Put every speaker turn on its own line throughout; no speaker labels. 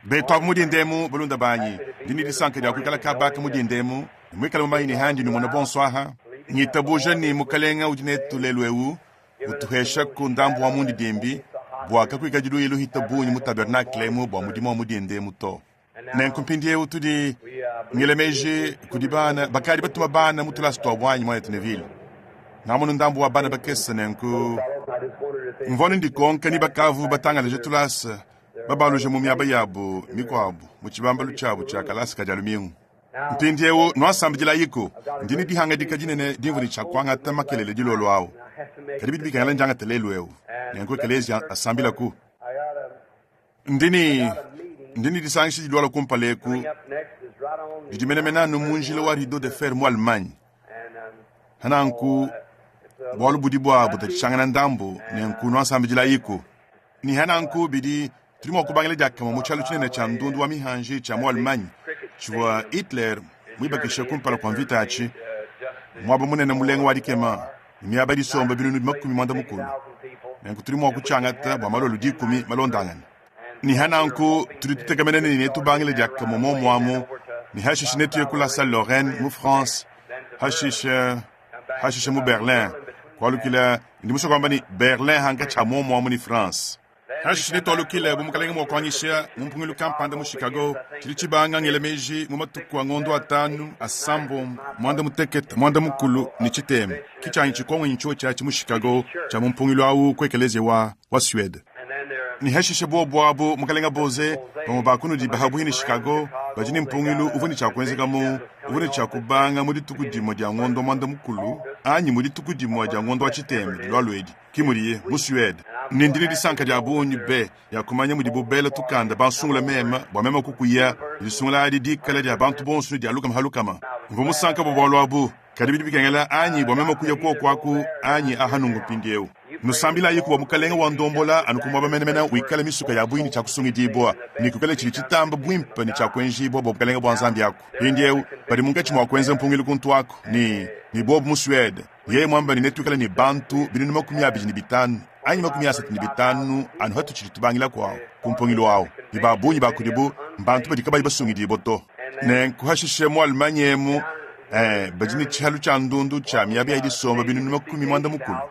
Betu abu mu dinda emu, balunda banyi, ndi ne disanka dia kuikala kaba aka mu dinda emu, ne muikale mumanye ne handi numona bonso aha. Ngitabuja ne Mukalenga udi netu lelu eu, utuheshaku ndambu wa mundidimbi, bua kakuikadi luyi luhita bungi mu tabernakle emu bua mudimu wa mu dinda emu to. Nenku mpindieu tudi ngela meji kudi bana bakadi batuma bana mu tulasa tua buanyi muanetu Neville. Ngamonu ndambu wa bana bakese nenku mvua ndikonka ni bakavu batangalaje tulasa babaluje mu miaba yabu mikuabu mu tshibambalu tshiabu tshia kalasa ka dia lumingu. Mpindieu nuasambidilayiku, ndi ne dihangadika dinene dimvua ne tshia kuangata makelele dilolo awu, kadi bidi bikengela ndiangate lelu eu. Nenku ekeleziya asambilaku. Ndi ne ndi ne disangisha dilualua kumpala eku didi menemene anu mu njila wa Rideau de Fer mu Allemagne. Nanku bualu budi bua butatshishangana ndambu, nenku nuasambidilayiku. Ne hananku bidi tudi mua kubangila diakamue mu tshialu tshinene tshia ndundu wa mihanji tshia mu Allemagne tshivua Hitler muibakishe kumpala kua mvita atshi, muaba munene mulenga wa dikema ne miaba disomba binunu 40. Nenku tudi mua kutshiangata bua malolo dikumi malondangane. Ne hananku tudi tutekemena ne netubangile diakamue muomu amu, ne hashishe netuye kulasa Lorraine mu France, hashishe hashishe mu Berlin, kualukila ndi musue kuamba ne Berlin hankatshi ha muomu amu ne France. Hashishe netualukile bu Mukalenge mua kuanyisha mu mpungilu kampanda mu Chicago, tshidi tshibanga ngela meji mu matuku a ngondo atanu, asambombo, muanda mutekete, muanda mukulu ne tshitema. Ki tshianyi tshikongonyi tshiotshi atshi mu Chicago tshia mu mpungilu au ku ekeleziya wa, wa Suede. Ne hashishe buobu abu, Mukalenge Boze, bamue ba kunudi ba habuhi ne Chicago badi ne mpungilu uvua ne tshia kuenzeka mu uvua ne tshia kubanga mu dituku dimue dia ngondo wa muanda mukulu anyi mu dituku dimue dia ngondo wa tshitema dilualua edi. Ki mudiye mu Suede. Ne ndi ne disanka dia bungi be dia kumanya mudibu bela tukanda bansungula meme bua meme kukuya, ne disungula adi dikale dia bantu bonso ne dia lukama ha lukama. Mvua musanka bua bualu abu. Kadi bidi bikengela anyi bua meme kuya kuoku aku anyi aha nunku mpindieu? Nusambilayiku bua Mukalenge wa ndombola anu ku muaba menemene wikala misuka ya bungi ne tshia kusungidibua, ne kuikale tshidi tshitamba buimpe ne tshia kuenjibua bua Bukalenge bua Nzambi aku. Mpindieu badi munkatshi mua kuenza mpungilu kuntu aku, ne, ne buobu mu Suede. Yeye muamba ne netuikale ne bantu 25,000 anyi 35 anu hatutshidi tubangila kuawu ku mpungilu awu, ne ba bungi ba kudibu mbantu badi kabayi basungidibue to. Nenku hashishe mu Allemagne emu eh, badi ne tshihalu tshia ndundu tshia miaba ya disomba 60,000.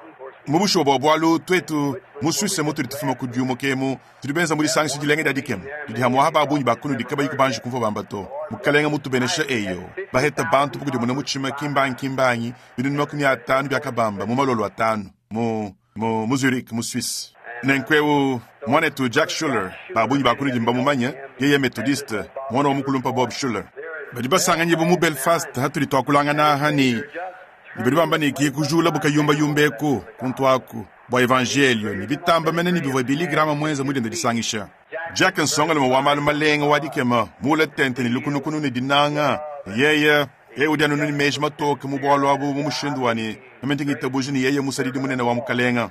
Mu bushuwa bua bualu, tuetu mu Suisse mutudi tufuma ku diumuka emu, tudi benza mu disangisha dilenga dia dikema. Tudi hamuaha ba bungi ba kunudi kabayi kubanji kumvua bamba to. Mukalenga mutubenesha eyo, baheta bantu bukudimuna mutshima kimbangi kimbangi 50,000 biakabamba mu malolo atanu mu mu mu Zurich mu Suisse. Nenku eu muanetu Jack Schuler, ba bungi ba kunudi mbamumanye, yeye Methodiste, muana wa mukulumpa Bob Schuler. Badi basanganyibua mu Belfast hatudi tuakulangana aha ne ne badi bamba ne ki kujula bukayumbayumba eku kuntu aku bua evanjelio ne bitamba mene ne bivua Billy Graham muenza mu dienda disangisha. Jack nsongalume wa malu malenga wa dikema, muule tente ne lukunukunu ne dinanga, ne yeye yeye udi anu ne meji matoke mu bualu abu mu mushindu wa ne meme ndi ngitabuja ne yeye musadidi munene wa Mukalenga.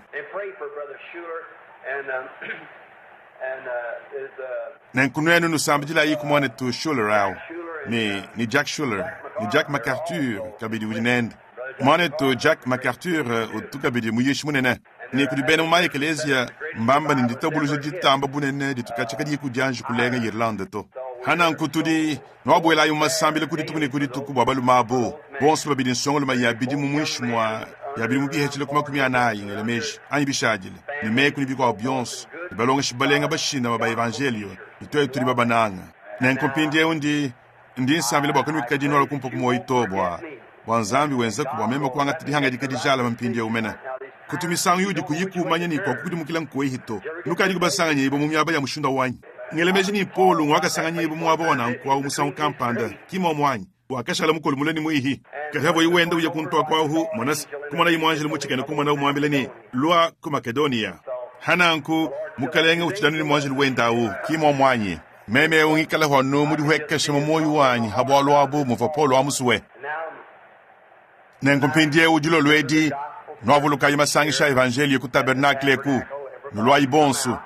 Nenku nuenu nusambidilayiku muanetu Schuler au ne, ne Jack Schuler ne Jack MacArthur kabidi udi nende. Muanetu Jack MacArthur utu kabidi muyishi munene. Ne kudi bena mu maekeleziya mbamba ne nditabuluja ditamba bunene ditu katshia kadiyi kudianji kulenga Irlande to. Hananku tudi nuabuelayi mu masambila ku dituku ne ku dituku bua balume abu bonso babidi nsongalume ya bidimu muinshi mua ya bidimu bihetshile ku 40 ngela meji anyi bishadile ne meku ne bikuabu bionso ne balongeshi balenga bashindama ba evanjelio ne tuetu tudi babananga. Nenku mpindieu ndi ndi nsambila bua kanuikadi nualua kumpa ku muoyo to bua bua Nzambi wenzaku bua meme kuangata dihangadika dijalame mpindieu mene. Kutu misangu yudi kuyi kumanya ne kuakukudimukila nkuehi to. Nukadi kubasanganyibua mu miaba ya mushindu awu anyi? Ngela meji ne Paulo nguakasanganyibua muaba wa nanku awu musangu kampanda, ki muomu anyi? Wakashala mukolo mule ne muihi. Kadi havuaye wenda uya kuntu aku ahu, mona se, kumonaye muanjelu mu tshikena kumona umuambila ne, Lua ku Makedonia. Hananku, Mukalenge utshidi anu ne muanjelu wende awu, ki muomu anyi? Meme eu ngikala anu mudihuekeshe mu muoyo wanyi ha bualu abu muvua Paulo amusue. Nenku mpindieu dilolo edi nuavulukayi masangisha a evanjeliyo ku tabernakle eku, nuluayi bonso.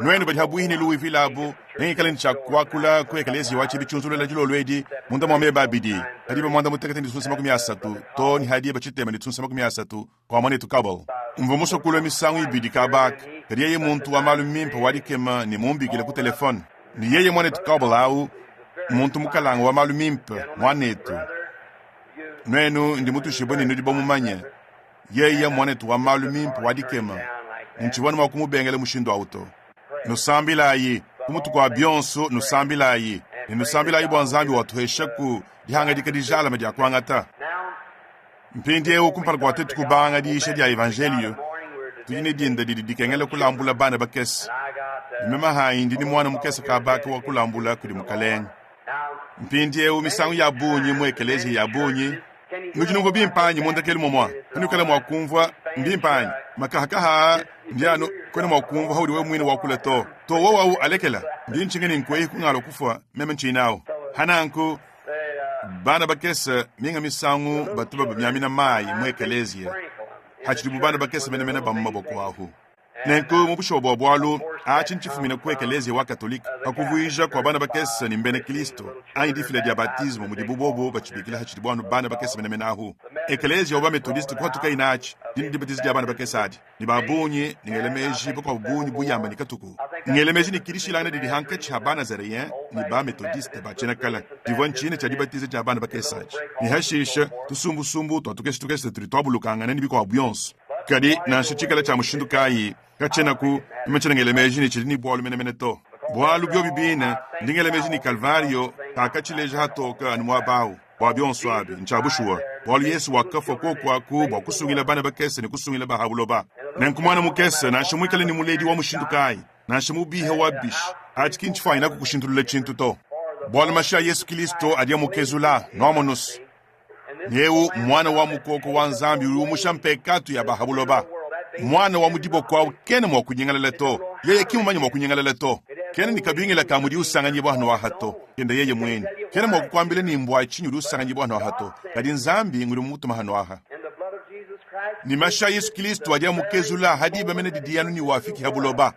Nuenu badi habuihi ne Louisville abu, nengikale ne tshia kuakula ku ekeleziya wa tshibi tshiunzulula dilolo edi munda mua meba abidi, pa diba muanda mutekete ne tusunsa 30 too ne ha diba tshitema ne tusunsa 30 kua muanetu Cauble. Mvua musue kulua misangu ibidi kaba aka, kadi yeye muntu wa malu mimpe wa dikema ne mumbikile ku telefone. Ne yeye muanetu Cauble awu, muntu mukalanga wa malu mimpe, muanetu. Nuenu ndi mutushibue ne nudi bamumanye. Yeye muanetu wa malu mimpe wa dikema, ne ntshivua mua kumubengela mushindu awu to. Nusambilayi, ku mutu kua bionso nusambilayi, ne nusambilayi bua Nzambi watuheshaku dihangadika dijalame dia kuangata. Mpindieu kumpala kua tuetu kubanga diyisha dia evanjeliyo, tudi ne dinda didi dikengela kulambula bana bakese. Ne meme hanyi ndi ne muana mukese kabaka wa kulambula kudi Mukalenge. Mpindieu misangu ya bungi mu ekeleziya ya bungi nudi numvua bimpe anyi mu ndekelu momua panuikala mua kumvua mbimpe anyi makahakaha ndi anu kuena mua kumvua haudi wewe muine wakula to to wowu au alekela ndi ntshinga ne nkueyi kungala kufua meme ntshinawu hananku bana bakese minga misangu batu babamiamina mayi mu ekeleziya hatshidibu bana bakese menemene ba mu maboko ahu. Nenku mu bushuwa bua bualu, atshi ntshifumine ku Ekeleziya wa Katolike pa kuvuija kua bana bakese ne mbena Kristo, anyi difila dia batismo mudibu bobo batshibikila hatshidibu anu bana bakese menemene ahu. Ekeleziya wa ba-Metodiste kuhatukayi natshi dine dibatiza dia bana bakese adi, ne ba bungi, ne ngela meji bakuabu bungi buyamba ne katuku. Ngela meji ne ki dishilangana didi hankatshi ha ba-Nazareyen ne ba-Metodiste ba tshiena kale divua ntshina tshia dibatiza dia bana bakese atshi, ne hashishe tusumbusumbu tua tukese-tukese tudi tuabulukangana ne bikuabu bionso. Kadi nansha tshikala tshia mushindu kayi, katshienaku meme tshiena ngela meji ne tshidi ne bualu menemene to. Bualu biobi bine, ndi ngela meji ne Kalvariyo kakatshileja hatoke anu muaba au. Bua bionso abi, ntshia bushuwa, bualu Yesu wakafua kuoku aku bua kusungila bana bakese ne kusungila ba ha buloba. Nenku muana mukese, nansha muikale ne muledi wa mushindu kayi, nansha mubihe wa bishi, atshi ki ntshifuanyinaku kushintulula tshintu to. Bualu mashi a Yesu Kilisto adi amukezula, nuamonu's. Ne eu mmuana wa mukoko wa Nzambi udi umusha mpekatu ya ba ha buloba. Muana wa mu diboko au kena mua kunyingalala to. Yeye ki mumanye mua kunyingalala to. Kena ne kabingila ka mudi usanganyibua hano aha to. Kenda yeye muine. Kena mua kukuambila ne mbua tshinyi udi usanganyibua hano aha to. Kadi Nzambi ngudi mumutuma hano aha. Ne mashi a Yesu Kilisto adi amukezula ha diba mene didi anu ne wafiki ha buloba.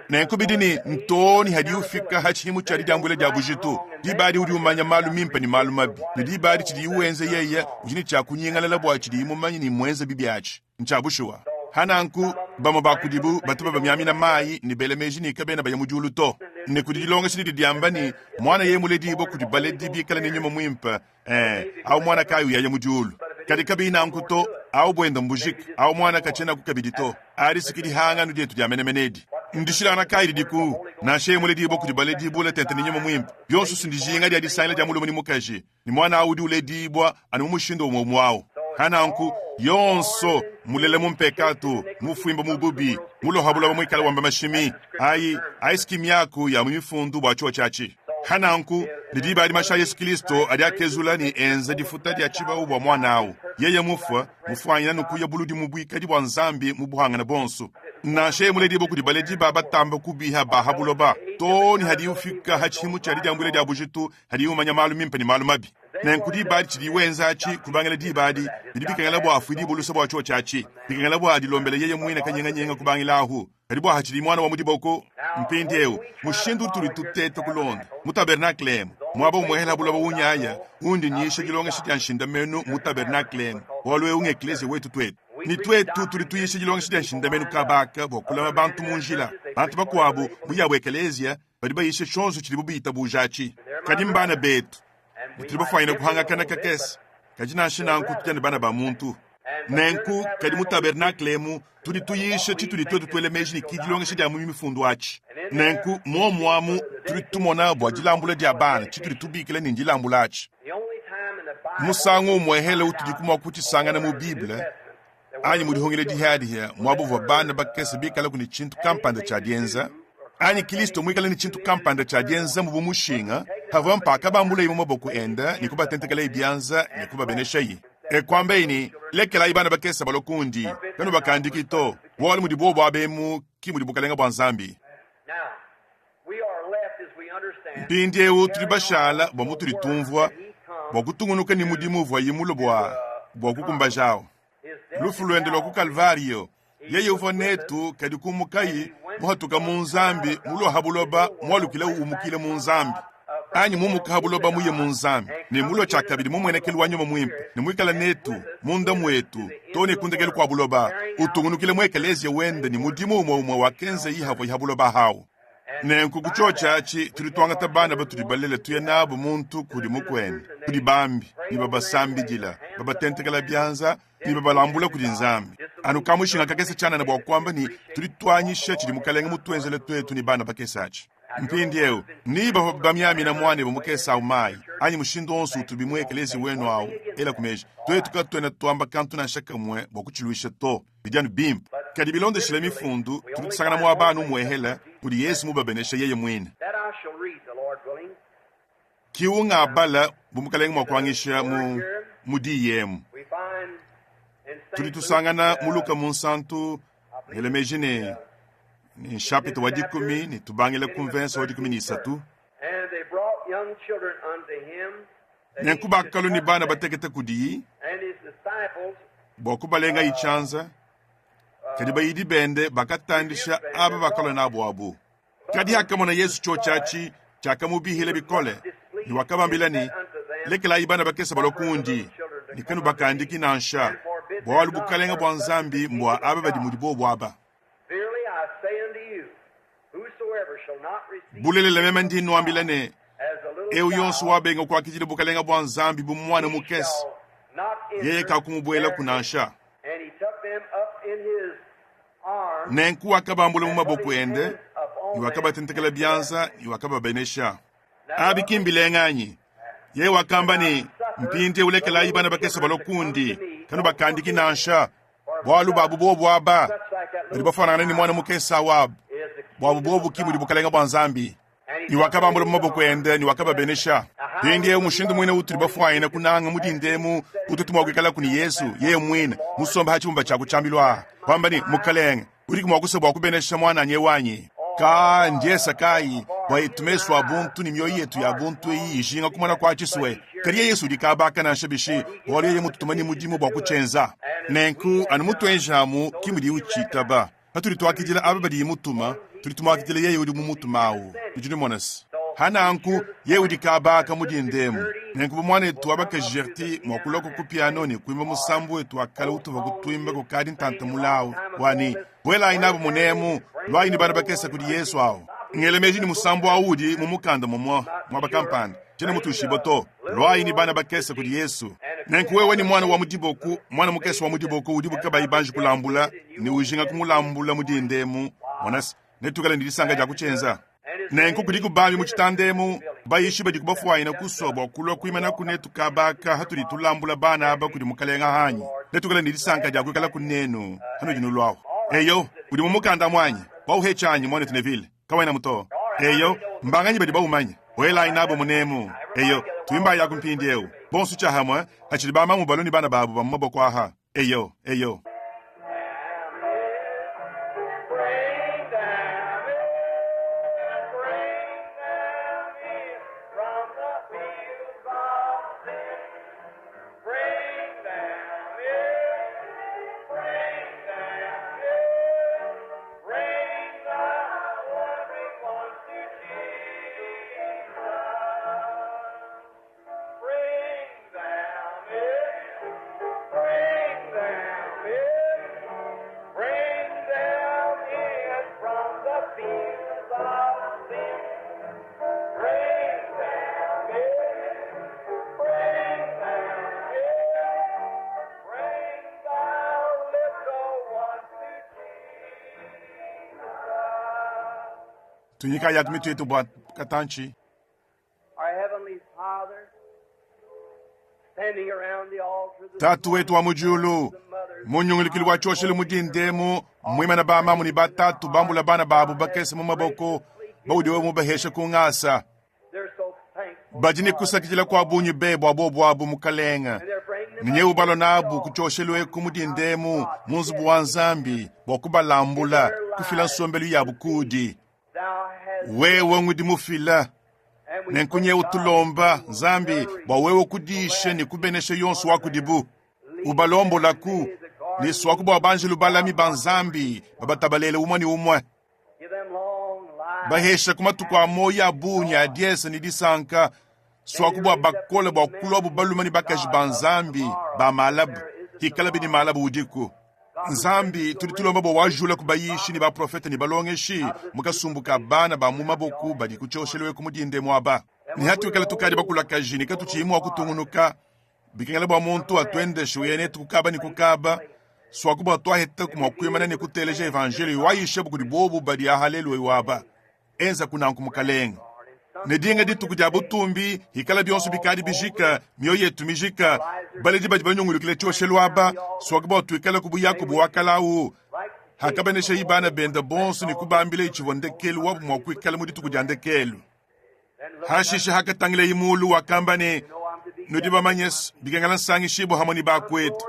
Nenku bidi ne ntoo ne hadiye ufika ha tshihimu tshia didiambuila dia bujitu, diba adi udi umanya malu mimpe ne malu mabi, ne diba adi tshidiye wenza yeye udi ne tshia kunyingalala bua tshidiye mumanye ne muenze bibi atshi ntshia bushuwa. Ha nanku bamue ba kudibu batu babamiamina mayi ne bela meji ne kabena baya mu diulu to. Ne kudi dilongesha didi diamba ne muana yeye muledibue kudi baledi bikale ne nyuma muimpe, eh, au muana kayi uyaya mu diulu. Kadi kabiyi nanku to, au buenda mbujike, au muana katshienaku kabidi to. Adi si ke dihanganu dietu dia menemene edi. Ndishilangana kayi didiku? Nansha yeye muledibue kudi baledi bule tente ne nyuma muimpe, bionso si ndijinga dia disangila dia mulume ne mukaji, ne muana au udi uledibua anu mu mushindu umue umue au. Ha nanku, yonso mulela mu mpekatu, mufuimba mu bubi, muloha buloba muikale wamba mashimi, ayi ayi si ki miaku ya mu mifundu bua tshiotshi atshi. Ha nanku, ne diba adi mashi a Yesu Kilisto adi akezula ne enza difuta dia tshibawu bua muana au. Yeye mufue, mufuanyina ne kuya buludi mu buikadi bua Nzambi mu buhangane buonso. Nansha yeye muledibue kudi baledi ba batamba kubiha ba ha buloba, too ne hadiye ufika ha tshihimu tshia didiambuila dia bujitu, hadiye umanya malu mimpe ne malu mabi. Nenku diba adi tshidiye wenza atshi, kubangila diba adi, bidi bikengela bua afuidibue luse bua tshiotshi atshi, bikengela bua adilombele yeye muine kanyinganyinga kubangila ahu. Kadi bua hatshidi muana wa mu diboko mpindieu, mushindu utudi tuteta kulonda mu tabernakle emu, muaba umuehela buloba unyaya, undi nyisha dilongesha dia nshindamenu mu tabernakle emu, bualu eu ng'ekleziya wetu tuetu. Ne tuetu tudi tuyisha dilongesha dia nshindamenu kaba aka bua kulama bantu mu njila. Bantu bakuabu mu yabu ekleziya badi bayisha tshionso tshidibu bitabuja atshi. Kadi mbana betu, ne tudi bafuanyine kuhangakana kakese. Kadi nansha nanku tudi anu bana ba muntu. Nenku, kadi mu tabernakle emu tudi tuyisha tshitudi tuetu tuela meji ne ki dilongesha dia mu mifundu atshi. Nenku, muomu amu tudi tumona bua dilambula dia bana tshitudi tubikila ne ndilambula atshi. Musangu umuehele utudiku mua kutshisangana mu Bible anyi mu dihungila dihiadihia muaba uvua bana bakese bikalaku ne tshintu kampanda tshia dienza, anyi Kilisto muikale ne tshintu kampanda tshia dienza mu bumushinga, pavua mpaka bambulayi mu maboko ende ne kubatentekelayi bianza ne kubabeneshayi. E kuambaye ne, Lekelayi bana bakese balue kundi, kanubakandiki to, bualu mudi buobu aba emu ki mudi bukalenge bua Nzambi. Mpindieu tudi bashala bua mutudi tumvua bua kutungunuka ne mudimu uvuaye mulue bua bua kukumbajawu. Lufu luende lua ku Kalvario, yeye uvua netu, kadi kumukayi muhatuka mu Nzambi, mulua ha buloba, mualukila umukile mu Nzambi, anyi mumuka ha buloba muye mu Nzambi, ne mulua tshiakabidi mu muenekelu wa Nyuma Muimpe, ne muikala netu munda muetu too ne ku ndekelu kua buloba, utungunukile mu ekeleziya wende ne mudimu umue umue wakenzeyi havuaye ha buloba ahawu. Nenku ku tshiotshi atshi tudi tuangata bana batudi balele tuya nabu muntu kudi mukuende, kudi bambi, ne babasambidila, babatentekela bianza ne babalambula kudi Nzambi. Anu kamushinga kakese tshianana bua kuamba ne, tudi tuanyisha tshidi Mukalenge mutuenzele tuetu ne bana bakese atshi. Mpindieu, ni bavua bamiamina muanebe mukese au mayi, anyi mushindu wonso utubi mu ekeleziya wenu au, elaku meji. Tuetu katuena tuamba kantu nansha kamue bua kutshiluisha to, bidi anu bimpe. Kadi bilondeshile Mifundu, tudi tusangana muaba anu umuehele udi Yezu mubabeneshe yeye muine. Ki ungabala bu Mukalenge mua kuangisha mu mu diyi emu. Tudi tusangana mu Luka Munsantu, ngela meji ne ne nshapita wa dikumi ne tubangila ku mvensa wa 13. Nenku bakalua ne bana batekete kudiyi bua kubalengayi tshianza, kadi bayidi bende bakatandisha aba bakalua nabu abu. Kadi hakamona Yesu tshiotshi atshi, tshiakamubihila bikole, ne wakabambila ne, Lekelayi bana bakese balua kundi, ne kanubakandiki nansha, bualu bukalenge bua Nzambi mbua aba badi mudi bobu aba. Bulelela meme ndi nnuambila ne, eu yonso wabenga kuakidila bukalenge bua Nzambi bu muana mukese, yeye kakumubuelaku nansha. Nenku wakabambula mu maboko ende ne wakabatentekela bianza ne wakababenesha. Abi ki mbilenga anyi? Yeye wakamba ne, Mpindieu lekelayi bana bakese balua kundi, kanubakandiki nansha, bualu babu bobu aba badi bafuanangana ne muana mukese awu abu, buabu bobu ki mudi bukalenge bua Nzambi. Ne wakabambula mu maboko ende ne wakababenesha. Mpindieu mushindu muine utudi bafuanyine kunanga mu dinda emu ututu mua kuikalaku ne Yezu yeye muine musombe ha tshibumba tshia ku tshiambilu aha, wamba ne, Mukalenge, udiku mua kusua bua kubenesha muananyi eu anyi? Ka ndiesa kayi bua etu mesu a buntu ne mioyo yetu ya buntu eyi ijinga kumona kua tshisue. Kadi Yesu udi kabaka nansha bishi, bualu yeye mututuma ne mudimu bua kutshienza. Nenku anu mutuenjamu ki mudiye utshitaba. Patudi tuakidila aba badiye mutuma, tudi tumuakidila yeye udi mumutuma awu. Nudi numona se, ha nanku, yeye udi kabaka mu dinda emu. Nenku bu muanetu wa bakaji Gertie mua kulua ku piano ne kuimba musambu wetu wa kale utuvua kutuimba kukadi ntanta mule awu, wa ne, Buelayi nabu munemu, luayi ne bana bakese kudi Yesu awu. Ngela meji ne musambu awu udi mu mukanda mumue muaba kampanda. Tshiena mutuishibue to. Luayi ne bana bakese kudi Yesu. Nenku wewe ne muana wa mu diboku, muana mukese wa mu diboku udibu kabayi banji kulambula, ne ujinga kumulambula mu dinda emu, mona se, netuikale ne disanka dia kutshienza. Nenku kudiku bambi mu tshitanda emu, bayishi badiku bafuanyina kusua bua kulua kuimanaku netu kaba aka hatudi tulambula bana aba kudi Mukalenga anyi? Netuikale ne disanka dia kuikalaku nenu hanudi nuluahu. Eyo, udi mu mukanda amu anyi? Bauhetshi anyi, muanetu Neville? Kawenamu to. Eyo, mbanganyi badi baumanye? Buelayi nabo munemu. Eyo, tuimbayi aku mpindieu. Bonso tshiahamue, hatshidi bamamu balua ne bana babu ba mu maboko aha. Eyo, eyo. Tunyikayi atu mitu yetu bua katantshi. Tatu wetu wa mu diulu, mu nyungulukilu wa tshioshelu mu dinda emu, muimana ba mamu ne ba tatu bambula bana babu bakese mu maboko, baudi wewe mubaheshe ku ngasa. Badi ne kusakidila kua bungi be bua bobu abu, Mukalenge. Ne nyewu balua nabu ku tshioshelu eku mu dinda emu, mu nzubu wa Nzambi, bua kubalambula, kufila nsombelu yabu kudi. Wewe ngudi mufila. Nenku nyewu tulomba, Nzambi, bua wewe kudisha ne kubenesha yonso wa kudibu. Ubalombolaku, ne suaku bua banjelu balami ba Nzambi babatabalele umue ne umue. Bahesha ku matuku a muoyo a bungi a diesa ne disanka, suaku bua bakole bua kuluabu balume ne bakaji ba Nzambi ba malaba, hikalabi ne malaba udiku. Nzambi, tudi tulomba bua wajula ku bayishi ne baprofete ne balongeshi mu kasumbu ka bana ba mu maboku badi ku tshioshelu eku mu dinda emu aba. Ne hatuikala tukadi bakulakaji ne katutshiyi mua kutungunuka, bikengela bua muntu atuendeshe uya netu ku kaba ne ku kaba, suaku bua tuahetaku mua kuimana ne kuteleja evanjeliyo wayishabu kudi bobu badi aha lelu eu aba. Enzaku nanku, Mukalenge. Ne dinga dituku dia butumbi, hikala bionso bikadi bijika, mioyo yetu mijika, baledi badi banyungulukile tshioshelu aba, suaku bua tuikalaku bu Yakobo wa kale au, hakabeneshayi bana bende bonso ne kubambila itshivua ndekelu wabu mua kuikala mu dituku dia ndekelu. Hashishe hakatangilayi mulu, wakamba ne, Nudi bamanye bikengela nsangishibua hamue ne bakuetu.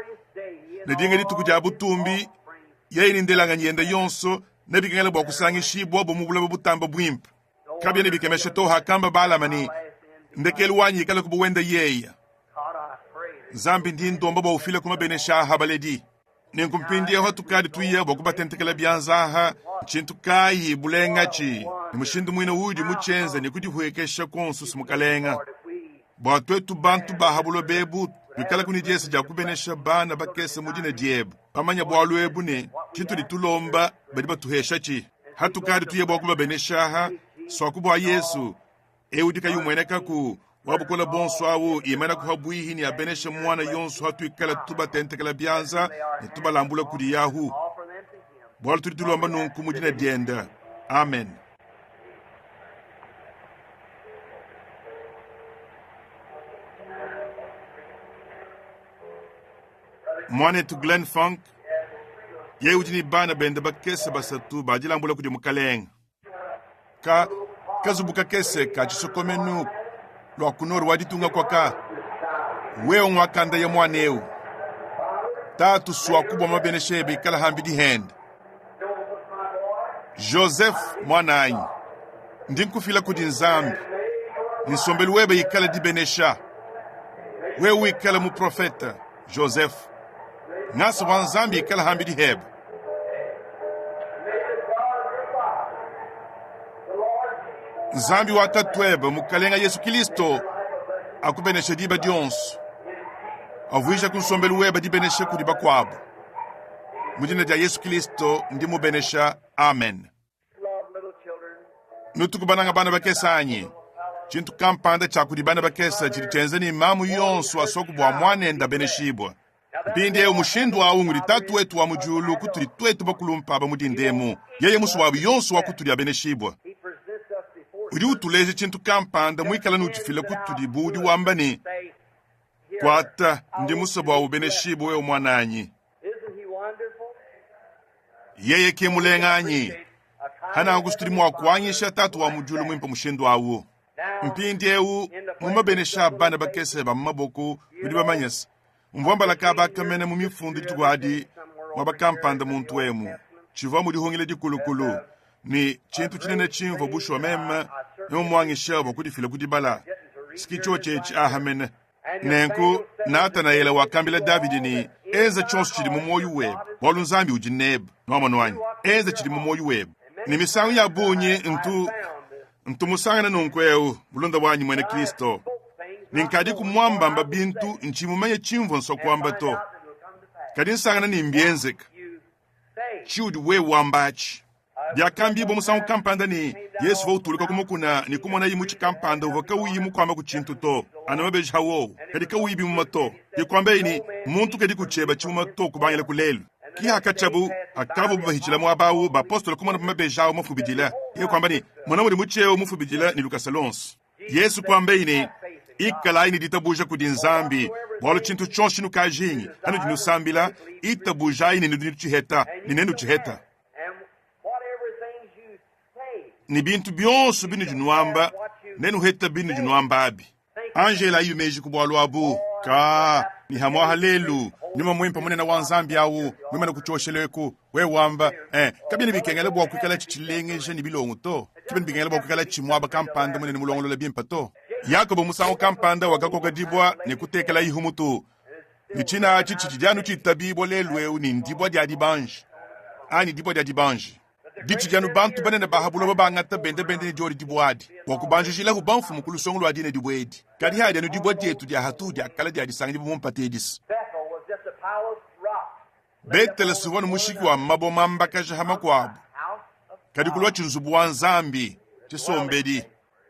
Ne dinga dituku dia butumbi, yeye ne ndelanganyi yende yonso nebikengele bua kusangishibua bu mu buloba butamba buimpe. Kabiena bikemesha to hakamba Balama ne, Ndekelu wanyi ikale ku bu wende yeye. Nzambi, ndi ndomba bua ufile ku mabenesha aha baledi. Nenku mpindieu hatukadi tuya bua kubatentekela bianza aha, ntshintu kayi bulengatshi ne mushindu muine uudi mutshienze ne kudihuekesha kuonso, Mukalenga, bua tuetu bantu ba ha buloba ebu tuikalaku ne diesa dia kubenesha bana bakese mu dina diebe, bamanya bualu ebu ne tshitudi tulomba badi batuheshatshi. Hatukadi tuya bua kubabenesha aha, suaku bua Yesu, eu udi kayi umuenekaku, wa bukole buonso au imanaku habuihi ne abeneshe muana yonso hatuikala tubatentekela bianza ne tubalambula kudi Yahu, bualu tudi tulomba nunku mu dina diende. Amen. Muanetu Glenn Funk yeye udi ne bana bende bakese basatu badilambula kudi Mukalenge. Ka kazubu kakese ka tshisokomenu lua ku nord wa ditunga kuaka wewe nguakandaya muana eu tatu suaku bua mabenesha ebe ikala hambidi hende. Joseph muananyi, ndi nkufila kudi Nzambi ne nsombelu webe ikala dibenesha. Wewe wikala muprofete Joseph, ngasa wa Nzambi ikala hambidi hebe. Nzambi wa tatuebe Mukalenga Yesu Kilisto akubenesha diba dionso, avuija ku nsombelu webe dibenesha kudi bakuabu. Mu dina dia Yesu Kilisto ndi mubenesha, amen. Nutuku bananga bana bakese anyi? Tshintu kampanda tshia kudi bana bakese tshidi tshienza ne mamu yonso asoku bua muanende abeneshibue. Mpindieu mushindu au ngudi Tatu wetu wa mu diulu kutudi tuetu bakulumpe aba mu dinda emu. Yeye musue wabu yonso wa kutudi abeneshibue. Udi utuleja tshintu kampanda muikale nutshifila kutudi bu udi wamba ne, Kuata, ndi musue bua ubeneshibue wewe muananyi. Yeye ke mulenga anyi? Hananku tudi mua kuanyisha Tatu wa mu diulu muimpe mushindu au. Mpindieu mu mabenesha a bana bakese ba mu maboko nudi bamanye se, mvua mbala kaba kamene mu mifundu dituku adi muaba kampanda muntu emu tshivua mu dihungila dikulukulu ne tshintu tshinene tshimvua bushuwa meme mumuangisha bua kudifila ku dibala siki tshiotshi etshi aha mene. Nenku Natanaele wakambila Davidi ne, Enza tshionso tshidi mu muoyo webe, bualu Nzambi udi nebe. Nuamonu anyi? Enza tshidi mu muoyo webe. Ne misangu ya bungi ntu ntu musangana nunku eu mulunda wanyi muena Kristo, ne nkadi kumuambamba bintu ntshi mumanye tshimvua nsua kuamba to, kadi nsangana ne mbienzeka. Tshiudi wewe wamba atshi. Biakambibua musangu kampanda ne, Yesu uvua utuluka ku mukuna ne kumonaye mutshi kampanda uvua kawuyi mukuama ku tshintu to, anu mabeji ha wowu, kadi kawuyi bimuma to. Ke kuambaye ne, Muntu kadi kutshieba tshimuma to kubangila ku lelu. Ke hakatshiabu, hakavuabu bahitshila muaba au, bapostolo kumonabu mabeji au mafubidila. Yeye kuamba ne, Mona mudi mutshi eu mufubidila ne lukasa luonso. Yesu kuambaye ne, Ikalayi ne ditabuja kudi Nzambi, bualu tshintu tshionso tshinukajingi hanudi nusambila, itabujayi ne nudi nutshiheta, ne nenutshiheta. Ne bintu bionso binudi nuamba, nenuheta binudi nuamba abi. Angela ayi meji ku bualu abu ka ne hamuaha lelu nyuma muimpe munene wa Nzambi awu muimane ku tshioshelu eku wewe wamba eh, kabiena bikengela bua kuikala tshitshilengeja ne bilongo to, kabiena bikengela bua kuikala tshimuaba kampanda munene mulongolola bimpe to. Yakobo musangu kampanda wakakoka dibua ne kutekela ihu mutu, ne tshina atshi tshidi anu tshitabibua lelu eu ne ndibua dia dibanji anyi dibua dia dibanji ditshidi anu bantu banene ba ha buloba bangata bende bende ne diodi dibua adi bua kubanjijilahu bamfumu ku lusongo lua dine dibua edi, kadi hadi anu dibua dietu dia hatuhu dia kale dia disangidibua mu mpata edisa. Betele suvua ne mushiki wa mabue mambakaja ha makuabu, kadi kulua nzubu wa Nzambi tshisombedi.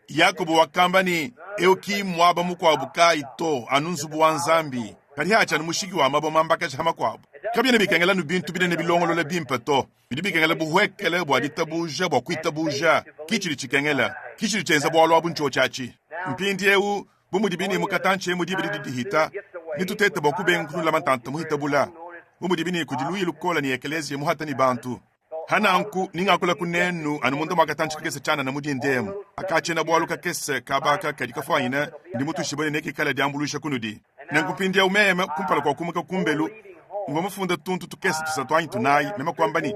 Yakobo wakamba ne, eu ki muaba mukuabu kayi to, anu nzubu wa Nzambi, kadi hatshi anu mushiki wa mabue mambakaja ha makuabu. Kabiena bikengela nu bintu binene bilongolola bimpe to, bidi bikengela buhuekele bua ditabuja bua kuitabuja, ki tshidi tshikengela, ki tshidi tshienza bualu abu ntshiotshi atshi. Mpindieu bu mudibi ne mukatantshi emu diba didi dihita, netutete bua kubenga kunulama ntanta muhitabula, bu mudibi ne kudi luyi lukola ne ekeleziya muhata ne bantu. Hananku ningakula kunenu anu munda mua katantshi kakese tshianana mu dinda emu, aka tshiena bualu kakese kabaka kadi kafuanyine ndi mutuishibue ne nekikale diambuluisha kunudi. Nenku mpindieu meme kumpala kua kumuka kumbelu mvua mufunda tuntu tukese tusatu anyi tunayi, meme kuamba ne,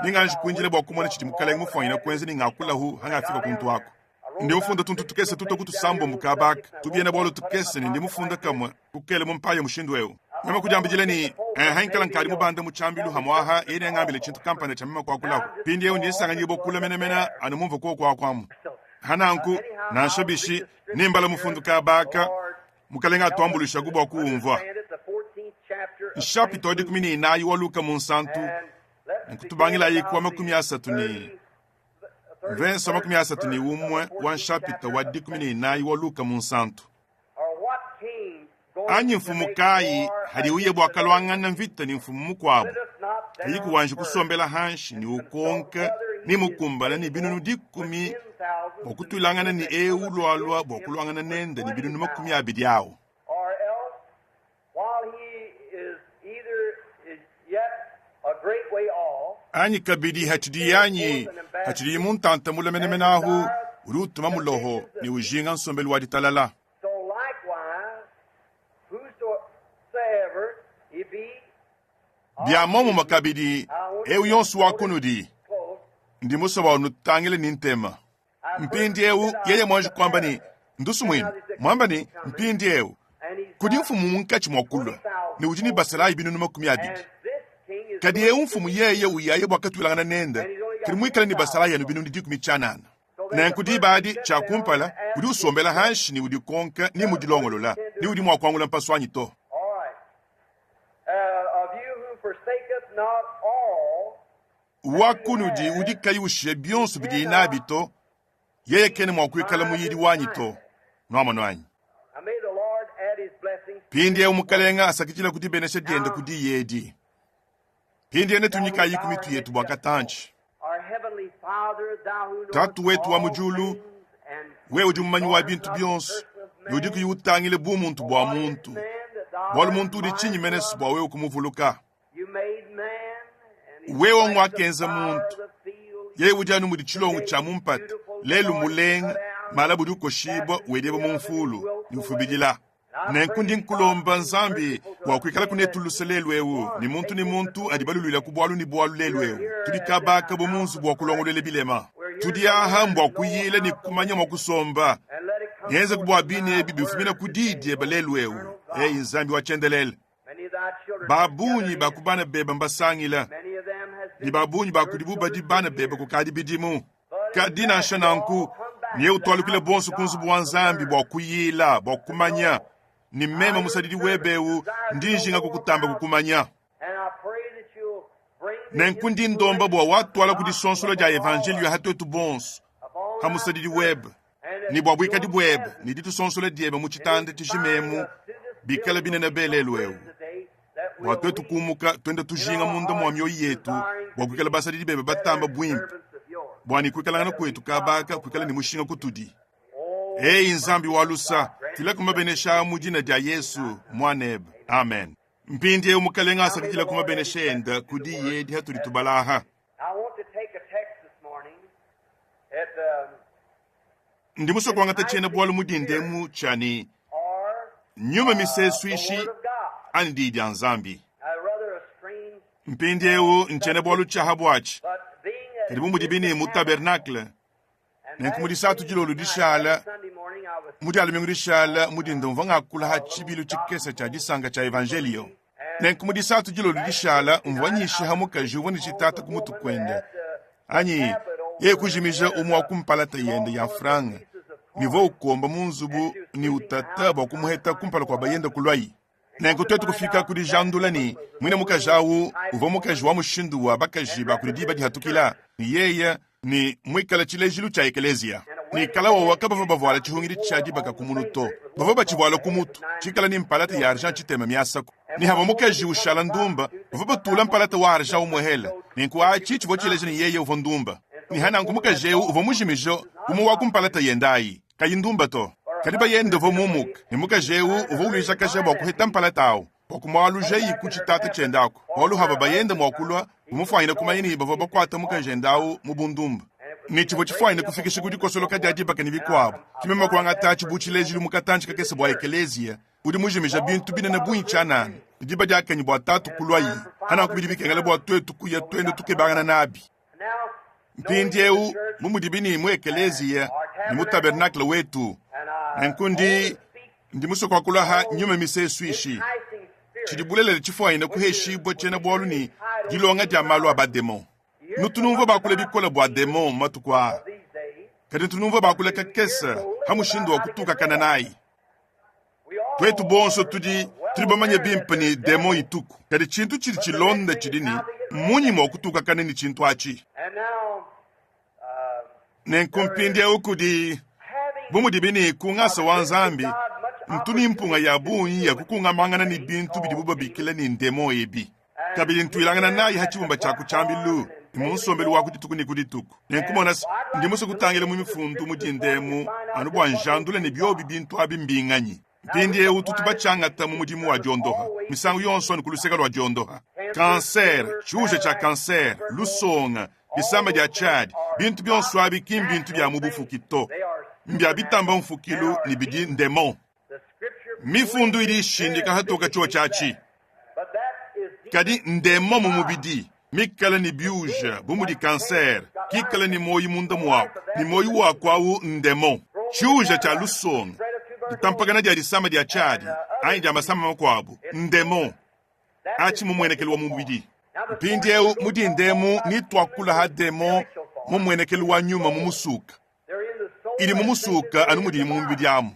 ninganji kuindila bua kumona tshidi Mukalenge mufuanyine kuenza ne ngakulahu hangafika kuntu aku. Ndi mufunda tuntu tukese tutue ku tusambombo kabaka tubiena bualu tukese ne ndi mufunda kamue kukele mu mpaya mushindu eu. Meme kudiambidila ne, ehe nkala nkadi mubanda mu tshiambilu hamuaha yeye nengambile tshintu kampanda tshia meme kuakulaku. Mpindieu ndi nsanganyibua kule menemene anu mumvua kuoku aku amu. Hananku, nansha bishi, nimbala mufundu kabaka, Mukalenge atuambuluishaku bua kuwumvua. Nshapita wa 14 wa Luka Munsantu, nkutubangilayi ku wa 30 ne mvensa wa 31 wa nshapita wa 14 wa Luka Munsantu. Anyi mfumu kayi hadi uye bua kaluangana mvita ne mfumu mukuabu, kayi kuwanji kusombela hanshi ne ukonka ne mukumbana ne binunu 10 bua kutuilangana ne eu lualua bua kuluangana nende ne binunu 20 awu. Anyi kabidi hatshidi anyi hatshidi mu ntanta mule menemene ahu udi utuma muloho ne ujinga nsombelu wa ditalala. Bia muomumue kabidi, eu yonso wa kunudi, ndi musue bua nutangile ne ntema. Mpindieu yeye muanji kuamba ne, Ndusumuinu, muamba ne, mpindieu kudi mfumu munkatshi mua kulua ne udi ne basalayi binunu 20. Kadi eu mfumu yeye uyaye bua katuilangana nende, kadi muikale ne basalayi anu binunu 10 tshianana. Nenku diba adi, tshia kumpala, udi usombela hanshi ne udikonka ni mudilongolola ni udi mua kuangula mpasu anyi to. Wa kunudi udi kayi ushiya bionso bidiye nabi to, yeye kena mua kuikala muyidi wanyi to. Nuamonu anyi? Mpindieu Mukalenga asakidila ku dibenesha diende ku diyi edi. Mpindieu netunyikayi ku mitu yetu bua katantshi. Tatu wetu wa mu diulu, wewe udi mumanyi wa bintu bionso ne udi kuyi utangile bumuntu bua muntu, bualu muntu udi tshinyi menese bua wewe kumuvuluka? Wewe nguakenza muntu, yeye udi anu mudi tshilongo tshia mu mpata, lelu mulenga, malaba udi ukoshibua wedibua mu mfulu ne ufubidila. Nenku ndi nkulomba Nzambi bua kuikala kunetu luse lelu eu, ne muntu ne muntu adi baluluila ku bualu ne bualu lelu eu. Tudi kabaka bu mu nzubu wa kulongoluela bilema. Tudi aha mbua kuyila ne kumanya mua kusomba. Ngenza bua bine ebi bifumina ku diyi diebe lelu eu. Eyi Nzambi wa tshiendelele. Ba bungi ba ku bana bebe mbasangila, ne ba bungi ba kudibu badi bana bebe kukadi bidimu. Kadi nansha nanku, ne utualukile bonso ku nzubu wa Nzambi bua kuyila, bua kumanya ne meme musadidi webe eu ndi njinga kukutamba kukumanya. Nenku ndi ndomba bua watuala ku disonsola dia evanjeliyo ha tuetu bonso ha musadidi webe, ne bua buikadi buebe ne ditusonsola diebe mu tshitanda tshijima emu bikale binene be lelu eu, bua tuetu kumuka tuenda tujinga munda mua mioyo yetu bua kuikala basadidi bebe batamba buimpe, bua ne kuikalangana kuetu kabaka kuikala ne mushinga kutudi. Eyi Nzambi wa lusa, filaku mabenesha mu dina dia Yesu muanebe, amen. Mpindieu Mukalenga asakidila ku mabenesha ende ku diyi edi hatudi tubala aha. Ndi musue kuangata tshiena-bualu mu dinda emu tshia ne, Nyuma misesuishi anyi Diyi dia Nzambi. Mpindieu ntshiena-bualu tshia ha buatshi, kadi bu mudibi ne mu tabernacle, nenku mu disatu dilolo dishala, mu dia lumingu dishala mu dinda mvua ngakula ha tshibilu tshikese tshia disanka tshia evanjelio. Nenku mu disatu dilolo dishala mvua nyisha ha mukaji uvua ne tshitata ku mutu kuende, anyi yeye kujimija umue wa ku mpalata yende ya mfranga ne uvua ukomba mu nzubu ne utata bua kumuheta kumpala kua bayende kuluayi. Nenku tuetu kufika ku dijandula ne, muine mukaji awu uvua mukaji wa mushindu wa bakaji ba kudi diba dihatukila, ne yeye ne muikale tshilejilu tshia ekeleziya. Ne kala wowa kabavua bavuala tshihungidi tshia dibaka ku munu to, bavua batshivuala ku mutu, tshikala ne mpalata ya argent tshitema miasaku. Ne havua mukaji ushala ndumba, bavua batula mpalata wa argent umuehela. Nenku atshi tshivua tshileja ne yeye uvua ndumba. Ne hananku mukaji eu uvua mujimije umue wa ku mpalata yende ayi, kayi ndumba to. Kadi bayende uvua mumuke, ne mukaji eu uvua uluijakaja bua kuheta mpalata au bua kumualujayi ku tshitata tshiende aku, bualu havua bayende mua kulua, bumufuanyine kumanya ne bavua bakuata mukajende au mu bundumba, ne tshivua tshifuanyine kufikisha ku dikosoloka dia dibaka ne bikuabu. Ke meme kuangatatshi bu tshilejilu mu katantshi kakese bua ekeleziya udi mujimija bintu binene bungi tshianana, ne diba diakanyi bua Tatu kuluayi. Hananku bidi bikengela bua tuetu kuya tuenda tukebangana nabi. Mpindieu bu mudibi ne mu ekeleziya ne mu tabernakle wetu, nenku ndi ndi musue kuakula ha nyuma misesuishi tshidi bulelela tshifuanyine kuheshibua tshiena-bualu ne dilonga dia malu a bademon. Nutu numvua bakula bikole bua demon matuku aa, kadi ntu numvua bakula kakese ha mushindu wa kutukakana nayi. Tuetu bonso tudi tudi bamanye bimpe ne demon ituku, kadi tshintu tshidi tshilonda tshidi ne, mmunyi mua kutukakana ne tshintu atshi? Nenku mpindieu kudi bu mudibi ne ku ngasa wa Nzambi ntu ne mpunga ya bungi ya kukungamangana ne bintu bidibu babikila ne ndemon ebi. Kabidi ntuilangana nayi ha tshibumba tshia ku tshiambilu ne mu nsombelu wa ku dituku ne ku dituku. Nenku mona se, ndi musue kutangila mu mifundu mu dinda emu anu bua njandule ne biobi bintu abi mbinganyi. Mpindieu tutu batshiangata mu mudimu wa diondoha misangu yonso anu ku luseke lua diondoha. Kansere, tshiuja tshia kansere, lusonga, disama dia tshiadi, bintu bionso abi ki mbintu bia mu bufuki to, mbia bitamba mfukilu ne bidi ndemon. Mifundu idi ishindika hatoka tshiotshi atshi. Kadi ndemon mu mubidi mikale ne biuja bu mudi kansere, kikale ne muoyo munda muaku, ne muoyo waku au ndemon. Tshiuja tshia lusonga, ditampakana dia disama dia tshiadi anyi dia masama makuabu, ndemon. Atshi mumuenekelu wa mu mubidi. Mpindieu mu dinda emu nituakula ha demon mu muenekelu wa nyuma mu musuka. Idi mu musuka anu mudiyi mu mubidi amu.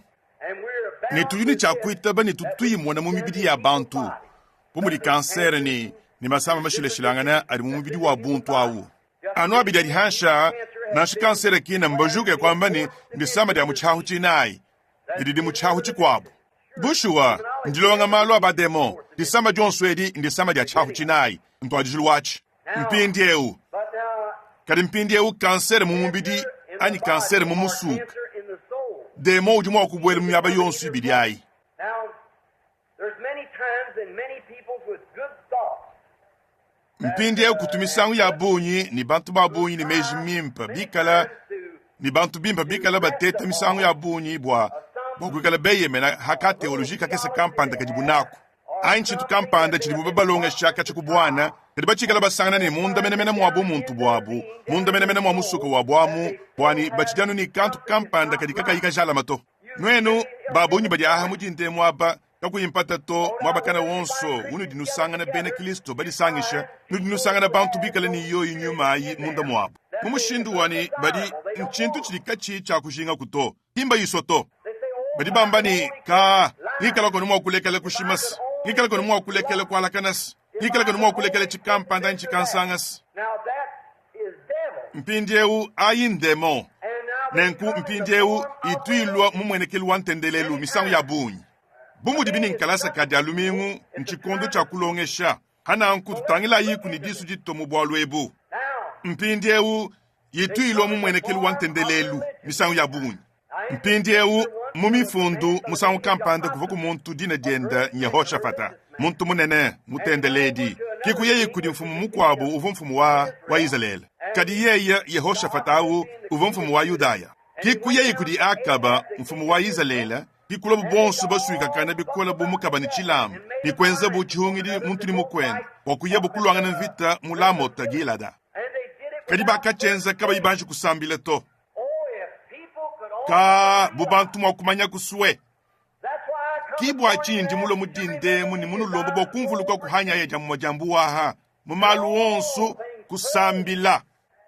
Ne tudi ne tshia kuitaba ne tutu tuyimona mu mibidi ya bantu, bu mudi kansere ne, ne masama mashilashilangane adi mu mubidi wa buntu au. Anu abidi adi hanshi aa, nansha kansere kina mbajuke kuamba ne ndisama dia mu tshihahu tshinayi, ne didi mu tshihahu tshikuabu. Bushuwa, ndilonga malu a bademon. Disama dionso edi ndisama dia tshihahu tshinayi, ntuadijilu watshi. Mpindieu, kadi mpindieu kansere mu mubidi anyi kansere mu musuka, demon udi mua kubuela mu miaba yonso ibidi ayi. Mpindieu kutu misangu ya bungi ne bantu ba bungi ne meji mimpe bikala ne bantu bimpe bikala bateta misangu ya bungi bua bua kuikala beyemena ha ka teoloji kakese kampanda kadibu naku anyi tshintu kampanda tshidibu babalongesha katshia ku buana, kadi batshikala basangana ne munda menemene mua bumuntu buabu, munda menemene mua musuka wabu amu, bua ne batshidi anu ne kantu kampanda kadi kakayi kajalama to. Nuenu ba bungi badi aha mu dinda emu aba, kakuyi mpata to, muaba kana wonso unudi nusangana bena Kristo badisangisha, nudi nusangana bantu bikale ne yoyi nyuma ayi munda muabu, mu mushindu wa ne badi ntshintu tshidi katshiyi tshia kujingaku to, ki mbayisua to. Badi bamba ne, Kaa, ngikala konu mua kulekela kushimasa, ngikala konu mua kulekela kualakanasa, ngikala konu mua kulekela tshikampanda anyi tshikansangasa. Mpindieu ayi ndemon. Nenku mpindieu itu ilua mu muenekelu wa ntendelelu misangu ya bungi. Bu mudibi ne nkalasa ka Dia lumingu ntshikondo tshia kulongesha, hananku tutangilayiku ne disu ditue mu bualu ebu. Mpindieu itu ilua mu muenekelu wa ntendelelu misangu ya bungi. Mpindieu mu Mifundu, musangu kampanda kuvuaku muntu dina diende n'Yehoshafata, muntu munene mutendeledi. Ke kuyaye kudi mfumu mukuabu uvua mfumu wa, wa Izalele. Kadi yeye Yehoshafata au uvua mfumu wa Yudaya. Ke kuyaye kudi Akaba, mfumu wa Izalele, ke kuluabu bonso basuikakane bikole bu mukaba ne tshilamba, ne kuenzabu tshihungidi muntu ne mukuende bua kuyabu kuluangana mvita mu Lamota Gilada. Kadi bakatshienza kabayi banji kusambila to. Ka bu bantu mua kumanya kusue. Ki bua tshinyi ndi mulue mu dinda emu ne munulomba bua kumvuluka kuhanyaya dia mumue dia mbuwaha mu malu onso kusambila.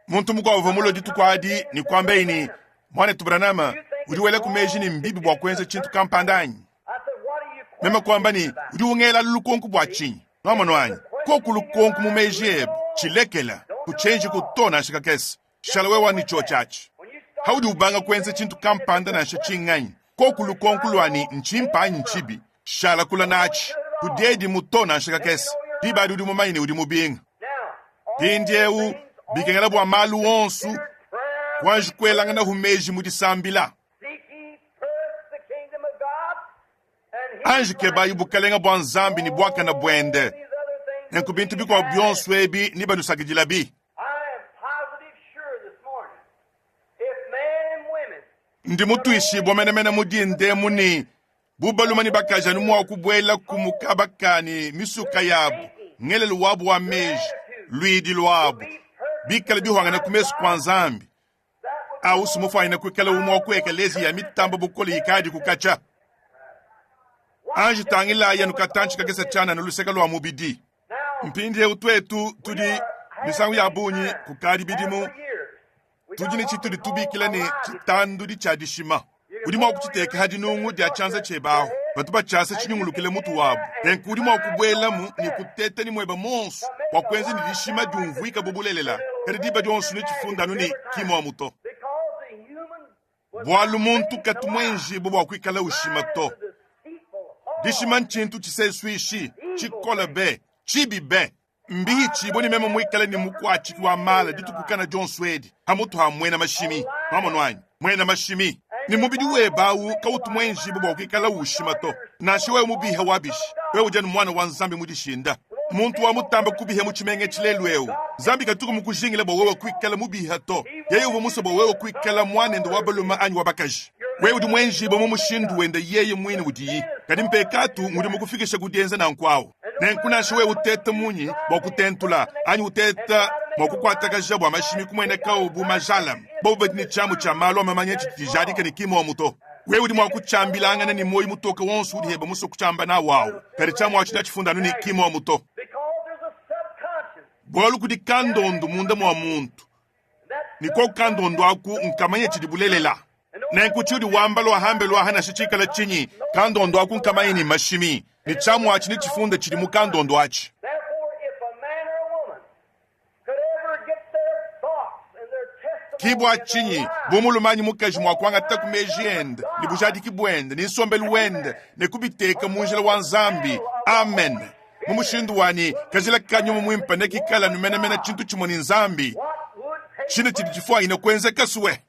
Muntu mukuabu uvua mulue dituku adi ne kuambaye ne, Muanetu Branham, udi welaku meji ne mbibi bua kuenza tshintu kampanda anyi? Meme kuamba ne, Udi ungela lukonku bua tshinyi? Nwamonu anyi? Koku lukonku mu meji ebe, tshilekela, kutshienjiku to nansha kakese. Shala wewa ne tshiotshi atshi. Haudi ubanga kuenza tshintu kampanda nansha tshinganyi, koku lukonku lua ne ntshimpe anyi ntshibi, shala kula natshi, kudiedimu to nansha kakese. Diba adi udi mumanye ne udi mubinga. Mpindieu bikengela bua malu onso kuanji kuelanganahu meji mu disambila. Anji kebayi bukalenga bua Nzambi ne buakane buende, nenku bintu bikuabu bionso ebi nebanusakidilabi. Ndi mutuishibue menemene mu dinda emu ne, bu balume ne bakaji anu mua kubuela ku mukaba ka ne misuka yabu, ngelelu wabu wa meji, luidi luabu, bikale bihuangane ku mesu kua Nzambi, au si mufuanyine kuikala umue wa ku ekeleziya ya mitamba bukole ikadi ku katshia. Anji tangilayi anu katantshi kakese tshianana luseke lua mubidi. Mpindieu tuetu tudi misangu ya bungi kukadi bidimu tudi ne tshitudi tubikila ne tshitandudi tshia dishima. Udi mua kutshiteka ha dinungu dia tshianza tshiebe ahu, batu batshiasa tshinyungulukile mutu wabu. Nenku udi mua kubuelamu ne kuteta ne muebe muonso bua kuenza ne dishima diumvuika bu bulelela, kadi diba dionso netshifunda anu ne ki muamu to. Bualu muntu katu muenjibue bua kuikala ushima to. Dishima ntshintu tshisesuishi, tshikole be, tshibi be. Mbihitshibue ne meme muikale ne mukuatshiki wa mala dituku kana dionso edi pamutu ha muena mashimi. Nwamonu anyi? Muena mashimi. Ne mubidi webe awu kawutu muenjibue bua kuikala ushima to. Nansha wewe mubiha wa bishi, wewe udi anu muana wa Nzambi mu dishinda. Muntu wa mutamba kubiha mu tshimenga etshi lelu eu, Nzambi katuku mukujingila bua wewe kuikala mubiha to. Yeye uvua musue bua wewe kuikala muanende wa balume anyi wa bakaji. Wewe udi muenjibue mu mushindu wende yeye muine udiyi. Kadi mpekatu ngudi mukufikisha ku dienza nanku au. Nenku nansha wewe uteta munyi bua kutentula anyi uteta mua kukuatakaja bua mashimi kumuenekawu bu majalame, bobu badi ne tshiamu tshia malu a mamanya tshidi tshijadika ne ki mmuomu to. Wewe udi mua kutshiambilangana ne muoyo mutoke wonso udi heba musue kutshiamba nawu au, kadi tshiamu atshi natshifunda anu ne ki mmuomu to. Bualu kudi kandondu munda mua muntu, ne koku kandondu aku nkamanye tshidi bulelela. Nenku tshiudi wamba lua hambelu aha nansha tshikala tshinyi, kandondu aku nkamanye ne mashimi, ne tshiamu atshi netshifunda tshidi mu kandondu atshi. Ki bua tshinyi bu mulume anyi mukaji mua kuangataku meji ende ne bujadiki buende ne nsombelu wende ne kubiteka mu njila wa Nzambi, amen, mu mushindu wa ne kajila ka nyuma muimpe nekikale anu menemene tshintu tshimue ne Nzambi, tshine tshidi tshifuanyine kuenzeka sue.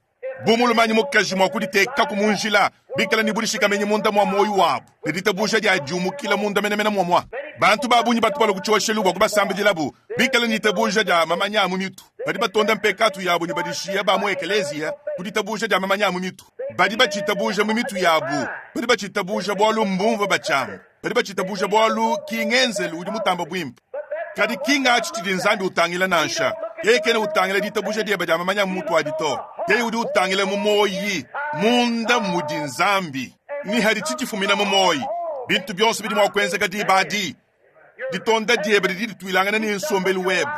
Bu mulume anyi mukaji mua kuditekaku mu njila, bikale ne budishikaminyi munda mua muoyo wabu ne ditabuja dia diumukila munda menemene muamua. Bantu ba bungi batu balua ku tshioshelu bua kubasambidilabu, bikale ne ditabuja dia mamanya a mu mitu. Badi batonda mpekatu yabu ne badishiya ba mu ekeleziya ku ditabuja dia mamanya a mu mitu. Badi batshitabuja mu mitu yabu, badi batshitabuja bualu mbumvue batshiamba, badi batshitabuja bualu ki ngenzelu udi mutamba buimpe. Kadi ki ngatshi tshidi Nzambi utangila nansha. Yeye kena utangila ditabuja diebe dia mamanya mu mutu adi to. Yeye udi utangila mu muoyi, munda mudi Nzambi. Ne hadi tshitshifumina mu muoyi, bintu bionso bidi mua kuenzeka diba adi. Ditonda diebe didi dituilangana ne nsombelu webe.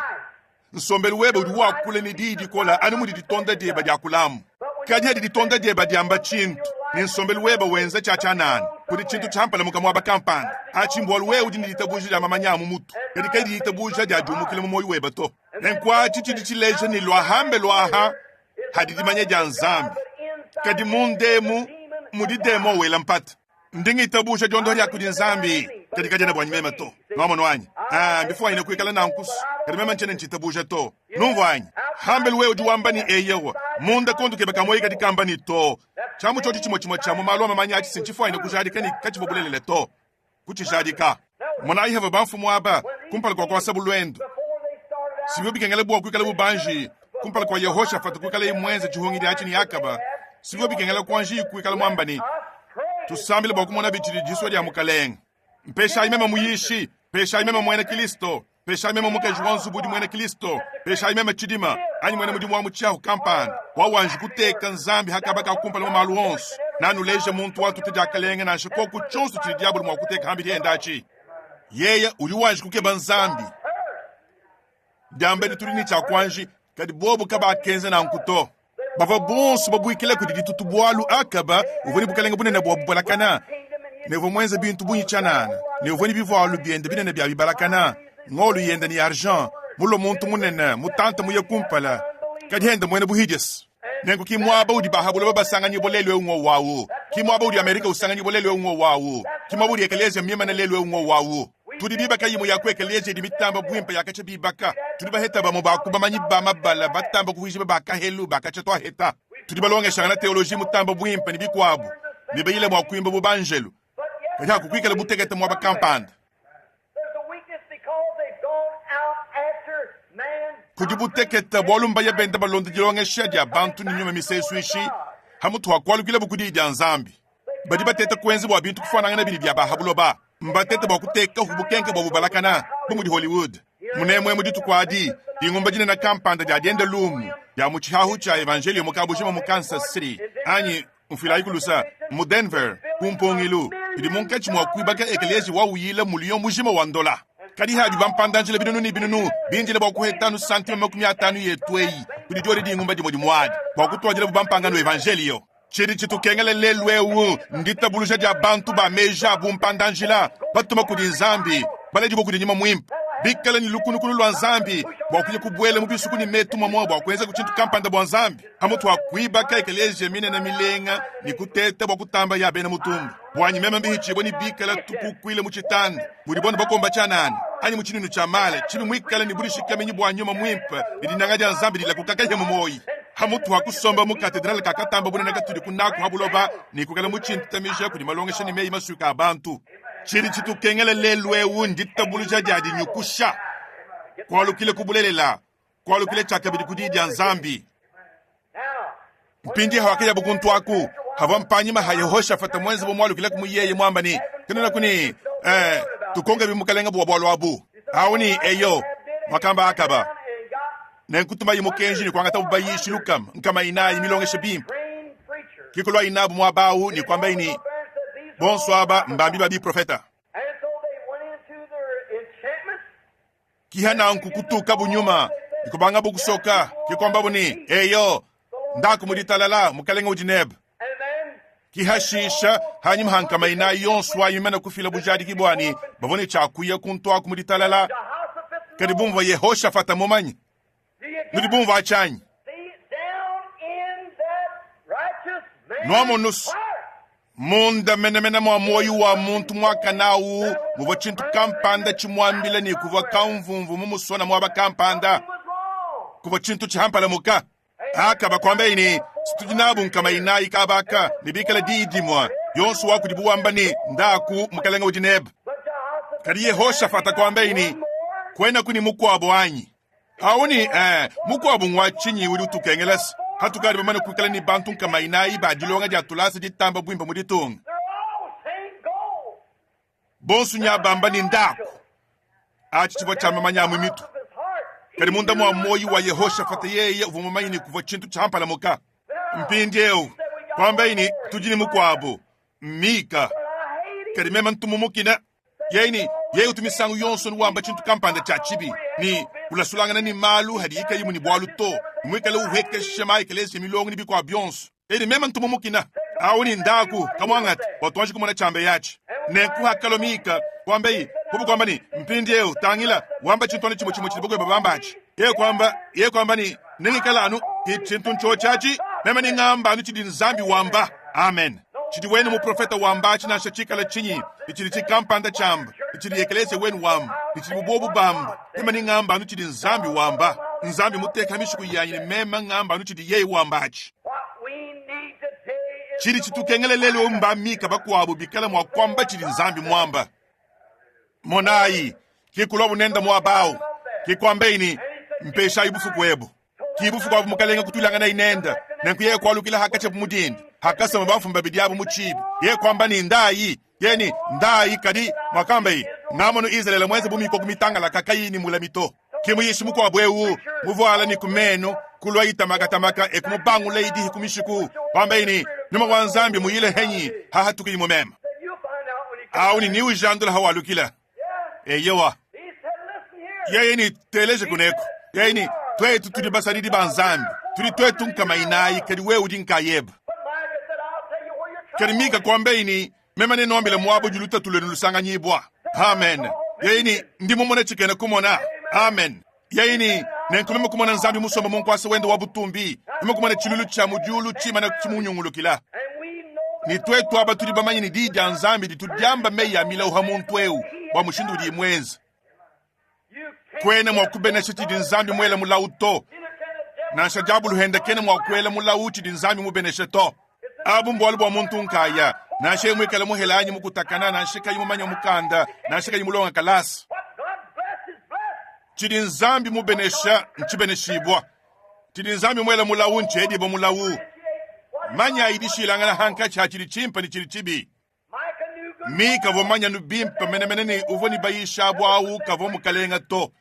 Nsombelu webe udi wakula ne diyi dikole anu mudi ditonda diebe diakulamu. Kadi hadi ditonda diebe diamba tshintu ne nsombelu webe wenza tshia tshianana, kudi tshintu tshiampalamuka muaba kampanda. Atshi mbualu wewe udi ne ditabuja dia mamanya a mu mutu, kadi kadi ditabuja dia diumukila mu muoyo webe to. Nenku atshi tshidi tshileja ne luahambe luaha hadi dimanya dia Nzambi, kadi munda emu mudi demon wela mpata. Ndi ngitabuja diondoha dia kudi Nzambi, kadi kadiena buanyi meme to. Nwamonu anyi? Ah, mbifuanyine kuikala nanku, kadi meme ntshiena ntshitabuja to. Numvua anyi? Hambelu wewe udi wamba ne eyowa, munda kondo kebe ka muoyo kadi kamba ne to. Tshiamu tshiotshi tshimue tshimue tshia mu malu a mamanya atshi si ntshifuanyine kujadika ne katshivua bulelela to. Kutshijadika. Monayi havua bamfumu aba kumpala kua kuasabu luendu. Sivua bikengela bua kuikala bubanji kumpala kua Yehoshafata kuikalaye muenze tshihungidi atshi ne Akaba. Sivua bikengela kuanji kuikala muamba ne, Tusambile bua kumona bitshidi disua dia Mukalenge. Mpeshayi meme muyishi, peshayi meme muena Kristo, peshayi meme mukaji wa nzubu udi muena Kristo, peshayi meme tshidima anyi muena mudimu wa mu tshiahu kampanda wawanji kuteka Nzambi ha kaba ka kumpala mu malu onso. Nanuleja muntu watuta diakalenga nansha koku tshionso tshidi diabolo mua kuteka hambidi hende atshi. Yeye udi wanji kukeba Nzambi. Diambedi tudi ne tshia kuanji, kadi bobu kabakenza nanku to. Bavua bonso babuikila kudi ditutu bualu Akaba uvua ne bukalenge bunene bua bubalakana. ne uvua muenze bintu bungi tshianana, ne uvua ne bivualu biende binene bia bibalakana, ngolo yende ne argent, mulue muntu munene, mutante muye kumpala, kadi hende muena buhidies. Nenku ki muaba udi ba ha buloba basanganyibua lelu eu ngowu awu. Ki muaba udi Amerika usanganyibua lelu eu ngowu awu. Ki muaba udi ekeleziya mimane lelu eu ngowu awu. Tudi bibaka imue ya ku ekeleziya idi mitamba buimpe ya katshia bibaka. Tudi baheta bamue ba ku bamanyi ba mabala batamba kuvuijibua ba kahelu ba katshia tuaheta. Tudi balongeshangana teoloji mutamba buimpe ne bikuabu, ne bayile mua kuimba bu banjelu. Kadi hakukuikala butekete muaba kampanda. Kudi butekete bualu mbaya benda balonda dilongesha dia bantu ne nyuma misesuishi hamutu ha kualukilabu ku Diyi dia Nzambi. Badi bateta kuenza bua bintu kufuanangana bidi bia ba ha buloba. Mbatete bua kutekahu bukenke bua bubalakana bu mudi Hollywood. Munemue mu dituku adi, dingumba dinene kampanda dia dienda lumu dia mu tshihahu tshia evanjeliyo mu kabujima mu Kansas City anyi mfuilayi lusa mu Denver ku mpungilu idi munkatshi mua kuibaka ekeleziya wa uyila muliyo mujima wa ndola. Kadi habi bampandanjila binunu ne binunu bindile bua kuhetanu santime 50 yetu eyi kudi diodi dingumba dimue dimuadi bua kutuadilabu bampangano evanjeliyo. Tshidi tshitukengela lelu eu nditabuluja dia bantu ba meji a bumpandanjila batuma kudi Nzambi, baledibue kudi Nyuma Muimpe, bikale ne lukunukunu lua Nzambi bua kuya kubuela mu bisuku ne metu mamua bua kuenza ku tshintu kampanda bua Nzambi, pamutu pa kuibaka ekeleziya minene milenga ne kuteta bua kutamba ya bena mutumba. Buanyi meme mbihitshibue ne bikala tukukuile mu tshitanda mudi bonso bakomba tshianana anyi mu tshinunu tshia male tshibi muikale ne budishikaminyi bua Nyuma Muimpe ne dinanga dia Nzambi dilakuka kahia mu muoyi hamutu ha kusomba mu katedrale kakatamba bunene katudi kunaku ha buloba ne kuikala mu tshintamija kudi malongesha ne meyi masuika a bantu. Tshidi tshitukengela lelu eu nditabuluja dia dinyukusha, kualukile ku bulelela, kualukile tshiakabidi ku Diyi dia Nzambi. Mpindieu hakayabu kuntu aku, havua mpanyima ha Yehoshafata muenze bu mualukilaku mu yeye muamba ne, Kanuenaku ne, eh, tukonkabi mukalenga bua bualu abu. Awu ne, Eyo, muakamba Akaba. Nenku tumayi mukenji ne kuangatabu bayishi lukama nkama inayi milongesha bimpe. Ke kuluayi nabu muaba awu ne kuambayi ne, Bonso aba mbambi ba biprofeta. Kiha nanku kutukabu nyuma ne kubangabu kusoka, ke kuambabu ne, Eyo, ndaku mu ditalala, mukalenge udi nebe. Kihashisha hanyima ha nkama inayi yonso ayi mimane kufila bujadiki bua ne bavua ne tshia kuya kuntu aku mu ditalala, kadi bu muvua Yehoshafata mumanye, nudi bumvua atshi anyi? Nuamonus, munda menemene mua muoyo wa muntu muakane au muvua tshintu kampanda tshimuambila ne kuvua kamvumvu mumusona muaba kampanda, kuvua tshintu tshihampalamuka. Akaba kuambaye ne, Tudi nabu nkama inayi kaba aka, ne bikala diyi dimue, yonso wa kudibu wamba ne, Ndaku, mukalenge udi nebe. Kadi Yehoshafata kuambaye ne, Kuenaku ne mukuabu anyi? Awu ne, eh, mukuabu ngua tshinyi udi utukengela se hatukadi bamane kuikala ne bantu nkama inayi ba dilonga dia tulasa ditamba buimpe mu ditunga. Bonso nya bamba ne, Ndaku. Atshi tshivua tshia mamanya a mu mitu. Kadi munda mua muoyo wa Yehoshafata yeye uvua mumanye ne kuvua tshintu tshiampalamuka. Mpindieu kuambaye ne, tudi ne mukuabu Mika, kadi meme ntu mumukina. Yeye ne yeye utu misangu yonso wamba tshintu kampanda tshia tshibi ne ulasulangana ne malu hadiye kayi ne bualu to, muikale uhuekesha ma ekeleziya milongo ne bikuabu bionso. Edi meme ntu mumukina. Awu ni ndaku kamuangate bua tuanji kumona tshiambe yatshi. Nenku hakalua Mika, kuambaye, bobu kuamba ne, mpindieu tangila, wamba tshintu anu tshimue tshimue tshidi bakuebe bamba atshi. Yeye kuamba, yeye kuamba ne, nengikala anu ke tshintu ntshiotshi atshi, meme nengamba anu tshidi Nzambi wamba. Amen. Tshidi wenu muprofeta wamba atshi nansha tshikala tshinyi, ne tshidi tshikampanda tshiamba, ne tshidi ekeleziya wenu wamba, ne tshidi bobu bamba, meme nengamba anu tshidi Nzambi wamba. Nzambi muteka mishiku yanyi ne meme ngamba anu tshidi yeye wamba atshi. Tshidi tshitukengela lelu eu mba Mika bakuabu bikala mua kuamba tshidi Nzambi muamba. Monayi, ke kuluabu nende muaba au, ke kuambaye ne, Mpeshayi bufuku ebu. Ke bufuku abu mukalenge kutuilanganaye nende, nenku yeye kualukila hakatshiabu mu dinda, hakasama bamfumu babidi abu mu tshibi. Yeye kuamba ne, Ndayi. Yeye ne, Ndayi. Kadi muakambaye, Ngamonu Izalele muenze bu mikoko mitangalaka kayiyi ne mulami to. Ke muyishi mukuabu eu muvuala ne ku menu kulua itamakatamaka e kumubangula idihi ku mishiku, kuambaye ne, Nyuma wa Nzambi muyile henyi hahatuka imue meme. Au ni niujandula hawalukila. Eyowa. Yeye ni teleje kuneku. Yeye ni twetu tudi basadidi ba Nzambi. Tudi twetu nkama inayi kadi wewe udi nkayebe. Kadi Mika kuambaye ne, Meme nennuambile muaba udi lutatu luenu lusanganyibua. Amen. Yeye ne, Ndi mumone tshikena kumona. Amen. Yeye ne, Nenku meme kumona Nzambi musombe mu nkuasa wende wa butumbi, meme kumona tshiluilu tshia mu diulu tshimana tshimunyungulukila. Ne tuetu aba tudi bamanye ne Diyi dia Nzambi ditu diamba meyi a milawu ha muntu eu bua mushindu udiye muenze. Kuena mua kubenesha tshidi Nzambi muele mulawu to. Nansha diabulu hende kena mua kuela mulawu tshidi Nzambi mubeneshe to. Abu mbualu bua muntu nkaya, nansha yeye muikale muhele anyi mukutakana, nansha kayi mumanye mukanda, nansha kayi mulonga kalasa. Tshidi Nzambi mubenesha ntshibeneshibua. Tshidi Nzambi muele mulawu ntshiedibua mulawu. Manyayi dishilangana hankatshi ha tshidi tshimpe ne tshidi tshibi. Mika uvua mumanye bimpe menemene ne uvua ne bayisha abu au kavua mukalenge to.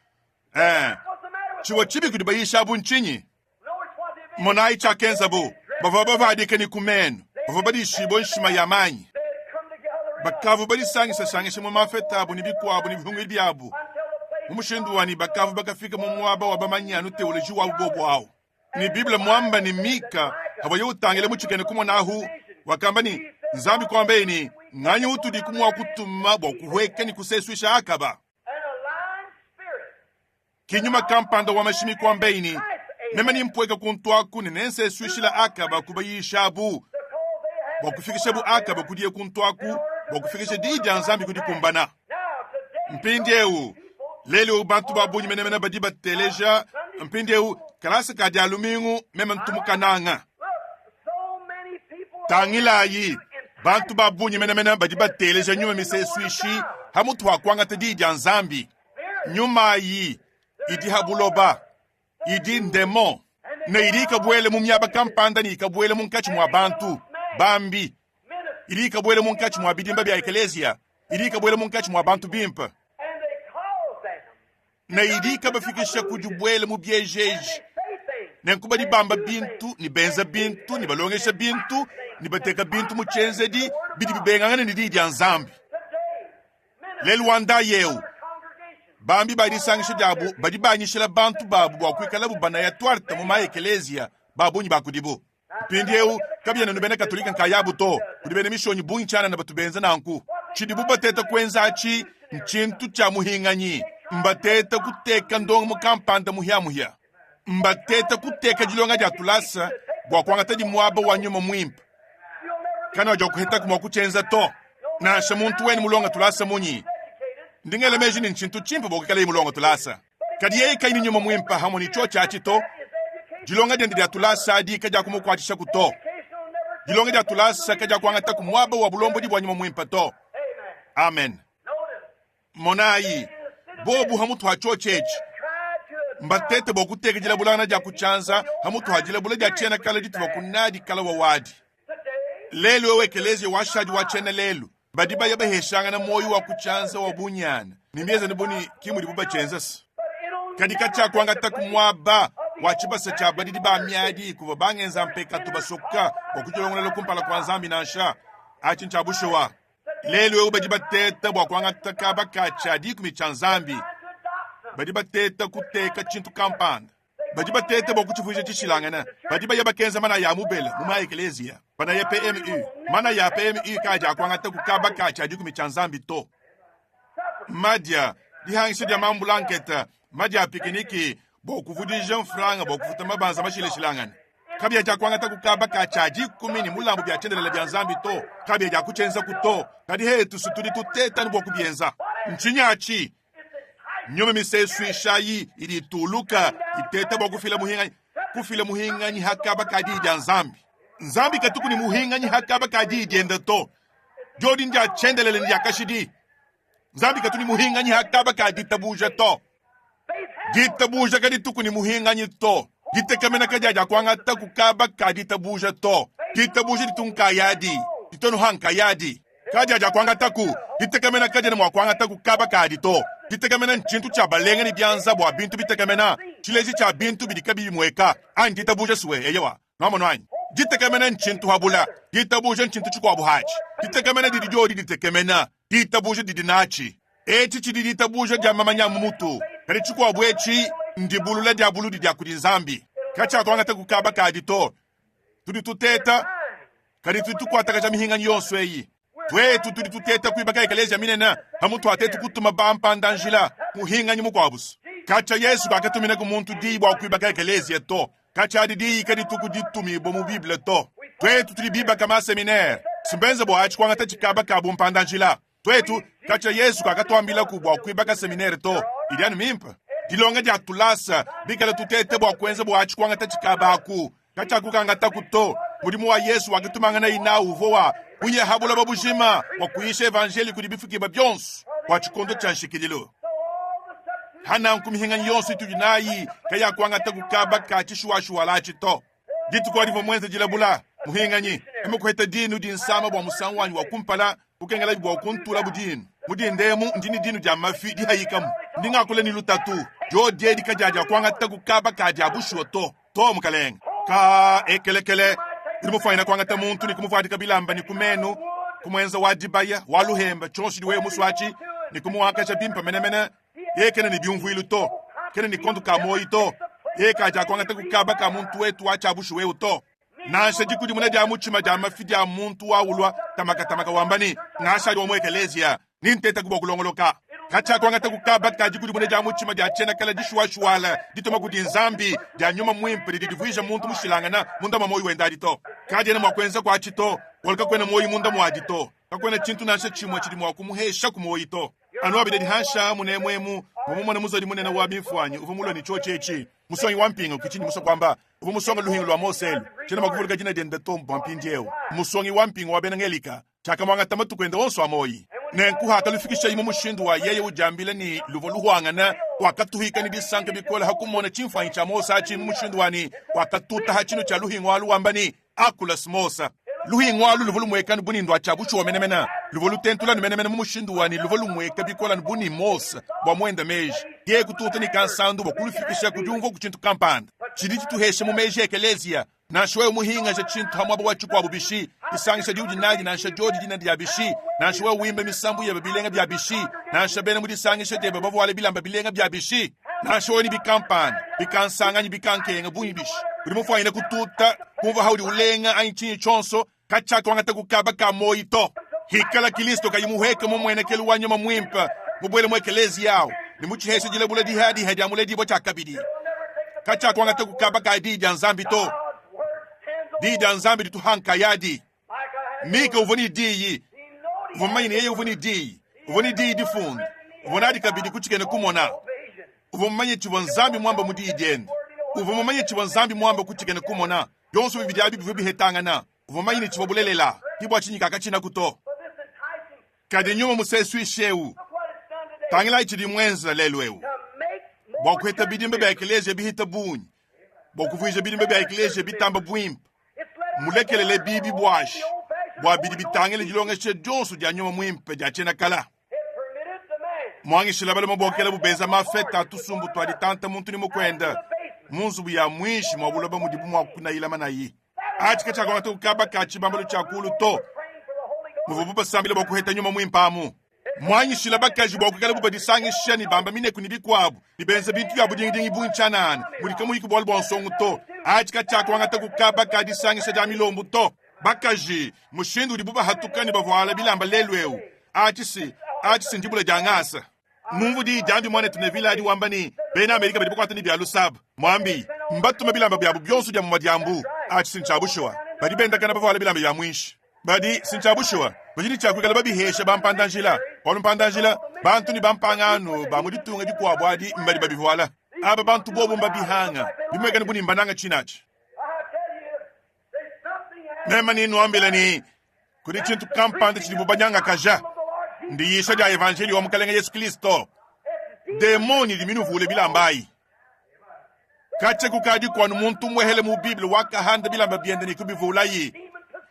Eh, tshivua tshibi kudi bayisha abu ntshinyi? Monayi tshiakenzabu, bavua bavadike ne ku menu, bavua badishibue nshima ya manyi, bakavua badisangishasangisha mu mafeta abu ne bikuabu ne bihungidi biabu mu mushindu wa ne bakavua bakafika mu muaba wa bamanyi anu teoloji wabu bobu au. Ne Bible muamba ne Mika pavuaye utangila mu tshikena kumona ahu, wakamba ne, Nzambi kuambaye ne, nganyi utudiku mua kutuma bua kuhueka ne kusesuisha Akaba? Ki nyuma kampanda wa mashimi kuambaye ne, meme nimpueka kuntu aku ne nensesuishila Akaba kubayishabu bua kufikishabu Akaba kudiye kuntu aku bua kufikisha diyi dia Nzambi ku dikumbana. Mpindieu, lelu eu bantu ba bungi menemene badi bateleja mpindieu kalasa ka dia lumingu meme ntu mukananga. Tangilayi, bantu ba bungi menemene badi bateleja nyuma misesuishi hamutu ha kuangata diyi dia Nzambi. Nyuma ayi idi ha buloba, idi ndemon ne idi ikabuele mu miaba kampanda ne ikabuele munkatshi mua bantu bambi, idi ikabuele munkatshi mua bidimba bia ekeleziya, idi ikabuele munkatshi mua bantu bimpe ne idi ikabafikisha ku dibuela mu biejeji. Nenku badi bamba bintu ne benza bintu ne balongesha bintu ne bateka bintu mu tshienzedi bidi bibengangana ne Diyi dia Nzambi. Lelu wa ndayi eu, bambi ba disangisha diabu badi banyishila bantu babu bua kuikalabu banaya tuarte mu ma-ekeleziya, ba bungi ba kudibu. Mpindieu, kabiena anu bena Katolike nkayabu to, kudi bena Mishonyi bungi tshianana batu benza nanku. Tshidibu bateta kuenza atshi ntshintu tshia muhinganyi. Mbateta kuteka ndongamu kampanda muhiamuhia. Mbateta kuteka dilonga dia tulasa bua kuangatadi muaba wa nyuma muimpe. Kanuakuhetaku mua kutshienza to, nansha muntu wenu mulonga tulasa munyi. Ndi ngela meji ne ntshintu tshimpe bua kuikalaye mulonga tulasa. Kadi yeye kayi ne nyuma muimpe hamue ne tshiotshi atshi to, dilonga diende dia tulasa adi kadiakumukuatshishaku to. Dilonga dia tulasa kadiakuangataku muaba wa bulombodi bua nyuma muimpe to. Amen. Monayi, bobu ha mutu ha tshiotshi etshi mbatete bua kuteka dilabulangana dia ku tshianza ha mutu ha dilabula dia tshiena kala dituvua ku nadi kala wa wadi. Lelu eu ekeleziya washadi wa tshiena lelu badi baya baheshangana muoyo wa ku tshianza wa bunyana ne mbienzane bu ne ki mudibu batshienza se. Kadi katshiakuangataku muaba wa tshibasa tshia badidi ba miadi kuvua bangenza mpekatu basoka bua kudilongolola kumpala kua Nzambi nansha. Atshi ntshia bushuwa. Lelu eu badi bateta bua kuangata kaba ka tshia dikumi tshia Nzambi. Badi bateta kuteka tshintu kampanda. Badi bateta bua kutshivuija tshishilangane. Badi baya bakenza manaya a mubele mu ma-ekleziya, banaya PMU. Manaya a PMU kaadi akuangata ku kaba ka tshia dikumi tshia Nzambi to. Madia, dihangisha dia mambulanketa, madia a pikiniki bua kuvudija mfranga bua kufuta mabanza mashilashilangane. Kabiya dia kuangata ku kaba ka tshia dikumi ne mulambu bia tshiendelele bia Nzambi to. Kabiya dia kutshienzaku to. Kadi hetu si tudi tuteta anu bua kubienza. Ntshinyi atshi? Nyuma misesuishayi idi ituluka iteta bua kufila muhinganyi, kufila muhinganyi ha kaba ka diyi dia Nzambi. Nzambi katuku ne muhinganyi ha kaba ka diyi diende to. Diodi ndia tshiendelele ne dia kashidi. Nzambi katu ne muhinganyi ha kaba ka ditabuja to. Ditabuja kadituku ne muhinganyi to. Ditekemena kadia dia kuangata ku kaba ka ditabuja to. Ditabuja ditu nkayadi, ditonu ha nkayadi. Kadia dia kuangataku, ditekemena kadiena mua kuangata ku kaba kadi to. Ditekemena ntshintu tshia balenga ne bianza bua bintu bitekemena, tshileji tshia bintu bidi kabiyi bimueka, anyi ditabuja sue. Eyowa, nuamonu anyi? Ditekemena ntshintu habula, ditabuja ntshintu tshikuabu hatshi. Ditekemena didi diodi ditekemena, ditabuja didi natshi. Etshi tshidi ditabuja dia mamanya a mu mutu, kadi tshikuabu etshi ndibulula dia buludi dia kudi Nzambi. Katshiakuangata ku kaba kadi to. Tudi tuteta, kadi tudi tukuatakaja mihinganyi yonso eyi. Tuetu tudi tuteta kuibaka ekeleziya minene pamutu ha tetu kutuma bampanda-njila muhinganyi mukuabusu. Katshia Yesu kakatuminaku muntu diyi bua kuibaka ekeleziya to. Katshia adi diyi kadituku ditumibua mu Bible to. Tuetu tudi bibaka maseminere, si mbenze bua atshi kuangata tshikaba ka bumpanda-njila. Tuetu, katshia Yesu kakatuambilaku bua kuibaka seminere to. Idi anu mimpe. Dilonga dia tulasa, bikala tutete bua kuenza bua atshi kuangata tshikaba aku, katshiakukangataku to. Mudimu wa Yesu wakatumanganayi nawu uvua wa kuya ha buloba bujima bua kuyisha evanjeli kudi bifukibua bionso bua tshikondo tshia nshikidilu. Ha nanku mihinganyi yonso itudi nayi kayakuangataku kaba ka tshishuwashuwala atshi to. Dituku adi mvua muenze dilabula, muhinganyi, meme kuheta dinu dinsama bua musangu wanyi wa kumpala, kukengelabi bua kuntulabu dinu. Mu dinda emu ndi ne dinu dia mafi dihayikamu, ndi ngakula ne lutatu, diodi edi kadiadiakuangataku kaba ka dia bushuwa to. To, mukalenge. Ka ekelekele, udi mufuanyina kuangata muntu ne kumuvuadika bilamba ne ku menu, kumuenza wa dibaya, wa luhemba, tshionso tshidi wewe musue atshi, ne kumuakaja bimpe menemene. Yeye kena ne biumvuilu to, kena ne kondo ka muoyo to. Yeye kadiakuangata ku kaba ka muntu wetu wa tshia bushuwa eu to. Nansha dikudimuna dia mutshima dia mafi dia muntu wa ulua tamakatamaka wamba ne, ngashadi wa mu ekeleziya, ne ntetaku bua kulongoloka. Katshiakuangata ku kaba ka dikudimuna dia mutshima dia tshiena kale dishuwashuwala dituma kudi Nzambi dia nyuma muimpe didi divuija muntu mushilangana munda mua muoyo wende adi to. Kadiena mua kuenza kuatshi to, bualu kakuena muoyo munda muadi to. Kakuena tshintu nansha tshimue tshidi mua kumuhesha ku muoyo to. Anu abidi adi hanshi aa munemu emu, mvua mumone muzodi munene wa bimfuanyi uvua mulue ne tshiotshi etshi, musongi wa mpingu, ke tshindi musue kuamba, uvua musonge luhingu lua Mose elu. Tshiena mua kuvuluka dina diende to bua mpindieu. Musongi wa mpingu wa bena Ngelika. Tshiakamuangata matuku ende onso a muoyi. Nenku hakalufikishaye mu mushindu wa yeye udiambila ne luvua luhuangana, wakatuhika ne disanka bikole ha kumona tshimfuanyi tshia Mose atshi mu mushindu wa ne wakatuta ha tshinu tshia luhingu alu wamba ne, Akula Mose. Luhingu alu luvua lumueka anu bu ne ndua tshia bushuwa menemene, luvua lutentula anu menemene mu mushindu wa ne luvua lumueka bikole anu bu ne Mose bua muenda meji. Yeye kututa ne kansandu bua kulufikisha ku diumvua ku tshintu kampanda tshidi tshituhesha mu meji a ekeleziya. Nansha wewe muhingaje tshintu ha muaba wa tshikuabu bishi, disangisha diudi nadi nansha diodi dina dia bishi, nansha wewe wimba misambu yebe bilenga bia bishi, nansha bena mu disangisha diebe bavuale bilamba bilenga bia bishi, nansha wewe ne bikampanda, bikansanga anyi bikankenga bungi bishi, udi mufuanyine kututa kumvua haudi ulenga anyi tshinyi tshionso, katshiakuangata ku kaba ka muoyi to. Hikala Kilisto kayi muhueke mu muenekelu wa Nyuma Muimpe, mubuele mu ekeleziya awu, ne mutshiheshe dilabula dihadiha dia muledibua tshiakabidi, katshiakuangata ku kaba ka Diyi dia Nzambi to. Diyi dia Nzambi ditu ha nkayadi. Mika uvua ne Diyi, uvua mumanye ne yeye uvua ne Diyi, uvua ne Diyi difunda, uvua nadi kabidi ku tshikena kumona. Uvua mumanye tshivua Nzambi muambe mu Diyi diende. Uvua mumanye tshivua Nzambi muambe ku tshikena kumona. Bionso bibidi abi bivua bihetangana. Uvua mumanye ne tshivua bulelela. Ke bua tshinyi kakatshinaku to. Kadi nyuma musesuishi eu, tangilayi tshidi muenza lelu eu, bua kuheta bidimba bia ekeleziya bihita bungi, bua kuvuija bidimba bia ekeleziya bitamba buimpe, mulekelele bibi buashi bua bidi bitangila dilongesha dionso dia nyuma muimpe dia tshiena kala. Muangishila balume bokela bu benza mafeta a tusumbu tua ditanta muntu ne mukuenda mu nzubu ya muinshi mua buloba mudibu mua kunayila manayi. Atshi katshiakuangata ku kaba ka tshibambalu tshia kulu to, muvuabu basambila bua kuheta nyuma muimpe amu. Muanyishila bakaji bua kuikalabu badisangisha ne bamba mineku ne bikuabu ne benza bintu bia budingidingi bungi tshianana mudi kamuyi ku bualu bua nsongo to. Atshi katshiakuangata ku kaba ka disangisha dia milombu to. Bakaji, mushindu udibu bahatuka ne bavuala bilamba lelu eu, atshi si atshi si ndibula dia ngasa. Numvu diyi diambi muanetu Neville adi wamba ne, bena Amerika badi bakuata ne bia lusaba. Muambi, mbatuma bilamba biabu bionso dia muma diambu. Atshi si ntshia bushuwa. Badi bendakana bavuala bilamba bia muinshi. Badi si ntshia bushuwa. Badi ne tshia kuikala babihesha bampanda-njila. Bualu mpanda-njila, bantu ne bampangano ba mu ditunga dikuabu adi mbadi babivuala. Aba bantu bobu mbabihanga. Bimuekane bu ne mbananga tshinatshi. Meme nenuambile ne, kudi tshintu kampanda tshidibu banyangakaja, ndiyisha dia evanjeliyo wa Mukalenge Yesu Kristo. Demon idi minuvule bilamba ayi. Katshia kukadi kuanu muntu muehele mu Bible wakahanda bilamba biende ne kubivulayi.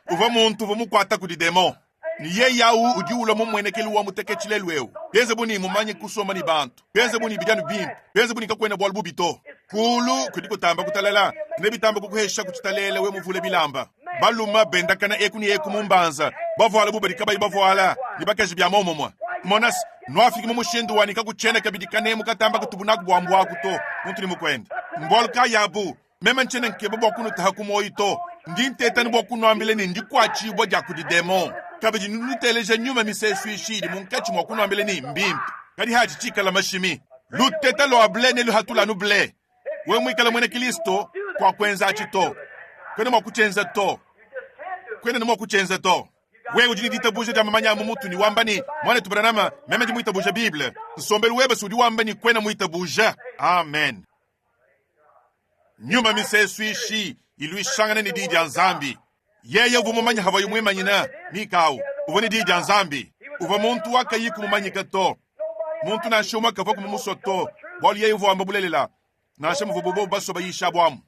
Uvua muntu uvua mukuata kudi demon. Ne yeye au udi ulua mu mmuenekelu wa muteketshi lelu eu, bienze bu ne mumanye kusomba ne bantu, bienze bu ne bidi anu bimpe, bienze bu ne kakuena bualu bubi to. Kuulu kudi kutamba kutalala, ne bitamba kukuhesha ku tshitalele we muvule bilamba. Balume bendakana eku ne eku mu mbanza, bavuala bu badi kabayi bavuala, ne bakaji bia muomumue. Mona se, nuafiki mu mushindu wa ne kakutshiena kabidi kanemu katamba kutubu naku bua mbuaku to, muntu ne mukuende. Mbualu kayi abu? Meme ntshiena nkeba bua kunutaha ku muoyo to, ndi nteta ne bua kunuambila ne ndikuatshibua dia kudi demon. Kabidi nudi nuteleja nyuma misesuishi idi munkatshi mua kunuambila ne, Mbimpe, kadi hatshi tshikala mashimi. Luteta lua ble neluhatule anu ble. Wewe muikale muena Kristo, kuakuenza atshi to. Kuena mua kutshienza to. Kuena ne mua kutshienza to. Wewe udi ne ditabuja dia mamanya a mu mutu ne wamba ne, Muanetu Branham, meme ndi muitabuja Bible. Nsombelu webe si udi wamba ne kuena muitabuja. Amen. Nyuma misesuishi iluishangana ne Diyi dia Nzambi. Yeye uvua mumanye havuaye muimanyina. Mika au uvua ne Diyi dia Nzambi. Uvua muntu wa kayi kumumanyika to. Muntu nansha umue kavua kumumusua to, bualu yeye uvua wamba bulelela, nansha muvuabu bobu basua bayishabu amu.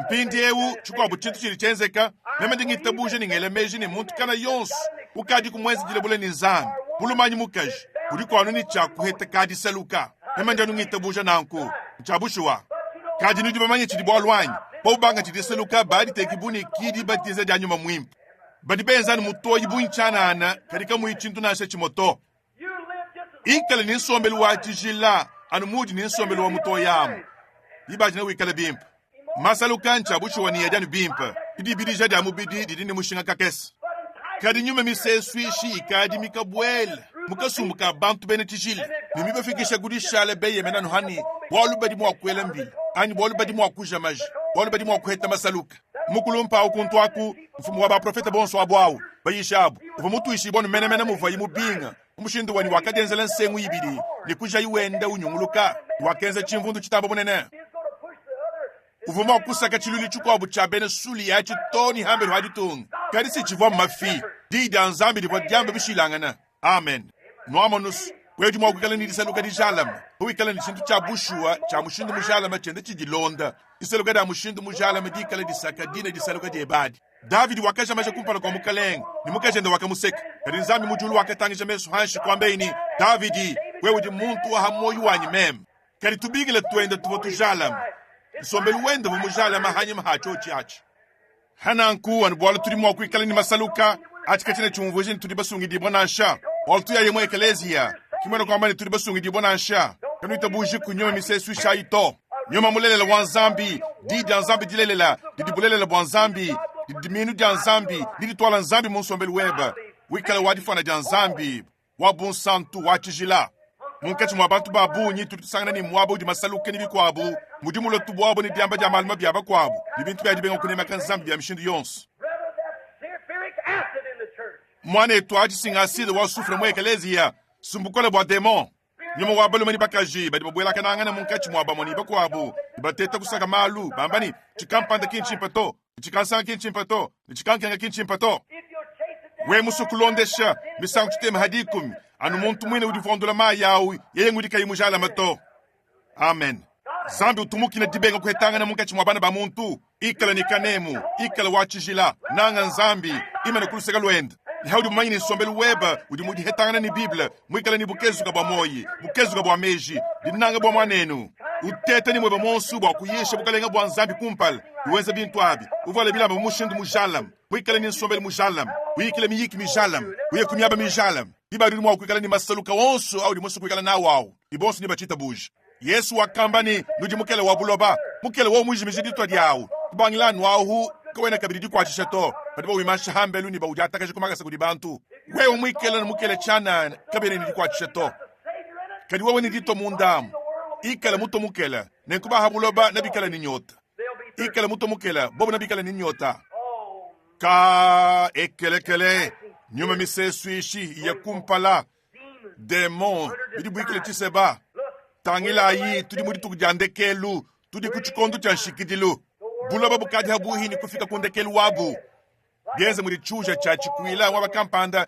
Mpindieu tshikuabu tshintu tshidi tshienzeka, meme ndi ngitabuja ne ngela meji ne muntu kana yonso ukadiku muenze dilabula ne Nzambi, mulume anyi mukaji, udiku anu ne tshia kuheta ka disaluka. Meme ndi anu ngitabuja nanku, ntshia bushuwa. Kadi nudi bamanye tshidi bualu anyi? Bobu bangate disaluka baditeki bu ne ki dibatiza dia nyuma muimpe. Badi benza anu mutoyi bungi tshianana, kadi kamuyi tshintu nansha tshimue to. Ikala ne nsombelu wa tshijila anu muudi ne nsombelu wa mutoyi amu. Diba adi newikale bimpe. Masaluka ntshia bushuwa ne adi anu bimpe. Didibidija dia mubidi didi ne mushinga kakese. Kadi nyuma misesuishi ikadi mikabuele mu kasumbu ka bantu bena tshijila ne mibafikisha ku dishala beyemena anu hani bualu badi mua kuela mbila anyi bualu badi mua kuja maja, bualu badi mua kuheta masaluka. Mukulumpe au kuntu aku, mfumu wa baprofete bonso abu au bayisha abu, uvua mutuishibue anu menemene muvuaye mubinga mu mushindu wanyi. Wakadienzela nsengu ibidi ne kujayi wenda unyunguluka. Wakenza tshimvundu tshitamba bunene. Uvua mua kusaka tshiluilu tshikuabu tshia bena Sulia atshi too ne hambelu ha ditunga, kadi si tshivua mafi. Diyi dia Nzambi divua diamba bishilangane. Amen. Nuamonus, wewe udi mua kuikala ne disaluka dijalame pawikala ne tshintu tshia bushuwa tshia mushindu mujalame tshienda tshidilonda. Disaluka dia mushindu mujalame dikala disaka dine disaluka diebe adi. Davidi wakaja maja kumpala kua mukalenge ne mukajende wakamuseka. Kadi Nzambi mu diulu wakatangija mesu hanshi kuambaye ne, Davidi, wewe udi muntu wa ha muoyo wanyi meme. Kadi tubingila tuende tuvua tujalame. Nsombelu wende uvua mujalame hanyima ha tshiotshi atshi. Hananku, anu bualu tudi mua kuikala ne masaluka, atshi katshiena tshiumvuija ne tudi basungidibua nansha. Bualu tuyaye mu ekeleziya, ki muena kuamba ne tudi basungidibua nansha. Kanuitabuji ku nyuma misesuishayi to. Nyuma mulelela wa Nzambi, Diyi dia Nzambi dilelela, didi bulelela bua Nzambi, didi dimiinu dia Nzambi, ne dituala Nzambi mu nsombelu webe, wikala wa difuana dia Nzambi, wa bunsantu, wa tshijila. Munkatshi mua bantu ba bungi tudi tusangana ne muaba udi masaluka ne bikuabu, mudi mulue tubuabu ne diamba dia malu mabi a bakuabu ne bintu bia dibenga kunemeka Nzambi bia mishindu yonso. Muanetu atshi singa acide wa soufre mu ekeleziya, sumbukole bua demon. Nyuma wa balume ne bakaji badi babuelakanangana munkatshi mua bamue ne bakuabu ne bateta kusaka malu, bamba ne, tshikampanda ki ntshimpe to, ne tshikansanga ki ntshimpe to, ne tshikankenga ki ntshimpe to. Wewe musue kulondesha misangu tshitema ha dikumi, anu muntu muine udi uvondula mayi au yeye ngudi kayi mujalame to. Amen. Nzambi utumukina dibenga kuhetangana munkatshi mua bana ba muntu. Ikala ne kanemu, ikala wa tshijila, nanga Nzambi, imana ku luseke luende. Ne haudi mumanye ne nsombelu webe udi mu dihetangana ne Bible, muikale ne bukezuka bua muoyi, bukezuka bua meji, dinanga bua muanenu, uteta ne muebe muonso bua kuyisha bukalenge bua Nzambi kumpala, ne wenza bintu abi, uvuale bilamba mu mushindu mujalame, muikale ne nsombelu mujalame, uyikile miyiki mijalame, uye ku miaba mijalame, diba adi udi mua kuikala ne masaluka onso audi musue kuikala nawu au, ne bonso nebatshitabuje. Yesu wakamba ne, Nudi mukele wa buloba. Mukele wowu mujimije ditua diawu, kubangila anu ahu kawena kabidi dikuatshisha to. Badi bawimansha hambelu ne bawudiatakaja ku makasa kudi bantu. Wewe muikale ne mukele tshianana, kabiena ne dikuatshisha to. Kadi wewe ne ditua munda amu, ikala mutua mukele, nenku ba ha buloba nebikale ne nyota. Ikala mutua mukele, bobo nebikale ne nyota. Ka ekelekele, nyuma misesuishi iya kumpala. Demon bidi buikile tshiseba. Tangilayi, tudi mu dituku dia ndekelu, tudi ku tshikondo tshia nshikidilu. Buloba bukadi habuhi ne kufika ku ndekelu wabu. Bienze mudi tshiuja tshia tshikuila muaba kampanda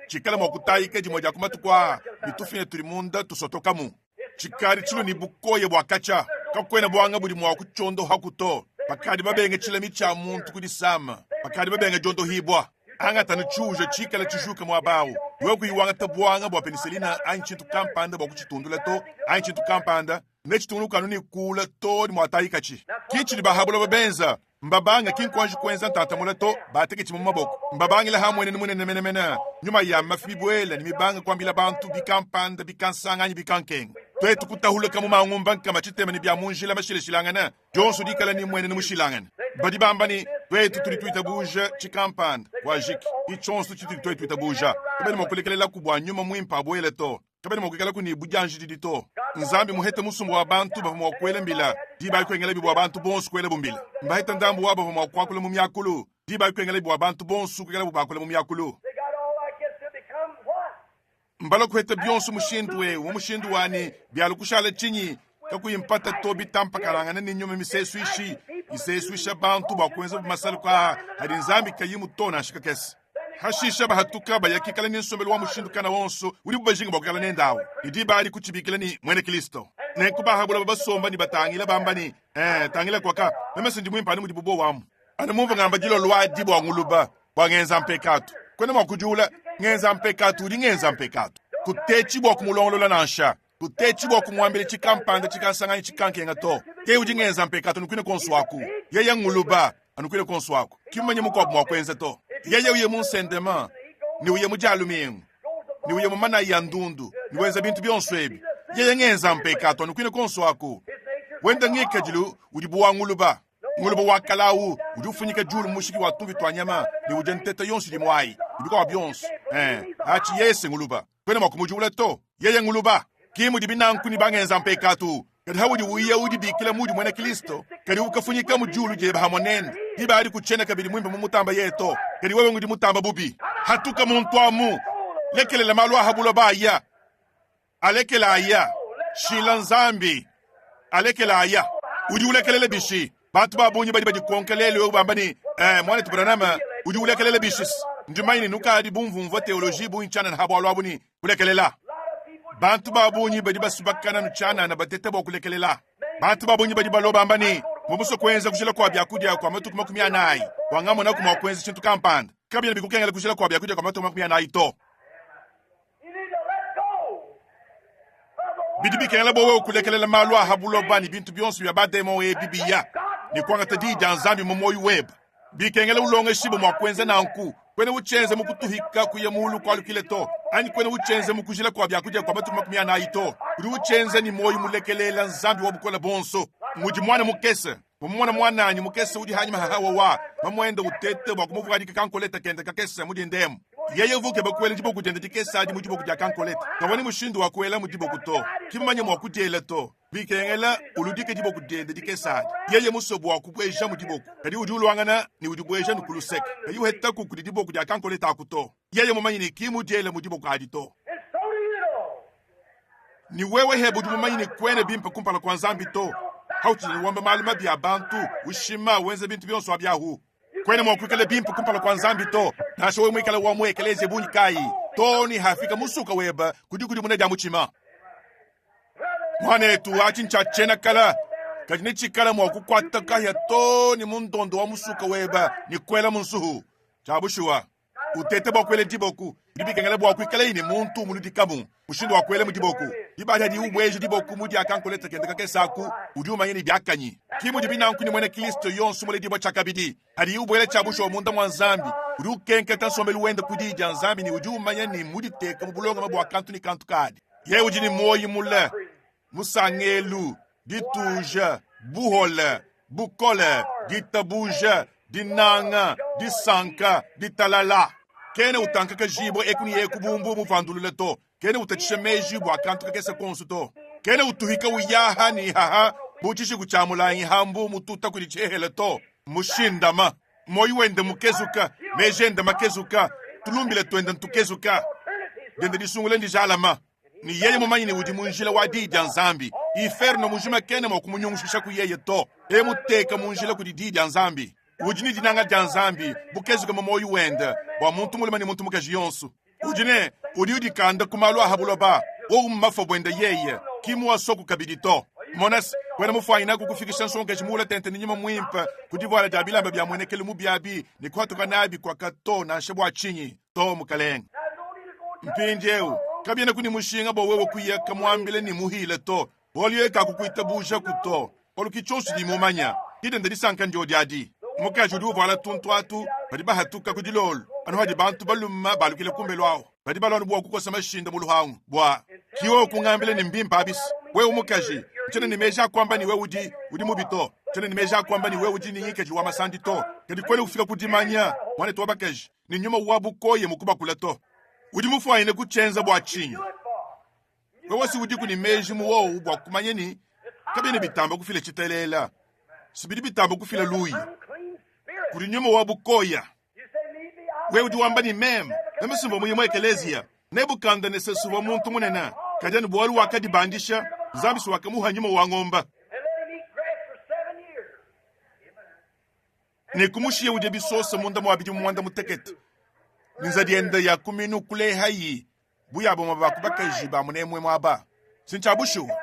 tshikala mua kutayika dimue dia ku matuku aa, ne tufina tudi munda tusotokamu. Tshikadi tshilue ne bukoya bua katshia, kakuena buanga budi mua kutshiondohaku to. Bakadi babenga tshilami tshia muntu ku disama, bakadi babenga diondohibua. Angata anu tshiuja tshikala tshijuka muaba au. Wewe kuyi wangata buanga bua penicilline anyi tshintu kampanda bua kutshitundula to, anyi tshintu kampanda, netshitungunuke anu ne kuula too ne muatayikatshi. Ke tshidi ba ha buloba benza. Mbabanga ki nkuanji kuenza ntanta mule to, bateketshi mu maboko. Mbabangila ha muenenu munene menemene. Nyuma ya mafi mibuele ne mibanga kuambila bantu bikampanda, bikansanga anyi bikankenga. Tuetu kutahuluka mu mangumba nkama tshitema ne bia mu njila mashilashilangane, dionso dikala ne muenenu mushilangane. Badi bamba ne, Twetu tudi twitabuuja cikampanda, kwajiki. Ki cyonso citudi twetu twitabuuja. Kabena mwa kulekelelaku bwa Nyuma Mwimpe abwele to. Kabena mwa kwikalaku ne budyanjididi to. Nzambi muhete musumba wa bantu bavwa mwa kwela mbila, diba adi kwengelabi bwa bantu bonso kwelabu mbila. Mbaheta ndambu wa bavwa mwa kwakula mu myakulu, diba adi kwengelabi bwa bantu bonso kwikalabu bakula mu myakulu. Mbalua kuheta bionso mushindu eu, mu mushindu wa ne, bialua kushala tshinyi? Kakuyi mpata to bitampakanangana ne nyuma misesuishi, isesuisha bantu bua kuenza masaluka aa adi Nzambi kayimu to nansha kakese. Hashisha bahatuka baya kikala ne nsombelu wa mushindu kana wonso udibu bajinga bua kuikala nende awu, ne diba adi kutshibikila ne muena Kristo. Nenku bahabula babasomba ne batangila bamba ne, Eh, tangila kuaka, meme se ndi muimpe anu mudibu bowamu. Anu mumvua ngamba dilolo adi bua nguluba, bua ngenza mpekatu. Kuena mua kudiula ngenza mpekatu udi ngenza mpekatu. Kutetshi bua kumulongolola nansha. Kutetshi bua kumuambila tshikampanda tshikansanganya tshikankenga to. Ke udi ngenza mpekatu anu kuine konso aku. Yeye nguluba anu kuine konso aku. Ki mmanye mukuabu mua kuenza to. Yeye uye mu nsendema ne uye mu Dia lumingu ne uye mu manayi a ndundu ne wenza bintu bionso ebi. Yeye ngenza mpekatu anu kuine konso aku. Wenda ngikadilu udi bu wa nguluba. Nguluba wa kalawu udi ufunyika diulu mu mushiki wa tumvi tua nyama ne udia nteta yonso idi muayi ne bikuabu bionso. Eh, atshi yese nguluba. Kuena mua kumudiwula to. Yeye nguluba. Ki mudibi nanku ne bangenza mpekatu. Kadi haudi uya udibikila muudi muena Kristo, kadi ukafunyika mu diulu diebe hamue nende. Diba adi kutshiena kabidi muimpe mu mutamba yeye to, kadi wewe ngudi mutamba bubi. Hatuka muntu amu, lekelela malu a ha buloba aya. Alekela aya. Shila Nzambi. Alekela aya. Udi ulekelela bishi? Bantu ba bungi badi badikonka lelu eu bamba ne, eh, muanetu Branham udi ulekelela bishi? Ndi mumanye ne nukadi bumvumvua teoloji bungi tshianana ha bualu abu ne kulekelela. Bantu ba bungi badi basubakana nu tshianana bateta bua kulekelela. Bantu ba bungi badi balua bamba ne, mvua musue kuenza kujila kua biakudia kua matuku 40 bua ngamonaku mua kuenza tshintu kampanda. Kabiena bikukengela kujila kua biakudia kua matuku 40 to. Bidi bikengela bua wewe kulekelela malu a ha buloba ne bintu bionso bia bademon ebi biya ne kuangata diyi dia Nzambi mu muoyo webe. Bikengela ulongeshibue mua kuenza nanku. Kuena utshienza mu kutuhika kuya mulu kualukile to, anyi kuena utshienza mu kujila kua biakudia kua matuku 40 to. Udi utshienza ne muoyo mulekelela Nzambi wa bukole buonso. Mudi muana mukese mumona muananyi mukese udi hanyima ha hawa wa mamuende utete bua kumuvuadika kankoleta kende kakese mu dindemu. Yeye uvua ukeba kuela diboko diende dikese adi mu diboko dia kankoleta. Kavua ne mushindu wa kuela mu diboko to. Ki mumanye mua kudiela to. Bikengela uludike diboko diende dikese adi. Yeye musue bua kubueja mu diboko, kadi udi uluangana ne udibueja nu ku luseke. Kayi uhetaku kudi diboko dia kankoleta aku to. Yeye mumanye ne ki mudiele mu diboko adi to. Ne wewe hebe udi mumanye ne kuena bimpe kumpala kua Nzambi to. Hautshidi wamba malu mabi a bantu, ushima, wenza bintu bionso abi ahu. Kuena mua kuikala bimpe kumpala kua Nzambi to, nansha wewe muikale wa mu ekeleziya bungi kayi, too ne hafika musuka webe ku dikudimuna dia mutshima. Muanetu, atshi ntshia tshiena kala, kadi netshikale mua kukuata kahia too ne mu ndondo wa musuka webe ne kuela mu nsuhu. Tshia bushuwa. Utete bua kuela diboku, bidi bikengela bua kuikalayi ne muntu umuludikamu mushindu wa kuela mu diboku. Diba adi adi ubueja diboku mu dia kankoleta kende kakese aku, udi umanya ne biakanyi. Ki mudibi nanku ne muena Kristo yonso muledibua tshiakabidi. Padiye ubuela tshia bushuwa munda mua Nzambi, udi ukenketa nsombelu wende ku Diyi dia Nzambi ne udi umanya ne mmuditeke mu bulongame bua kantu ne kantu kadi. Yeye udi ne muoyo mule, musangelu, dituja, buhole, bukole, ditabuja, dinanga, disanka, ditalala. Kena utankakajibua eku ne eku bu mbu mupandulula to. Kena utatshisha meji bua kantu kakese konso to. Kena utuhika uyaha ne ihaha bu tshishiku tshia mulangi ha mbu mututa kudi tshihehele to. Mmushindama, muoyo wende mukezuka, meji ende makezuka, tulumbila tuende ntukezuka, diende disungula ndijalama. Ne yeye mumanye ne udi mu njila wa Diyi dia Nzambi, inferno mujima kena mua kumunyungushishaku yeye to. Emuteka mu njila kudi Diyi dia Nzambi. Udi ne dinanga dia Nzambi bukezuke mu muoyo wende bua muntu mulume ne muntu mukaji yonso. Udi ne udi udikanda ku malu a ha buloba, wowu mmafua buende yeye, ki muwasoku kabidi to. Mona se, kuena mufuanyinaku kufikisha nsongakaji muwule tente ne nyuma muimpe ku divuala dia bilamba bia muenekelu mubi abi ne kuhatuka nabi kuaka to, nansha bua tshinyi to, mukalenge. Mpindieu, kabienaku ne mushinga bua wewe kuya kamuambila ne muhile to, bualu yeye kakukuitabujaku to. Bualu ki tshionso tshidi mumanya, ki diende disanka ndiodi adi. Mukaji udi uvuala tuntu atu badi bahatuka ku dilolo, anu hadi bantu balume balukila kumbelu ahu, badi balua anu bua kukosa mashinda mu luhangu. Bua ki wewe kungambila ne mbimpe abisi, wewe mukaji, ntshiena ne meji a kuamba ne wewe udi udi mubi to, ntshiena ne meji a kuamba ne wewe udi ne ngikadilu wa masandi to. Kadi kwena ufika ku dimanya, mwanetu wa bakaji, ne nyuma wa bukoya mukubakula to. Udi mufwanyine kucyenza bwa cinyi? Wewe si udiku ne meji mu wowu bwa kumanya ne kabyena bitamba kufila citeleela, si bidi bitamba kufila luya. Kudi nyuma wa bukoya. Wewe udi wamba ne, Meme, meme si mvwa muye mu ekeleziya. Nebukandanesa si uvwa muntu munene, kadi anu bwalu wakadibandisha, Nzambi si wakamuha nyuma wa ngomba. Ne kumushiya udia bisosa munda mua bidimu muanda mutekete, ne nzadi yende ya ku minu kulehayi bu ya bamue ba ku bakaji ba munemue muaba. Si ntshia bushuwa?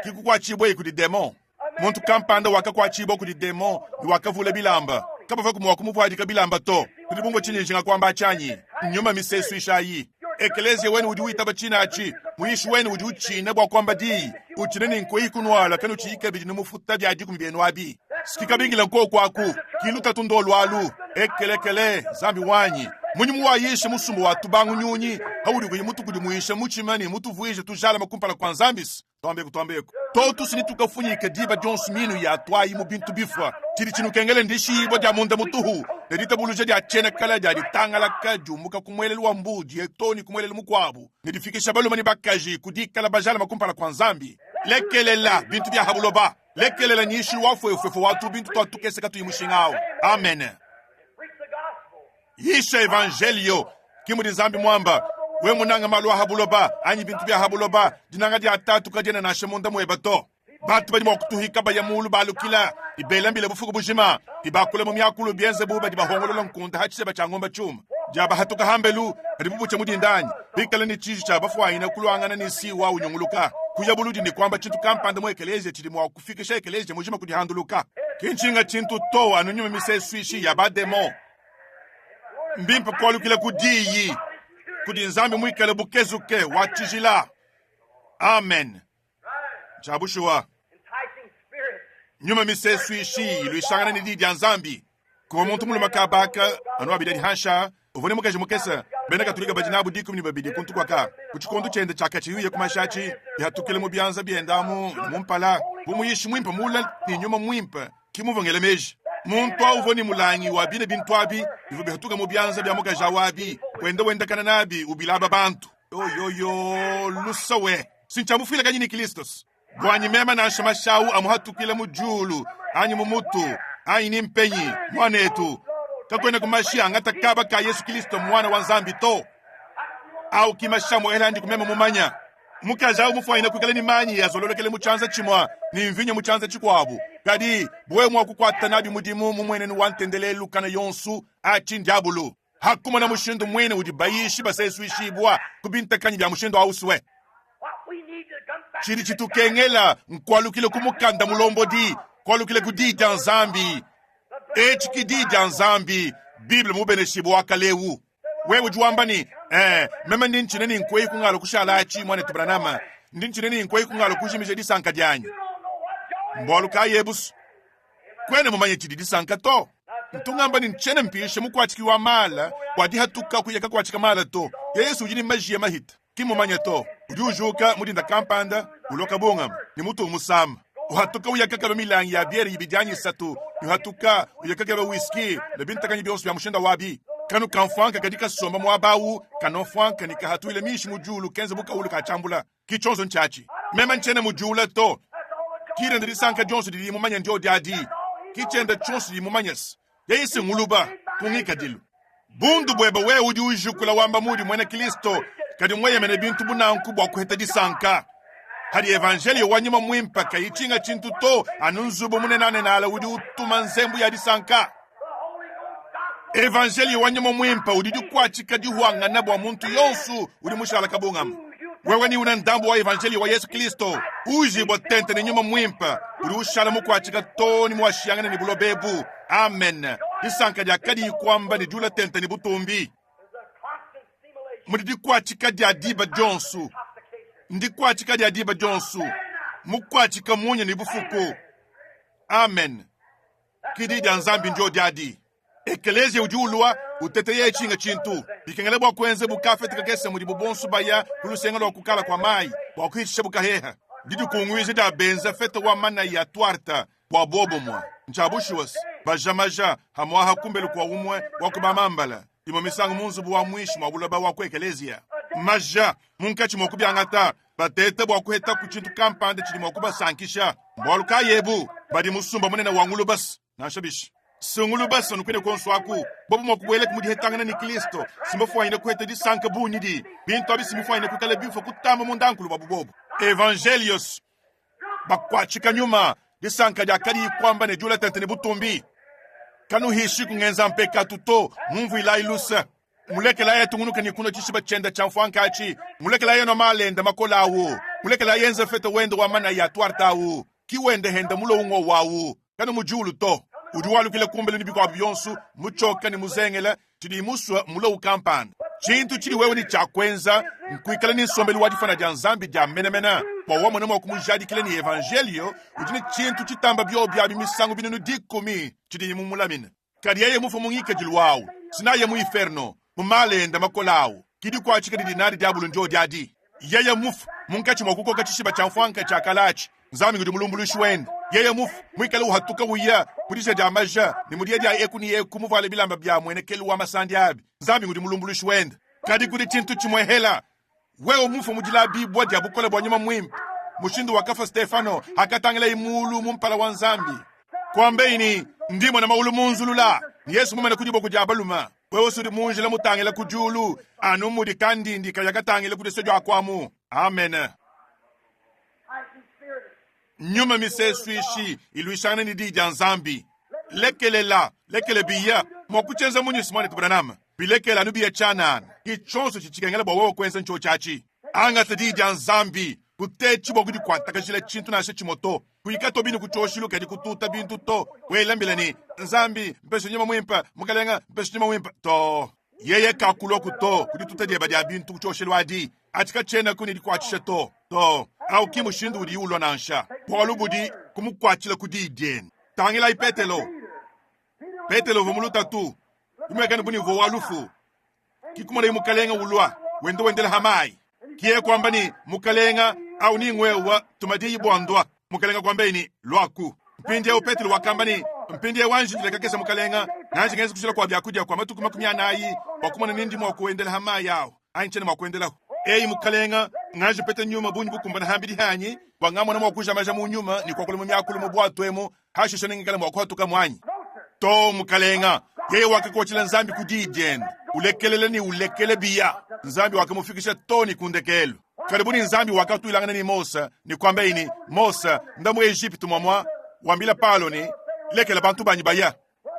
Ki kukuatshibuaye kudi demon. Muntu kampanda wakakuatshibua kudi demon ne wakavula bilamba. Kabavuaku mua kumuvuadika bilamba to. Tudi bumvue tshinyi njinga kuamba atshi anyi? Nyuma misesuishayi. Ekeleziya wenu udi witaba tshine atshi. Muyishi wenu udi utshina bua kuamba diyi, utshina ne nkueyi kunuala kanutshiyi kabidi numufuta bia dikumi bienu abi. Sikikabingila nkoku aku, ki lutatu ndolu alu. Ekelekele, Nzambi wanyi, munyi muwayisha musumba wa tubangu nyunyi paudi kuyi mutukudimuisha mutshima ne mutuvuije tujalama kumpala kua Nzambi? Tuambeku tuambeku, totu si tukafunyike diba dionso minu ya tuayi mu bintu bifua. Tshidi tshinukengele ndishiyibua dia munda mutuhu ne ditabuluja dia tshiena kala dia ditangalaka diumuka ku muelelu wa mbuu diye too ne ku muelelu mukuabu ne difikisha balume ne bakaji ku dikala bajalama kumpala kua Nzambi. Lekelela bintu bia ha buloba. Lekelela nyishilu wa fuefuefue wa tu bintu tua tukese katuyi mushinga awu. Amene. Yisha evanjelio, ke mudi Nzambi muamba. We munanga malu a ha buloba anyi bintu bia ha buloba, dinanga dia Tatu kadiena nansha munda mueba to. Bantu badi mua kutuhika baya mulu balukila, ne bela mbila bufuku bujima, ne bakula mu miakulu bienze bu badi bahongolola nkunda ha tshiseba tshia ngomba tshiuma. Dia bahatuka hambelu hadi bubutsha mu dinda anyi bikale ne tshiji tshia bafuanyina kuluangana ne siwa unyunguluka, kuya buludi ne kuamba tshintu kampanda mu ekeleziya tshidi mua kufikisha ekeleziya mujima ku dihanduluka. Ki ntshinga tshintu to anu nyuma misesuishi ya bademon. Mbimpe kualukila ku diyi kudi Nzambi muikale bukezuke wa tshijila. Amen. Ntshia bushuwa. Nyuma misesuishi iluishangana ne diyi dia Nzambi. Kuvua muntu mulume kabaka anu abidi adi hansha uvua ne mukaji mukese. Bena Katolika badi nabu 12 kuntu kuaka. Ku tshikondo tshiende tshia katshiyuya ku mashi atshi bihatukile mu bianza biende amu ne mu mpala bu muyishi muimpe mula ne nyuma muimpe ki muvua ngela meji. Muntu au uvua ne mulangi wa bine bintu abi bivua bihatuka mu bianza bia mukaji au abi, wenda wendakana nabi ubilaba bantu. Yoyoyo lusa we! Si ntshiamufuilakanyi ne Kristus. Buanyi meme nansha mashi au amuhatukile mu diulu anyi mu mutu anyi ni mpenyi, muanetu, kakuena ku mashi angata kaba ka Yesu Kristo muana wa Nzambi to. Au ki mashi amuela andi ku meme mumanya. Mukaji au mufuanyine kuikala ne manyi azololokele mu tshianza tshimue ne mvinyo mu tshianza tshikuabu. Kadi bu wewe mua kukuata nabi mudimu mu muenenu wa ntendelelu kana yonsu, atshi ndiabulu. Hakumona mushindu muine udi bayishi basesuishibua ku bintakanyi bia mushindu au sue. Tshidi tshitukengela nkualukile ku mukanda mulombodi, kualukile ku Diyi dia Nzambi. Etshi ki Diyi dia Nzambi, Bible mubeneshibue wa kale eu. Wewe udi wamba ne, Eh, meme ndi ntshina ne nkueyi kungalo kushala atshi, muanetu Branham. Ndi ntshina ne nkueyi kungalo kujimija disanka dianyi. Mbualu kayi ebusu? Kuena mumanye tshidi disanka to. Ntu ngamba ne ntshiena mpisha mukuatshiki wa mala bua dihatuka kuya kakuatshika mala to. Yesu udi ne majiya mahita, ki mumanye to. Udi ujuka mu dinda kampanda, ulua kabungama, ne mutu umusama. Uhatuka uya kakeba milangi ya biere ibidi anyi isatu, ne uhatuka uya kakeba whisky ne bintakanyi bionso bia mushinda wabi. Kanu kamfuanka kadi kasomba muaba au, kanomfuanka ne kahatuile mishi mu diulu kenza bu kawulu ka tshiambula. Ki tshionso ntshiatshi. Meme ntshiena mudiula to. Ki diende disanka dionso didi mumanye ndio adi. Ki tshiende tshionso didi mumanye se yeye si nguluba ku ngikadilu. Bundu buebe wewe udi ujukula wamba muudi muena Kristo kadi mueyemene bintu bu nanku bua kuheta disanka. Hadi evanjelio wa nyuma muimpe kayi tshinga tshintu to anu nzubu munenanenala udi utuma nzembu ya disanka. Evanjelio wa nyuma muimpe udi dikuatshika dihuangana bua muntu yonso udi mushala kabungama. Wewe ni una ndambu wa evanjelio wa Yesu Kristo ujibua tente ne nyuma muimpe udi ushala mukuatshika to ni muashiyangana ne buloba ebu. Amen. Disanka dia kadiyi kuamba ne diula tente ne butumbi. Mudi dikuatshika dia diba dionso, ndikuatshika dia diba dionso, mukuatshika munya ne bufuku. Amen. Ki Diyi dia Nzambi ndio diadi. Ekeleziya udi ulua uteteya tshinga tshintu. Bikengela bua kuenza bu kafete kakese mudibu bonso baya ku lusenga lua kukala kua mayi bua kuhitshisha bu kaheha. Ndidikunguija dia benza fete wa manaya a tuarta bua bobumue. Ntshia bushuwa se, Baja maja hamwaha kumbelu kwa umwe wa ku bamambala, imue misangu mu nzubu wa muinshi mua buloba wa ku ekeleziya. Maja munkatshi mua kubiangata, bateta bua kuhetaku tshintu kampanda tshidi mua kubasankisha. Mbualu kayi ebu? Badi musumba munene wa ngulubas, nansha bishi. Sungulubas nukwine kuonso aku, bobu mua kubuelaku mu dihetangana ne Kristo, simbafuanyine kuheta disanka bunyidi. Bintu abi simbifuanyine kuikala bifua kutamba mundankulu buabu bobu. Evangelios bakuatshika nyuma, disanka diakadi kuamba ne diula tente ne butumbi. Kanuhishi kungenza mpekatu to, mumvuilayi luse. Mulekelayi atungunuke ne kunua tshishiba tshiende tshia mfuanka atshi. Mulekelayi anua malenda makole awu. Mulekelayi enze fete wende wa manaya a tuarte awu. Ki wende hende mulowu ngowu awu. Kanumujiwulu to. Udi walukila kumbelu ne bikuabu bionso, mutshioka ne muzengele, tshidiyi musue mmulowu kampanda. Tshintu tshidi wewe ne tshia kuenza nkuikala ne nsombelu wa difana dia Nzambi dia menemene bua wamona mua kumujadikila ne evanjeliyo udi ne tshintu tshitamba biobi abi misangu binunu dikumi tshidiyi mumulamine. Kadi yeye mufue mu ngikadilu wawu, sinaye mu iferno, mu malenda makole awu, ki dikuatshika didi nadi diabulu ndiodi adi. Yeye mufue munkatshi mua kukoka tshishiba tshia mfuanka tshia kale atshi, Nzambi ngudi mulumbuluishi wende. Yeye mufue muikale uhatuka uya mu dija dia maja ne mu diya dia eku ne eku muvuale bilamba bia muenekelu wa masandi abi, Nzambi ngudi mulumbuluishi wende. Kadi kudi tshintu tshimue hela, wewe mufue mu dilabibua dia bukole bua Nyuma Muimpe, mushindu wakafua Stefano hakatangileye mulu mu mpala wa Nzambi, kuambeyi ne, Ndi mona maulu munzulula, ne Yesu mumane ku diboko dia balume. Wewe sudi mu njila mutangila ku diulu, anu mudi kandindi kaya katangile ku disua dia kuamu. Amen. Nyuma misesuishi iluishangana ne Diyi dia Nzambi. Lekelela, lekele biya. Mua kutshienza munyi, Simone Branham? Bilekela anu biya tshianana. Ki tshionso tshidi tshikengela bua wewe kuenza ntshiotshi atshi. Angata Diyi dia Nzambi, kutetshi bua kudikuatakajila tshintu nansha tshimue to. Kuika to binu ku tshioshilu kadi kututa bintu to. Wela mbila ne, Nzambi, mpesha nyuma muimpe, Mukalenga, mpesha nyuma muimpe. To. Yeye kakuluaku to ku dituta dieba dia bintu ku tshioshelu adi. Atshi katshienaku ne dikuatshisha to. To. Au ki mushindu udiyi ulua nansha. Bualu budi kumukuatshila ku diyi diende. Tangilayi Petelo. Petelo uvua mu lutatu, bimuekane bu ne uvua wa lufu. Ki kumonaye Mukalenga ulua, wenda wendela ha mayi. Ki yeye kuamba ne, Mukalenga, au ni ngwewa, tuma diyi bua ndua. Mukalenga kuambaye ne, Luaku. Mpindieu Petelo wakamba ne, Mpindieu anji ndile kakese Mukalenga, nganji ngenza kujila kua biakudia kua matuku 40 bua kumona ni ndi mua kuendela ha mayi au anyi tshiena mua kuendelahu. Eyi Mukalenga, nganji mpete nyuma bungi bukumbana hambidi hanyi bua ngamona mua kujamaja mu nyuma ne kuakula mu miakulu mu buatu emu, hashishe nengikale mua kuhatukamu anyi? To, Mukalenga. Yeye wakakuatshila Nzambi ku diyi diende, ulekelele ne ulekele biya. Nzambi wakamufikisha to ne ku ndekelu. Kadi bu ne Nzambi wakatuilangana ne Mose ne kuambaye ne, Mose, nda mu Ejipitu muamua, wambila Palo ne, lekela bantu banyi baya.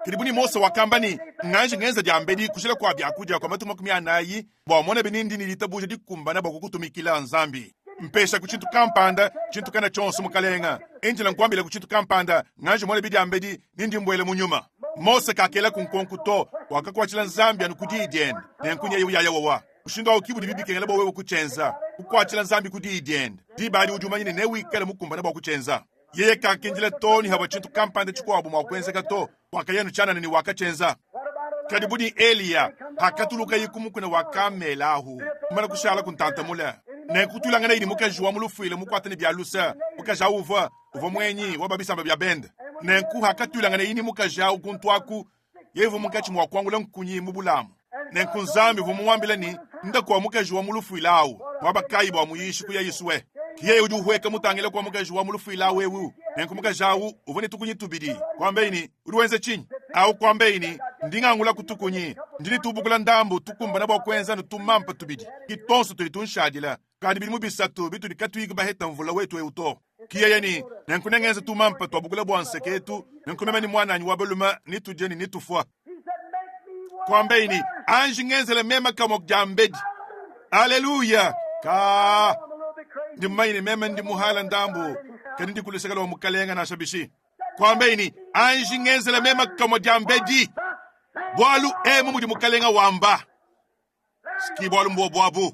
Kadi bu ne Mose wakamba ne, nganji ngenza diambedi kujila kua biakudia kua matuku 40 bua mona binindi ne ditabuja dikumbana bua kukutumikila Nzambi. Mpesha ku tshintu kampanda, tshintu kana tshionso Mukalenga. Indila nkuambila ku tshintu kampanda, nganji mona bidiambedi ne ndi mbuela mu nyuma. Mose kakela ku nkonku to, wakakuatshila Nzambi anu ku diyi diende. Nenku nyeye uyaya wawa. Mushindu awu ki budibi bikengela bua wewe kutshienza, kukuatshila Nzambi ku diyi diende. Diba adi udi umanya ne newikale mukumbane bua kutshienza. Yeye kakindila too ne havua tshintu kampanda tshikuabu mua kuenzeka to, wakaya anu tshianana ne wakatshienza. Kadi bu ne Eliya, pakatulukaye ku mukuna wa Kamela ahu, kumana kushala ku ntanta mule, nenku kutuilanganaye ne mukaji wa mu lufuila mukuate ne bia luse. Mukaji awu uvua, uvua muenyi wa ba bisamba bia bende. Nenku hakatuilanganaye ne mukaji awu kuntu aku, yeye uvua munkatshi mua kuangula nkunyi mu bulamu. Nenku Nzambi uvua mumuambile ne, Nda kua mukaji wa mu lufuila awu. Muaba kayi bua muyishi kuya Yisue? Yeye udi uhueka mutangile kua mukaji wa mu lufuila awu eu. Nenku mukaji awu uvua ne tukunyi tubidi. Kuambaye ne, Udi wenza tshinyi? Awu kuambaye ne, Ndi ngangulaku tukunyi. Ndi ne tubukula ndambu tukumbana bua kuenza anu tumampa tubidi. Ki tuonso tudi tunshadila. Kadi bidimu bisatu bitudi katuyi baheta mvula wetu eu to. Ki yeye ne, Nenku nengenze tumampa tua bukula bua nseke etu, nenku meme ne muananyi wa balume netudie ne netufua. Kuambaye ne, Anji ngenzele meme kamue diambedi. Aleluya! Ka ndi mumanye ne meme ndi muhala ndambu, kadi ndi ku luseke lua Mukalenga nansha bishi. Kuambaye ne, Anji ngenzele meme kamue diambedi, bualu emu mudi Mukalenga wamba. Ski bualu mbuobu abu.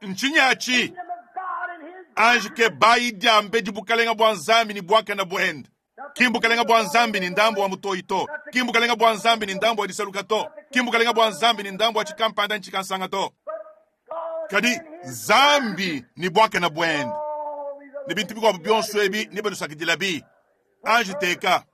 Ntshinyi atshi? Anji kebayi diambedi bukalenga bua Nzambi ne buakane buende. Ki mbukalenga bua Nzambi ne ndambu wa mutoyi to. Ki mbukalenga bua Nzambi ne ndambu wa disaluka to. Ki mbukalenga bua Nzambi ne ndambu wa tshikampanda ntshikansanga to. Kadi Nzambi ne buakane buende ne bintu bikuabu bionso ebi nebanusakidilabi. Anji teka.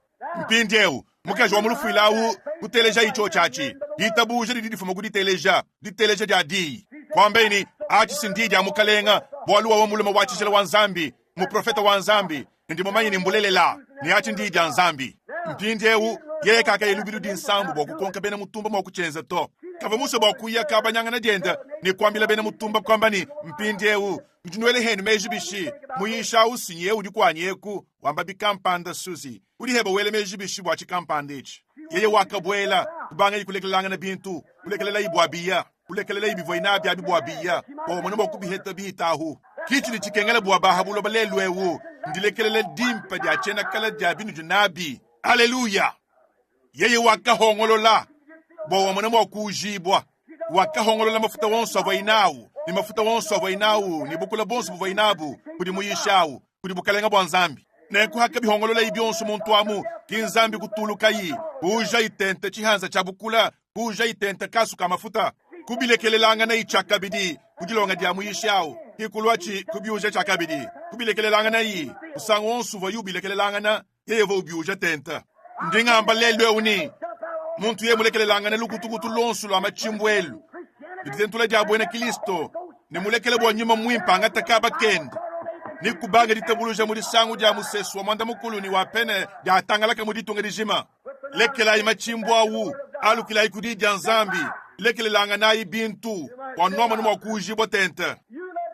Mpindieu, mukaji wa mu lufuila au kutelejayi tshiotshi atshi. Ditabuja didi difuma ku diteleja, diteleja dia diyi. Kuambaye ne, Atshi si ndiyi dia Mukalenga, bualu wawa mulume wa tshijila wa Nzambi, muprofete wa Nzambi, ne ndi mumanye ne mbulelela ne atshi ndiyi dia Nzambi. Mpindieu, yeye kakaya lubilu dinsambu bua kukonka bena mutumba mua kutshienza to. Kavua musue bua kuya kabanyangana diende ne kuambila bena mutumba kuamba ne, Mpindieu, nudi nuela henu meji bishi? Muyisha au si nyeye udi kuanyi eku wamba bikampanda. Susie, udi heba wela meji bishi bua tshikampanda etshi? Yeye wakabuela, kubangaye kulekelelangana bintu, kulekelelayi bua biya, kulekelelayi bivuaye nabi abi bua biya, bua bamone mua kubiheta bihitahu. Ki tshidi tshikengela bua ba ha buloba lelu eu, ndilekelela dimpe dia tshiena kala dia binudi nabi. Aleluya! Yeye wakahongolola bua wamona mua kuujibua. Wakahongolola mafuta onso avuaye nawu, ne mafuta onso avuaye nawu, ne bukula bonso buvuaye nabu, kudi muyishi awu, kudi bukalenga bua Nzambi. Nenku hakabihongololayi bionso muntu amu, ki Nzambi kutulukayi, kuujayi tente tshihanza tshia bukula, kuujayi tente kasu ka mafuta, kubilekelelanganayi tshiakabidi ku dilonga dia muyishi awu, ki kuluatshi kubiuja tshiakabidi, kubilekelelanganayi musangu wonso uvuaye ubilekelelangana, yeye uvua ubiuja tente. Ndi ngamba lelu eu ne, muntu yeye mulekelelangane lukutukutu luonso lua matshimbu elu ne ditentula dia buena Kristo ne mulekele bua nyuma muimpe angata kaba kende ne kubanga ditabuluja mu disangu dia musesu wa muanda mukulu ne wa pene diatangalaka mu ditunga dijima. Lekelayi matshimbu awu, alukilayi ku Diyi dia Nzambi, lekelelanganayi bintu bua nuamone mua kuujibua tente.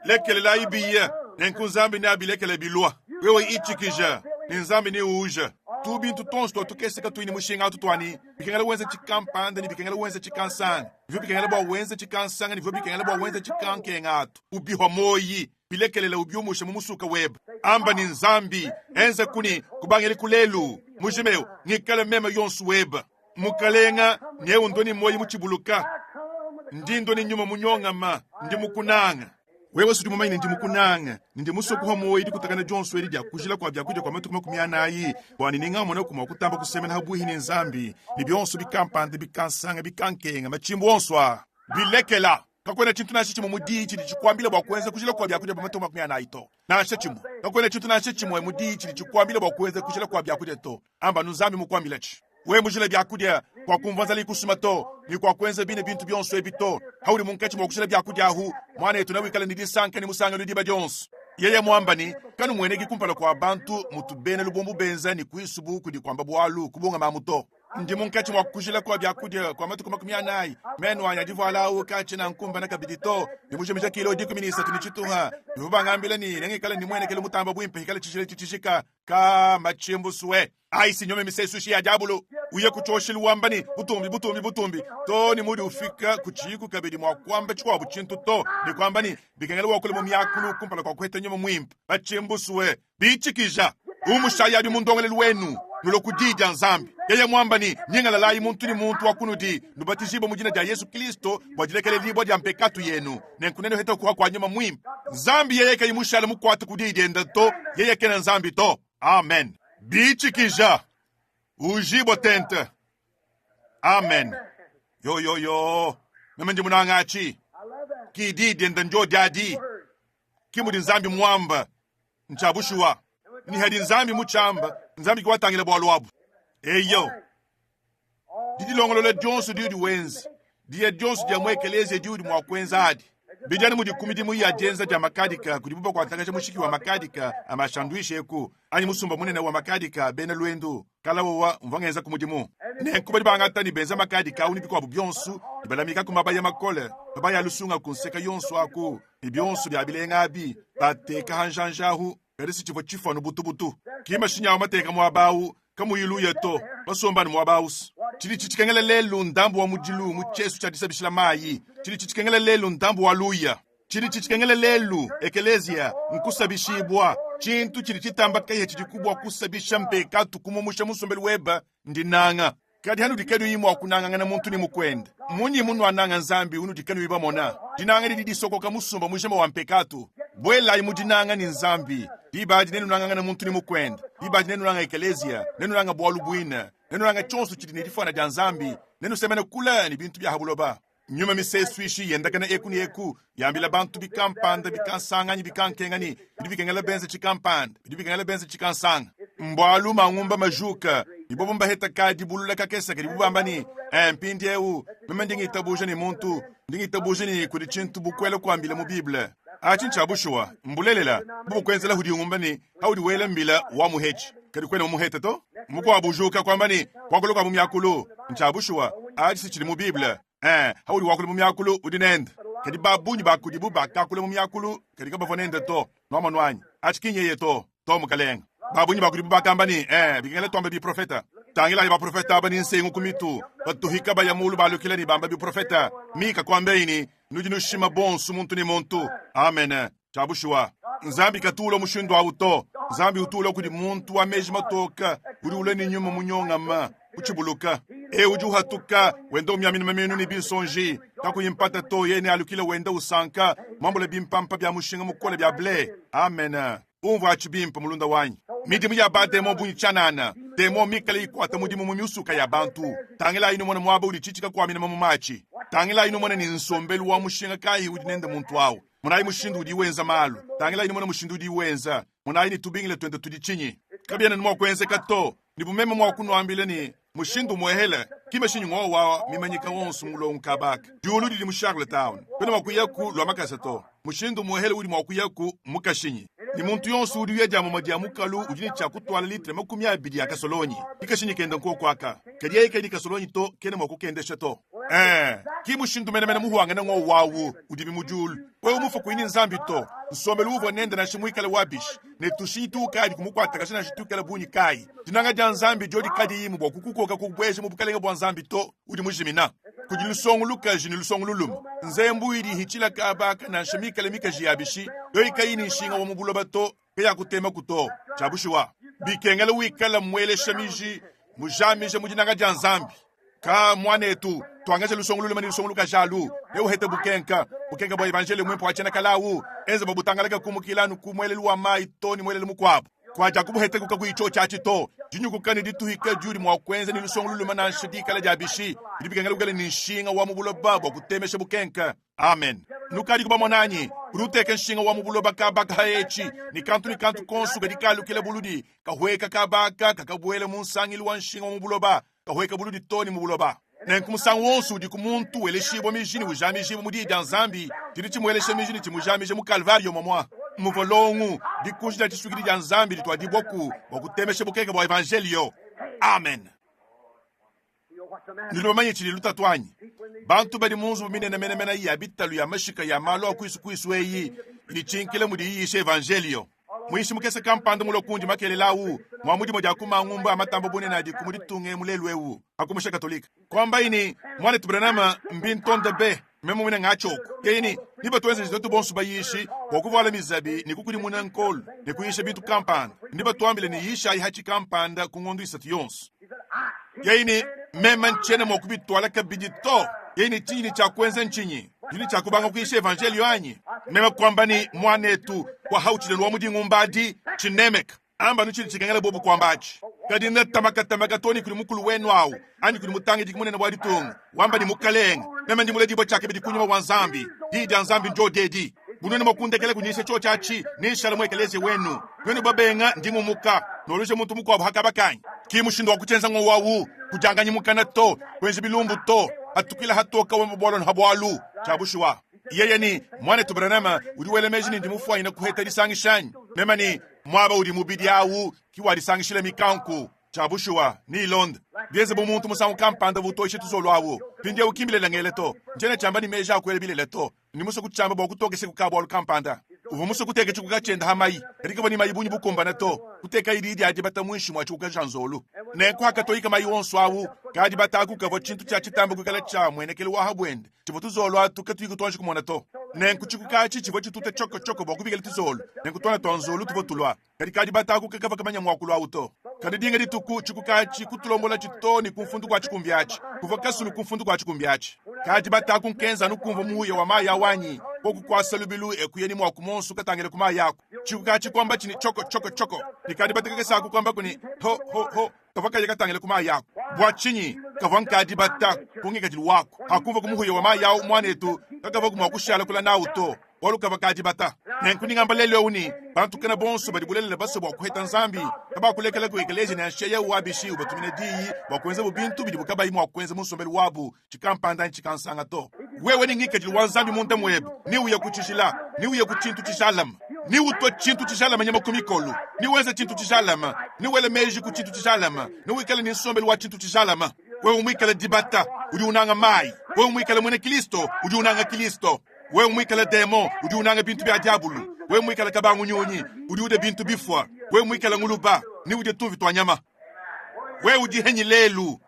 Lekelelayi biye, nenku Nzambi neabilekele bilua. Wewe itshikija, ne Nzambi neuuje. Tu bintu tuonso tua tukese katuyi ne mushinga atu tua ne, bikengela wenze tshikampanda ne bikengela wenze tshikansanga, bivua bikengela bua wenze tshikansanga ne bivua bikengela bua wenze tshikankenga atu, ubihua muoyi. Bilekelela ubiumusha mu musuka webe. Amba ne, Nzambi, enza kuni kubangila ku lelu mujima eu ngikale meme yonso webe. Mukalenga, nyewu ndo ne muoyo mutshibuluka, ndi ndo ne nyuma munyongama, ndi mukunanga. Wewe sudi mumanye ne ndi mukunanga, ne ndi musue kuha muoyo dikutakana dionso edi dia kujila kua biakudia kua matuku 40 bua ne ningamonaku mua kutamba kusemena ha buihi ne Nzambi, ne bionso bikampanda bikansanga bikankenga matshimbu onso aa bilekela. Kakuena tshintu nansha tshimue mu diyi tshidi tshikuambila bua kuenza kujila kua biakudia bua matuku 40 to. Nansha tshimue. Kakuena tshintu nansha tshimue mu diyi tshidi tshikuambila bua kuenza kujila kua biakudia to. Amba anu Nzambi mukuambilatshi. Wewe mujila biakudia, kuakumvua nzala ikusuma to, ne kuakuenza bine bintu bionso ebi to. Haudi munkatshi mua kujila biakudia ahu, muanetu newikale ne disanka ne musangelu diba dionso. Yeye muamba ne, Kanumueneki kumpala kua bantu mutu bena lubombo benza ne kuisu bu kudi kuamba bualu, kubungamamu to. Ndi munkatshi mua kujila kua biakudia kua matuku 40, menu anyi adivuala awu kaatshiena nkumbana kabidi to, ndi mujimija kilo 13 ne tshituha. Bivua bangambila ne nengikale ne muenekelu mutamba buimpe hikala tshijila etshi tshijika. Ka matshimbusue ayi si nyome misesushi ya diabolo. Uye ku tshioshilu wamba ne, butumbi, butumbi, butumbi, to ne mudi ufika kutshiyiku kabidi mua kuamba tshikuabu tshintu to, ne kuamba ne, bikengela wakule mu miakulu kumpala kua kuheta nyuma muimpe. Matshimbusue bitshikija umushayi abi mu ndongelelu wenu, nulue ku Diyi dia Nzambi. Yeye muamba ne, Nyingalalayi muntu ne muntu wa kunudi, nubatijibue mu dina dia Yesu Kristo bua dilekeledibua dia mpekatu yenu, nenku nenuhete kuha kua Nyuma Muimpe. Nzambi yeye kayi mushale mukuate ku Diyi diende to, yeye kena Nzambi to. Amen. Bitshikija, ujibua tente. Amen. Yo yo yo, meme ndi munanga atshi. Ki Diyi diende ndio diadi. Ki mudi Nzambi muamba. Ntshia bushuwa. Ne hadi Nzambi mutshiamba, Nzambi ke watangila bualu abu. Eyo, didilongolola dionso diudi wenza, diya dionso dia mu ekeleziya diudi mua kuenza adi, bidi anu mudi ku midimu ya dienza dia makadika kudibu bakuatakaja mushiki wa makadika a mashanduishe eku anyi musumba munene wa makadika a bena luendu kalawowa mvua ngenza ku mudimu. Nenku badi bangata ne benza makadika au ne bikuabu bionso ne balamika ku mabaya makole, mabaya a lusunga ku nseka yonso aku, ne bionso bia bilenga abi bateka ha njanja ahu, kadi si tshivua tshifuanu butubutu. Ki mashinyi awu mateka muaba awu kamuyi luya to, basomba anu muaba awu. Tshidi tshitshikengela lelu ndambu wa mudilu mu tshiesu tshia disabishila mayi. Tshidi tshitshikengela lelu ndambu wa luya. Tshidi tshitshikengela lelu, ekeleziya, nkusabishibua. Tshintu tshidi tshitamba kahia tshidi ku bua kusabisha mpekatu kumumusha mu nsombelu weba ndinanga. Kadi hanudi kanuyi mua kunangangana muntu ne mukuende, munyi munuananga Nzambi unudi kanuyi bamona? Dinanga didi disokoka musumba mujima wa mpekatu. Buelayi mu dinanga ne Nzambi, diba adi nenunangangane muntu ne mukuende, diba adi nenunanga ekeleziya, nenunanga bualu buine, nenunanga tshionso tshidi ne difuana dia Nzambi, nenusemene kule ne bintu bia ha buloba. Nyuma misesuishi yendakana eku ne eku, yambila bantu bikampanda, bikansanga anyi bikankenga ne, bidi bikengela benze tshikampanda, bidi bikengela benze tshikansanga. Mbualu mangumba majuka, ne bobo mbaheta ka dibulula kakese kadibu bamba ne, Eh, mpindieu, meme ndi ngitabuja ne muntu, ndi ngitabuja ne kudi tshintu bu kuela kuambila mu Bible. Atshi ntshia bushuwa, mbulelela. Bobo kuenzela hudi ngumba ne, Haudi wela mbila wamuhetshi, kadi kuena mumuhete to. Mukuabu ujuka kuamba ne, Kuakula kua mu miakulu, ntshia bushuwa, atshi si tshidi mu Bible. Eh, haudi wakula mu miakulu, udi nende. Kadi ba bungi ba kudibu bakakula mu miakulu, kadi kabavua nende to. Nuamonu anyi? Atshi ki nyeye to. To, mukalenge. Ba bungi ba kudibu bakamba ne, Eh, bikengela tuambe biprofeta. Tangilayi baprofeta aba ne nsengu ku mitu, batuhika baya mulu balukila ne bamba biprofeta. Mika kuambeyi ne, Nudi nushima bonsu muntu ne muntu. Amene. Tshia bushuwa. Nzambi katu ulua mushindu awu to. Nzambi utu ulua kudi muntu wa meji matoka, udi ulua ne nyuma munyongama, kutshibuluka. Eu udi uhatuka, wenda umiamina maminu ne binsonji, kakuyi mpata to, yeye nealukile wenda usanka, muambule bimpampa bia mushinga mukole bia ble. Amene. Umvua atshi bimpe, mulunda wanyi. Midimu ya ba-demon bungi tshianana, demon mikale ikuata mudimu mu miusuka ya bantu. Tangilayi numone muaba udi tshitshi kakuamina mamuma atshi. Tangilayi numone ne nsombelu wa mushinga kayi udi nende muntu au. Monayi mushindu udiye wenza malu. Tangilayi numone mushindu udiye wenza. Monayi ne tubingila tuende tudi tshinyi. Kabiena mua kuenzeka to. Ne bu meme mua kunuambila ne, mushindu umuehele, ki mashinyi ngowa mimanyika wonso mulongo kabaka. Diulu didi mu Charlottetown. Kuena mua kuyaku lua makasa to. Mushindu umuehele udi mua kuyaku mu kashinyi. Ne muntu yonso udi uya dia mumue dia mukalu udi ne tshia kutuala litre 20 ya kasolonyi. Ki kashinyi kenda nkoku aka. Kadi yeye kayi ne kasolonyi to, kena mua kukendesha to. Ee, ki mushindu menemene muhuangane ngowa awu udibi mu diulu. Wewe mufue kuyi ne Nzambi to, nsombelu uvua nende nansha muikale wa bishi, ne tushinyi tuukadi kumukuatakaja nansha tuikale bungi kayi, dinanga dia Nzambi diodi kadiyimu bua kukukoka kukubueja mu bukalenge bua Nzambi to, udi mujimina. Kudi lusongo lukaji ne lusongo lulume. Nzembu idi ihitshila kaba aka nansha mikale mikaji ya bishi, yoyi kayi ne nshinga wa mu buloba to, kayakutemaku to. Tshia bushuwa, bikengela wikale muelesha miji, mujamija mu dinanga dia Nzambi. Ka muanetu, tuangaje lusongo lulume ne lusongo lukaji alu, neuhete bukenka, bukenka bua evanjeliyo muimpe wa tshiena kale awu, enza bua butangalake kumukila anu ku muelelu wa mayi to ne muelelu mukuabu. Kuadiaku kubuhete kakuyi tshiotshi atshi to. Dinyukuka ne dituhika diudi mua kuenza ne lusongo lulume nansha dikala dia bishi, bidi bikengela wikale ne nshinga wa mu buloba bua kutemesha bukenka. Amen. Nukadiku bamona anyi? Udi uteka nshinga wa mu buloba kaba ka etshi, ne kantu ne kantu konso kadi kalukila buludi, kahueka kaba aka kakabuela mu nsangilu wa nshinga wa mu buloba, kahueka buludi too ne mu buloba. Nenku musangu wonso udiku muntu weleshibua miji ne ujamijibua mu Diyi dia Nzambi, tshidi tshimuelesha miji ne tshimujamija mu Kalvariyo momua muvua longu, dikunji dia tshisuikidi dia Nzambi dituadibuaku bua kutemesha bukenke bua Evanjeliyo. Amen. Nudi bamanye tshidi lutatu anyi? Bantu badi mu nzubu minene menemene ya bitalu ya mashika ya malu a kuisu kuisu eyi idi tshinkila mudi yiyisha evanjeliyo. Muyishi mukese kampanda mulue kundi makelela au mua mu dimue dia ku mangumba a matamba bunene adiku mu ditunga emu lelu eu akumusha Katolika. Kuambayi ne, Muanetu Branham, mbintonde be, meme muine ngatshioku. Yeye ne, Nebatuenzeje tuetu bonso bayishi bua kuvuala mizabi ne kukudimuna nkolu ne kuyisha bintu kampanda. Nebatuambile ne, Yishayi hatshi kampanda ku ngondo isatu yonso. Yeye ne, Meme ntshiena mua kubituala kabidi to. Yeye ne, Tshinyi ne tshia kuenza ntshinyi? Ndi ne tshia kubanga kuyisha evanjeliyo anyi? Meme kuamba ne, Muanetu, kwa hautshilelu wa mu dingumba adi, tshinemeka. Amba anu tshidi tshikengela bobu kuamba atshi. Kadi netamakatama too ne kudi mukulu wenu awu, anyi kudi mutangidiki munene wa ditunga, wamba ne, Mukalenge, meme ndi muledibue tshiakabidi ku Nyuma wa Nzambi. Diyi dia Nzambi ndyodi edi. Bu nuenu mua kundekela kunyisha tshiotshi atshi, nenshale mu ekeleziya wenu. Nuenu babenga, ndi ngumuka, noluisha muntu mukuabu ha kaba kanyi. Ki mushindu wa kutshienza ngowu awu, kudianganyi mukana to, kuenji bilumbu to, hatukila hatoka wamba bualu anu ha bualu. Tshia bushuwa. Yeye ne, Muanetu Branham, udi wela meji ne ndi mufuanyine kuheta disangisha anyi? Meme ne, Muaba udi mubidi awu ki wadisangishila mikanku. Tshia bushuwa, neilonde. Bienze bu muntu musangu kampanda uvua utoyisha tuzolo awu. Mpindieu ki mbilela ngele to. Ntshiena tshiamba ne meji a kuela bilele to. Ndi musue kutshiamba bua kutokesha ku ka-bualu kampanda. Uvua musue kuteka tshikuka tshiende ha mayi, kadi kavua ne mayi bungi bukumbane to. Kutekaye diyi dia dibata muinshi mua tshikuka tshia nzolu. Nenku hakatoyika mayi onso awu, ka-dibata aku kavua tshintu tshia tshitamba kuikala tshia muenekelu wa ha buende tshivua tuzolo atu katuyi kutuanji kumona to. Nenku tshikuka atshi tshivua tshituta tshoko-tshoko bua kubikila tuzolo. Nenku tuana tua nzolu tuvua tulua. Kadi ka-dibata aku kakavua kamanya muakulu awu to. Kadi dinga dituku, tshikuka atshi kutulombolatshi too ne ku mfundu kua tshikumbi atshi. Kuvua kasulu ku mfundu kua tshikumbi atshi. Ka-dibata aku nkenza anu kumvua muhuya wa mayi awu anyi koku kuasa lubilu e kuya ne muaku muonso katangile ku mayi aku. Tshikuka atshi kuambatshi ne tshoko tshoko tshoko, ne ka-dibata kakese aku kuambaku ne ho ho ho. Kavua kaye katangile ku mayi aku. Bua tshinyi? Kavua nkadibata ku ngikadilu waku. Hakumvua ku muhuya wa mayi awu, muanetu, kakavua mua kushala kula nawu to, bualu kavua kadibata. Nenku ndi ngamba lelu ewu ne, bantu kena bonso badi bulelela basue bua kuheta Nzambi, kabakulekela ku ekeleziya nansha yewu wa bishi ubatumina diyi bua kuenzabu bintu bidibu kabayi mua kuenza mu nsombelu wabu tshikampanda anyi tshikansanga to. Wewe ne ngikadilu wa Nzambi munda muebe, neuye ku tshijila, neuye ku tshintu tshijalame, neutue tshintu tshijalame nyama ku mikolo, newenze tshintu tshijalame, newele meji ku tshintu tshijalame, newikale ne nsombelu wa tshintu tshijalame. Wewe muikale dibata, udi unanga mayi. Wewe muikale muena Kristo, udi unanga Kristo. Wewe muikale demon, udi unanga bintu bia diabulu. Wewe muikale kabangu nyunyi, udi udia bintu bifua. Wewe muikale nguluba, neudie tumvi tua nyama. Wewe udi henyi lelu?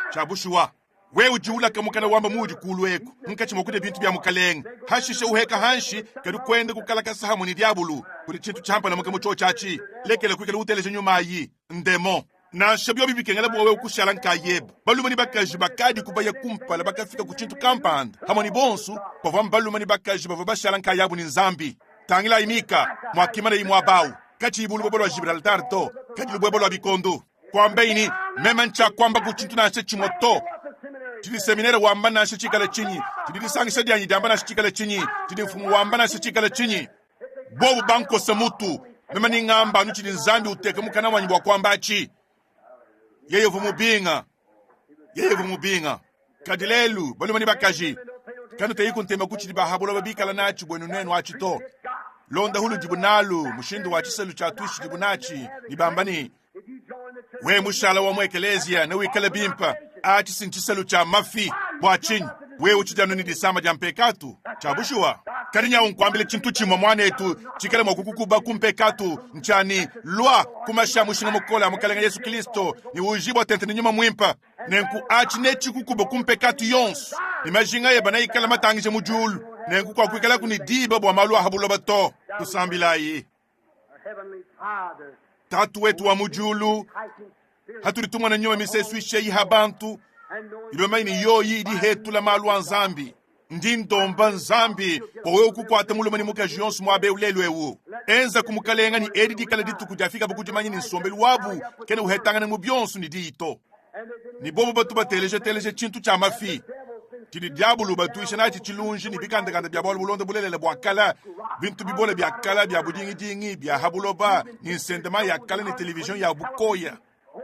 Tshia bushuwa, wewe udi ulaka mukana wamba muudi kulu eku munkatshi mua kudia bintu bia mukalenge, hashishe uheka hanshi, kadi kuenda kukalakasa hamue ne diabulu. Kudi tshintu tshiampalamuka mu tshiotshi atshi. Lekela kuikala uteleja nyuma ayi, ndemon. Nansha biobi bikengela bua wewe kushala nkayebe, balume ne bakaji bakadiku baya kumpala bakafika ku tshintu kampanda pamue ne bonso bavua balume ne bakaji bavua bashala nkayabu ne Nzambi. Tangilayi Mika muakimanaye muaba au, katshiyi bu lubuebue lua Gibraltar to, kadi lubuebue lua bikondo. Kuambayi ne, Meme ntshiakuamba ku tshintu nansha tshimue to. Tshidi seminere wamba nansha tshikale tshinyi, tshidi disangisha dianyi diamba nansha tshikale tshinyi, tshidi mfumu wamba nansha tshikale tshinyi. Bobu bankosa mutu, meme ne ngamba anu tshidi Nzambi uteka mukana wanyi bua kuamba atshi. Yeye uvua mubinga, yeye uvua mubinga. Kadi lelu, balume ne bakaji, kanuteyiku ntema ku tshidi ba ha buloba bikala natshi buenu nuenu atshi to. Londa ludibu nalu, mushindu wa tshiselu tshia tuishi tshidibu natshi, ne bamba ne, We mushala wa mu ekeleziya newikale bimpe. Atshi si ntshiselu tshia mafi. Bua tshinyi? Wewe utshidi anu ne disama dia mpekatu. Tshia bushuwa. Kadi nyawu nkuambile tshintu tshimue muanetu tshikale mua kukukuba ku mpekatu, ntshia ne, lua ku mashi a mushinga mukole a Mukalenge Yesu Kristo ne ujibua tente ne nyuma muimpe. Nenku atshi netshikukube ku mpekatu yonso, ne majinga ebe neikale matangija mu diulu. Nenku kuakuikalaku ne diba bua malu a ha buloba to. Tusambilayi. Tatu wetu wa mu diulu, hatudi tumona nyuma misesuisha eyi ha bantu, idi bamanye ne yoyi idi hetula malu a Nzambi. Ndi ndomba Nzambi bua wewe kukuata mulume ne mukaji yonso muaba eu lelu eu. Enza ku Mukalenga ne edi dikala dituku diafikabu ku dimanya ne nsombelu wabu kena uhetangana mu bionso ne diyi to. Ne bobu batu bateleja teleja tshintu tshia mafi tshidi diabolo ubatuisha natshi tshilunji ne bikandakanda bia bualu bulonda bulelela bua kale, bintu bibole bia kale bia budingidingi bia ha buloba ne nsendema ya kale ne televizion ya bukoya.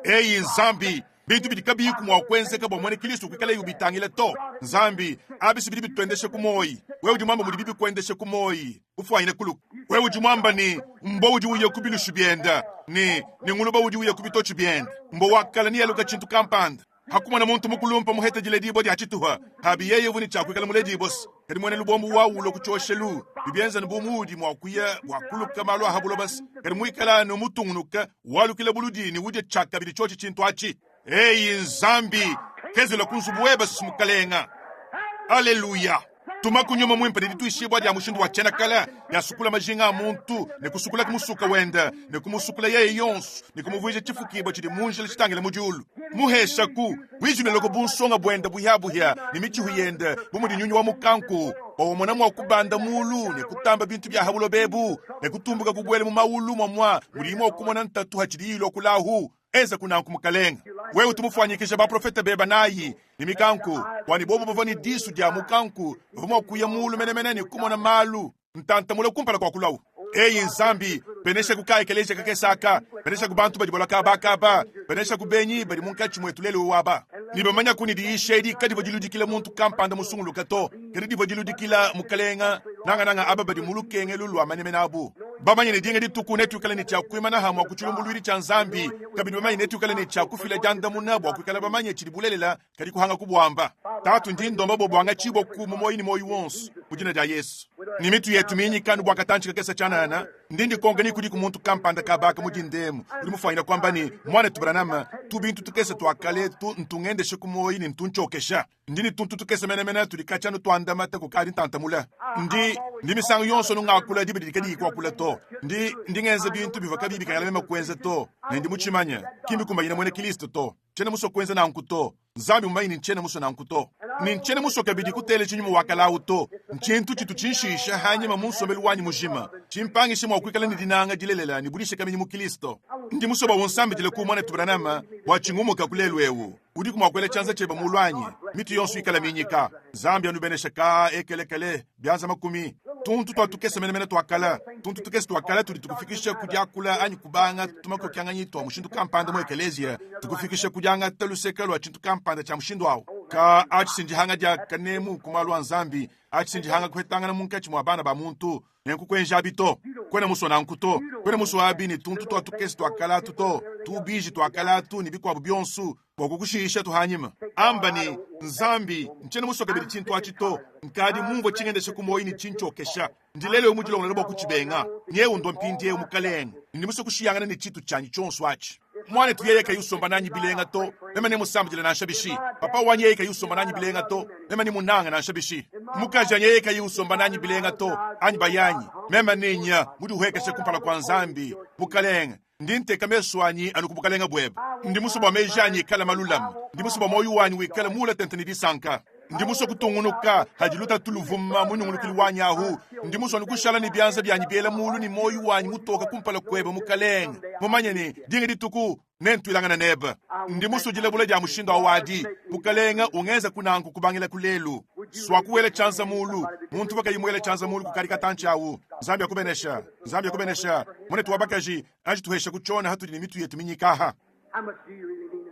Eyi Nzambi, bintu bidi kabiyiku mua kuenzeka bua muena Kristo kuikalaye ubitangila to. Nzambi, abi si bidi bituendesha ku muoyi. Wewe udi muamba mudibi bikuendesha ku muoyi, ufuanyine kuluka. Wewe udi muamba ne, mbua udi uya ku bilushi biende, ne, ne nguluba udi uya ku bitotshi biende. Mbua wa kale nealuka tshintu kampanda. Hakumona muntu mukulumpa muheta diledibua dia tshituha, habi yeye uvua ne tshia kuikala muledibua se, kadi muena lubombo wawu ulua ku tshioshelu, bibienza bu muudi mua kuya bua kuluka malu a ha buloba se, kadi muikala anu mutungunuka, walukila buludi ne udia tshiakabidi tshiotshi tshintu atshi. Eyi Nzambi, kezula ku nzubu webe se Mukalenga. Aleluya! Tumaku nyuma muimpe ne dituishibua dia mushindu wa tshiena kale diasukula majinga a muntu ne kusukula ku musuka wende ne kumusukula yeye yonso ne kumuvuija tshifukibua tshidi mu njila tshitangile mu diulu. Muheshaku buijuleleko bunsonga buende buhia-buhia ne mitshihu yende bu mudi nyunyu wa mukanku, bua umona mua kubanda mulu ne kutamba bintu bia ha buloba ebu ne kutumbuka kubuela mu maulu muamua mudiyi mua kumona ntatu hatshidiyi ilua kulahu. Enza ku nanku, Mukalenge. Wewe utu mufuanyikija baprofete beba nayi ne mikanku, bua ne bobu bavua ne disu dia mukanku bavua mua kuya muulu menemene ne kumona malu ntanta mule kumpala kua kulawu. Eyi Nzambi, beneshaku ka ekeleziya kakese aka, beneshaku bantu badi balua kaba akaba, beneshaku benyi badi munkatshi muetu lelu eu aba. Ne bamanyaku ne diyisha edi kadivua diludikila muntu kampanda musunguluke to, kadi divua diludikila Mukalenga, nangananga aba badi mu lukengelu lua menemene abu. Bamanye ne dinga dituku netuikale ne tshia kuimana hamue ku tshilumbuluidi tshia Nzambi, kabidi bamanye netuikale ne tshia kufila diandamuna bua kuikala bamanye tshidi bulelela kadi kuhanga kubuamba. Tatu, ndi ndomba bua buangatshibua ku mu muoyo ne muoyo wonso, mu dina dia Yesu. Ne mitu yetu minyika anu bua katantshi kakese tshianana, ndi ndikonka ni kudiku muntu kampanda kabaka mu dinda emu udi mufuanyine kuamba ne, Muanetu Branham, tubintu tukese tua kale etu ntungendeshe ku muoyo ne ntuntshiokesha. Ndi ne tuntu tukese menemene tudi katshia anu tuandamata kukadi ntanta mule. Ndi, ndi misangu yonso anu ngakula diba didi kadiyi kuakula to. Ndi, ndi ngenza bintu bivua kabiyi bikengela meme kuenza to, ne ndi mutshimanye. Ki mbikumbanyine muena Kristo to. Tshiena musue kuenza nanku to. Nzambi mmumanye ne ntshiena musue nanku to. Ne ntshiena musue kabidi kuteleja nyuma wa kale au to. Ntshintu tshitu tshinshiisha anyima mu nsombelu wanyi mujima, tshimpangisha mua kuikala ne dinanga dilelela ne budishikaminyi mu Kristo. Ndi musue bua unsambidile ku Muanetu Branham bua tshingumuka ku lelu eu. Udiku mua kuela tshianza tshiebe mulu anyi? Mitu yonso ikala minyika. Nzambi anubeneshe kaa ekelekele, bianza makumi. Tuntu tua tukese menemene tua kale, tuntu tukese tua kale tudi tukufikisha ku diakula anyi kubanga tumakokyanganyi tua mushindu kampanda mu ekeleziya, tukufikisha ku diangata luseke lua tshintu kampanda tshia mushindu au. Ka atshi si ndihanga dia kanemu ku malu a Nzambi, atshi si ndihanga kuhetangana munkatshi mua bana ba muntu. Nenku kuenji abi to. Kuena musue nanku to. Kuena musue abi ne tuntu tua tukese tua kale atu to, tubiji tua kale atu ne bikuabu bionso, bua kukushiisha tuhanyima. Amba ne, Nzambi, ntshiena musue kabidi tshintu atshi to. Nkadi mumvue tshingendesha ku muoyo ne tshintshiokesha. Ndi lelu eu mudilongolole bua kutshibenga. Nyeu ndua mpindieu, Mukalenge, ne ndi musue kushiyangana ne tshitu tshianyi tshionso atshi. Muanetu yeye kayi usomba nanyi bilenga to, meme nemusambidile nansha bishi. Papa wanyi yeye kayi usomba nanyi bilenga to, meme nemunange nansha bishi. Mukajanyi yeye kayi usomba nanyi bilenga to, anyi bayanyi, meme nenya mudihuekeshe kumpala kua Nzambi. Mukalenge, ndi nteka mesu anyi anu ku bukalenge buebe. Ndi musue bua meji anyi ikale malulame. Ndi musue bua muoyo wanyi wikale muule tente ne disanka. Ndi musue kutungunuka hadi lutatu luvuma mu nyungulukilu wanyi ahu. Ndi musue anu kushala ne bianza bianyi biela mulu ne muoyo wanyi mutoka kumpala kuebe, Mukalenge, mumanye ne, dinga dituku nentuilangane nebe. Ndi musue dilabula dia mushindu au adi, Mukalenge, ungenza nanku kubangila ku lelu. Suaku wela tshianza mulu, muntu uvua kayi muele tshianza mulu kukadi katantshi awu. Nzambi akubenesha. Nzambi akubenesha. Muanetu wa bakaji, anji tuhesha ku tshiona hatudi ne mitu yetu minyika aha.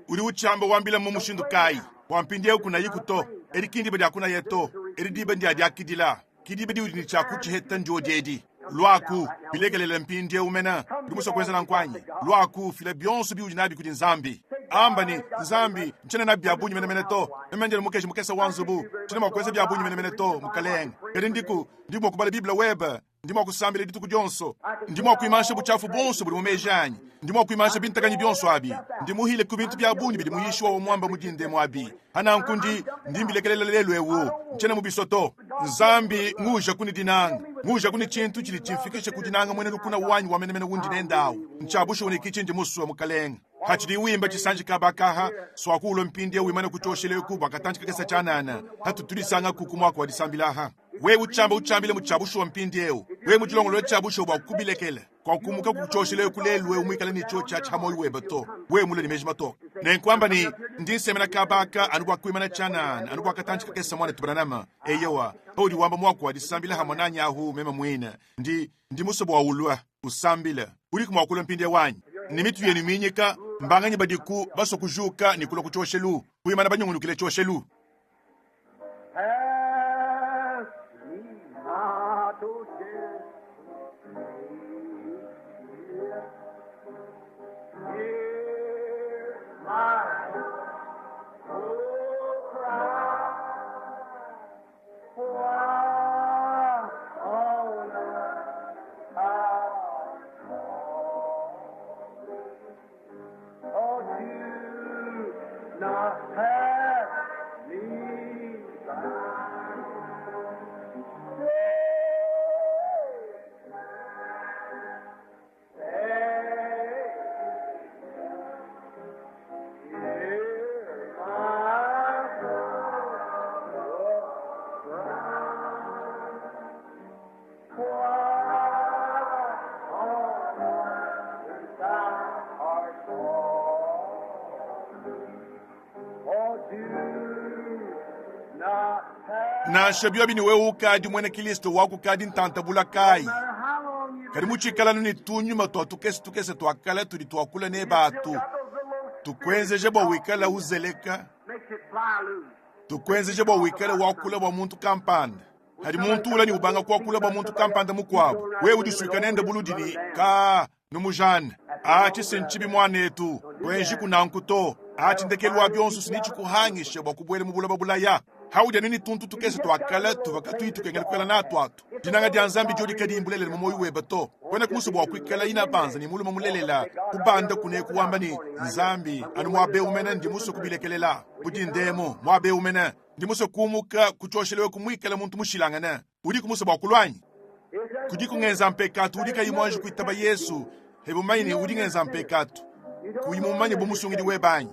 Udi utshiamba wambila mu mushindu kayi? Bua mpindieu kunayiku to. Edi ki ndiba dia kunaya to. Edi diba ndia diakidila. Ki diba diudi ne tshia kutshiheta ndiodi edi. Luaku, bilekelela mpindieu mena. Udi musue kuenza nanku anyi? Luaku, fila bionso biudi nabi kudi Nzambi. Amba ne, Nzambi, ntshiena nabi bia bungi menemene to. Meme ndi mukeji mukese wa nzubu. Tshiena mua kuenza bia bungi menemene to, Mukalenge. Kadi ndiku, ndi mua kubala Bible webe. Ndi mua kusambila dituku dionso. Ndi mua kuimansha butshiafu buonso budi mu meji anyi. Ndi mua kuimansha bintakanyi bionso abi. Ndi muhile ku bintu bia bungi bidi muyishi wawa muamba mu dinda emu abi. Hananku ndi, ndi mbilekelela lelu eu. Ntshiena mubisua to. Nzambi, nguujaku ne dinanga. Nguujaku ne tshintu tshidi tshimfikisha ku dinanga muena lukuna wanyi wa menemene undi nende au. Ntshia bushuwa ne ki tshindi musue, Mukalenge. Hatshidi wimba tshisanji kaba kaha, suaku ulue mpindieu wimane ku tshioshelu eku bua katantshi kakese tshianana, hatu tudisangaku ku muaku wa disambila aha. Wewe utshiamba utshiambile mu tshia bushuwa mpindieu, wewe mudilongolole tshia bushuwa bua kubilekela, kuakumuka ku tshioshelu eku lelu wewe muikale ne tshiotshi atshi ha muoyo webe to, wewe mulue ne meji matoke. Nenkuamba ne, ndi nsemena kaba aka anu bua kuimana tshianana, anu bua katantshi kakese, muanetu Branham. Eyowa, paudi wamba muaku wa disambila hamue nanyi ahu, meme muine, ndi, ndi musue bua ulue, usambile. Udiku mua kulua mpindieu anyi? Ne mitu yenu minyika, mbanganyi badiku basue kujuka ne kulua ku tshioshelu, kuimana banyungulukile tshioshelu?
Pass me not, O gentle Savior. Hear my poor cry. Why on earth art thou? Oh, do not pass me by. Savior, hear my poor cry. Why on earth thou art calling? Oh, do not pass.
Nansha biobi ne wewe ukadi muena Kristo wa kukadi ntanta bula kayi,
No matter how long you've
kadi mutshikala anu ne tunyuma tua tukese tukese tua kale tudi tuakula nebe atu,
still got those little old
tukuenzeja bua wikala uzeleka,
makes it fly loose.
tukuenzeja bua wikale wakula bua muntu kampanda. Hadi muntu ula ne ubanga kuakula bua muntu kampanda mukuabu, wewe udisuika nende buludi ne ka numujane. Atshi si ntshibi muanetu, kuenji kunanku to. Atshi ndekelu wa bionso si nitshikuhangisha bua kubuela mu buloba bulaya. Haudi anu ne tuntu tukese tua kale tuvua katuyi tukengela kuikala natu atu. Dinanga dia Nzambi diodi kadiyi mbulelela mu muoyo webe to. Kuena musue bua kuikala inabanza ne mulume mulelela, kubanda kuneku wamba ne, Nzambi, anu muaba eu mene ndi musue kubilekelela. Ku dinda emu, muaba eu mene, ndi musue kumuka ku tshioshelu eku muikale muntu mushilangane. Udiku musue bua kulua anyi? Kudiku ngenza mpekatu udi kayi muanji kuitaba Yesu, he bumanye ne udi ngenza mpekatu, kuyi mumanye bu musungidi webe anyi?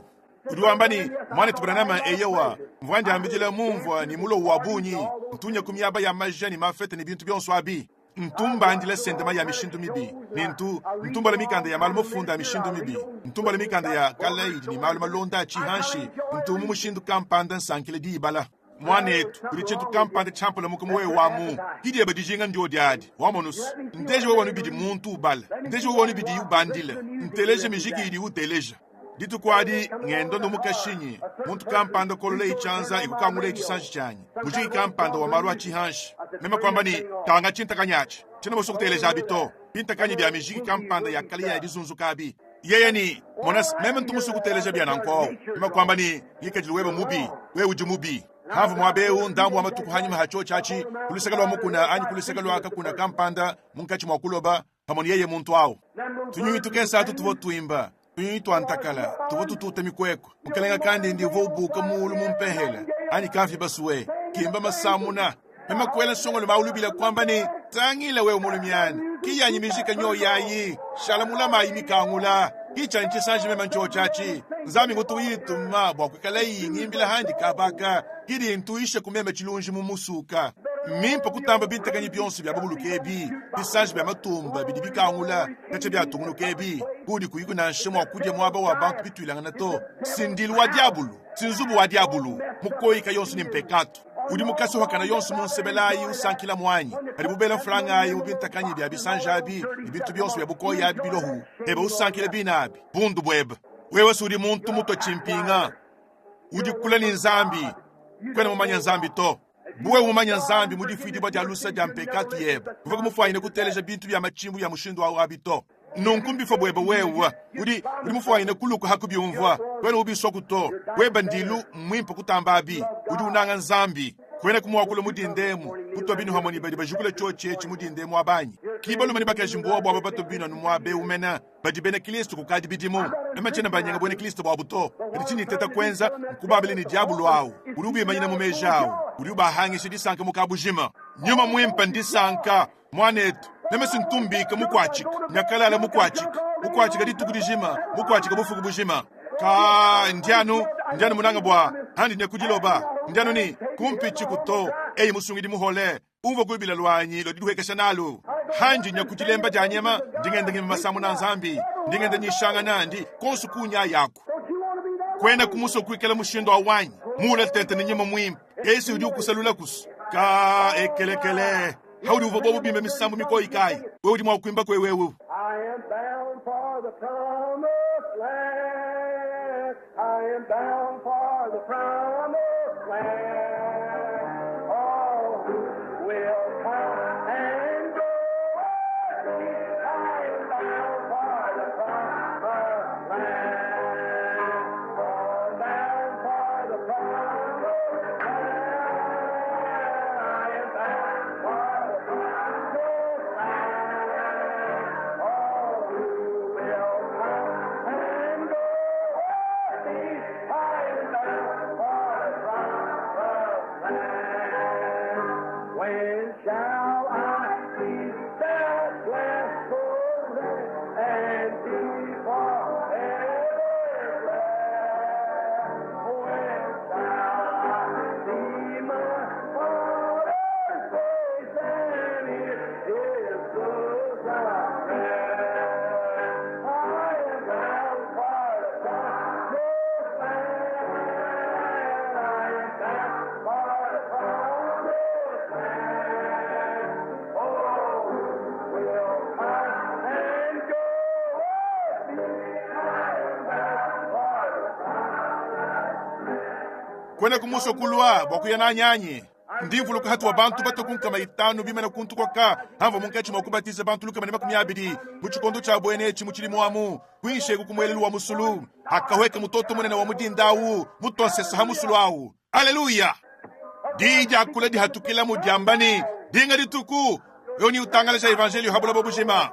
Udi wamba ne, Muanetu Branham, eyowa, mvua ndiambidila mumvua ne mulowu wa bungi, ntunya ku miaba ya maja ne mafete ne bintu bionso abi. Ntu mbandila sendema ya mishindu mibi, ne ntu, ntu mbala mikanda ya malu mafunda a mishindu mibi, ntu mbala mikanda ya kale idi ne malu malonda a tshihanshi, ntu mu mushindu kampanda nsankila diyibala. Mwanetu, kudi tshintu kampanda tshiampalamuka mu wewe wamu. Ki diebe dijinga ndyodi adi. Wamonu's? Ndeje wewe anu bidi muntu ubala. Ndeje wewe anu bidiyi ubandila. Nteleja mijiki idiyi uteleja. Dituku adi, ngenda anu mu kashinyi, muntu kampanda kololeye tshianza e kukanguleye tshisanji tshianyi, mujiki kampanda wa malu a tshihanshi. Meme kuamba ne, Tanga tshintakanyi atshi. Tshiena musue kuteleja abi to, bintakanyi bia mijiki kampanda ya kale ya dizunzuka abi. Yeye ne, Mona's, meme ntu musue kuteleja bia nanku awu. Meme kuamba ne, Ngikadilu webe mubi. Wewe udi mubi. Hamvua muaba eu ndambu wa matuku hanyima ha tshiotshi atshi, ku luseke lua mukuna anyi ku luseke lua kakuna kampanda munkatshi mua kuloba, pamue ne yeye muntu au. Tunyunyi tukese atu tuvua tuimba, tunyunyi tua ntakala tuvua tututa mikuekue. Mukalenga Kandindi uvua ubuuka muulu mu mpehela anyi kamfi basue, kimba masamuna. Meme kuela nsongolume au lubila kuamba ne, Tangila wewe mulumiana, ki yanyi mijika nyoyi ayi, shala mulama ayi mikangula. Ki tshianyi tshisanji meme ntshiotshi atshi. Nzambi ngutu uyituma bua kuikalayi ngimbila handi kabaka, kidi intuisha ku meme tshilunji mu musuka. Mmimpe kutamba bintakanyi bionso bia babuluke ebi, bisanji bia matumba bidi bikangula katshia biatungunuka ebi, kuudi kuyiku nansha mua kudia muaba wa bantu bituilangana to. Si ndilu wa diabulu, si nzubu wa diabulu, mukoyika yonso ne mpekatu. Udi mukasuhakana yonso mu nsebela ayi usankila muanyi padibu bela mfranga ayi mu bintakanyi bia bisanji abi ne bintu bionso bia bukoya abi bilohu ebe usankila bine abi. Bundu buebe wewe si udi muntu mutua tshimpinga, udi kule ne Nzambi, kuena mumanye Nzambi to. Bu wewe mumanye Nzambi mu difuidibua dia lusa dia mpekatu yebe, kuvua kumufuanyine kuteleja bintu bia matshimbu bia mushindu au abi to. Nunku mbifua buebe wewe, udi udi mufuanyine kuluka ha kubiumvua, kuena ubisuaku to. Webe ndilu mmuimpe kutamba abi, udi unanga Nzambi. Kuenaku mua kulua mu dinda emu kutua binu hamue ne badi bajukula tshiotshi etshi mu dinda emu aba anyi? Ki balume ne bakaji mbuobu aba batua binu anu muaba eu mene. Badi bena Kristo kukadi bidimu. Meme tshiena mbanyenga buena Kristo buabu to. Kadi tshindi nteta kuenza nkubambila ne diabolo au udi ubimanyina mu meji au, udi ubahangisha disanka mu kabujima. Nyuma Muimpe ndisanka, muanetu. Meme si ntu mbika mukuatshika, nyakalala mukuatshika, mukuatshika dituku dijima, mukuatshika bufuku bujima. Ka ndi anu ndi anu munanga bua handi nya kudiloba, ndi anu ne kumpitshiku to. Eyi musungidi muhole, Umvua kulubila luanyi lua didihuekesha nalu, handi nya ku dilemba dia nyama, ndi ngenda ngimba masamuna a Nzambi, ndi ngenda nyishangana, ndi konso kunya yaku. Kuena kumusua kuikala mushindu awu anyi? Muula tente ne Nyuma Muimpe, esi udi ukusalula kusu ka ekelekele. Haudi uvua bobu bimba misambu mikoyi kayi? Wewe udi mua kuimba kue wewe.
I am bound for the promised land. I am bound for the promised land. All who will come and go with me, I am bound for the promised land. Oh, bound for the promised land. I am bound for the promised land. All who will come and go with me, I am bound for the promised land. When shall I see that blessed land and be forever blessed? When shall I see my Father's face and hear His good prayer? I am bound for the promised land. I am bound for the promised land. Oh, will come and go with me? I am bound for the
Kuena kumusua kulua bua kuya nanyi anyi? Ndi mvuluka hatua bantu batue ku nkama itanu bimane kuntu kuaka hamvua munkatshi mua kubatiza bantu 120 mu tshikondo tshia buena etshi mu tshidimu amu kuinshi eku ku muelelu wa musulu. Hakahueka mutoto munene wa mu dinda au mutua nsesa ha musulu au. Aleluya! Diyi diakula dihatukilamu diamba ne, Dinga dituku wewe neutangalaja evanjeliyo ha buloba bujima.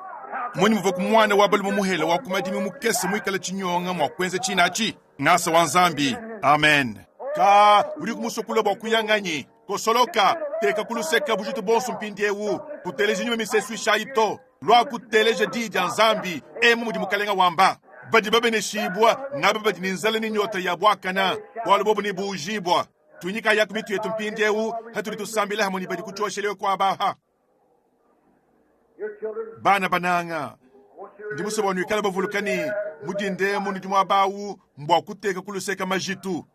Mmunyi muvua ku muana wa balume muhele wa ku madimi mukese muikale tshinyonga mua kuenza tshine atshi? Ngasa wa Nzambi. Amen. Ka udi kumusukula bua kuya nganyi? Kosoloka, teka ku luseka bujitu bonso mpindieu. Kuteleji nyuma misesuishayi to. Lua kuteleja diyi dia Nzambi. Emu mudi Mukalenga wamba. Badi babeneshibua ngaba badi ne nzala ne nyota ya buakana, bualu bobu nebuujibua. Tuinyikayaku mitu yetu mpindieu hatudi tusambila hamue ne badi ku tshioshelu eku aba aha. Bana bananga, ndi musue bua nuikale bavuluka ne, mu dinda emu nudi muaba au mbua kuteka ku luseka majitu.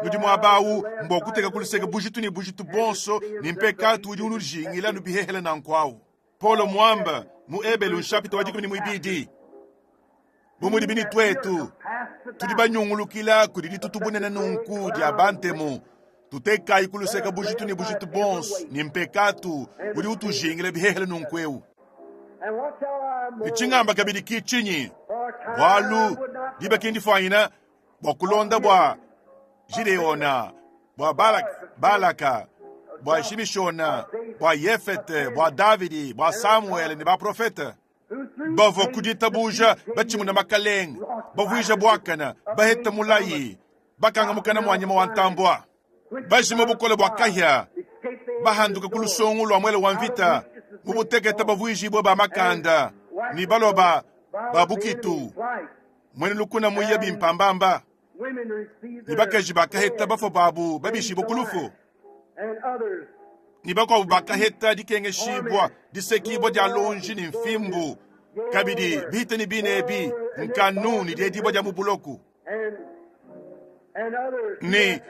Nudi muaba awu mbua kuteka ku luseke bujitu ne bujitu buonso ne mpekatu udi unujingila nubihehela nanku awu. Paulo muamba mu Ebelu nshapita wa 12, Bu mudibi ne tuetu tudi banyungulukila kudi ditutu bunene nunku dia bantemu, tutekayi ku luseke bujitu ne bujitu buonso ne mpekatu udi utujingila bihehele nunku eu. Ne tshingamba kabidi ki tshinyi? Bualu diba ki ndifuanyina bua kulonda bua Gideona, bua Balaka, bua Shimishona, bua Yefete, bua Davidi, bua Samuele ne baprofete bavua ku ditabuja batshimuna makalenge, bavuija buakane, baheta mulayi, bakanga mukana mua nyama wa ntambua, bajima bukole bua kahia, bahanduka ku lusongo lua muele wa mvita, mu butekete bavuijibue ba makanda ne balua ba ba bukitu. Muena lukuna muya bimpambamba, ne bakaji bakaheta bafua babu babishibua ku lufu, ne bakuabu bakaheta dikengeshibua, disekibua dia lonji ne mfimbu, kabidi bihita ne bine ebi nkanu ne diedibua dia mu buloko, ne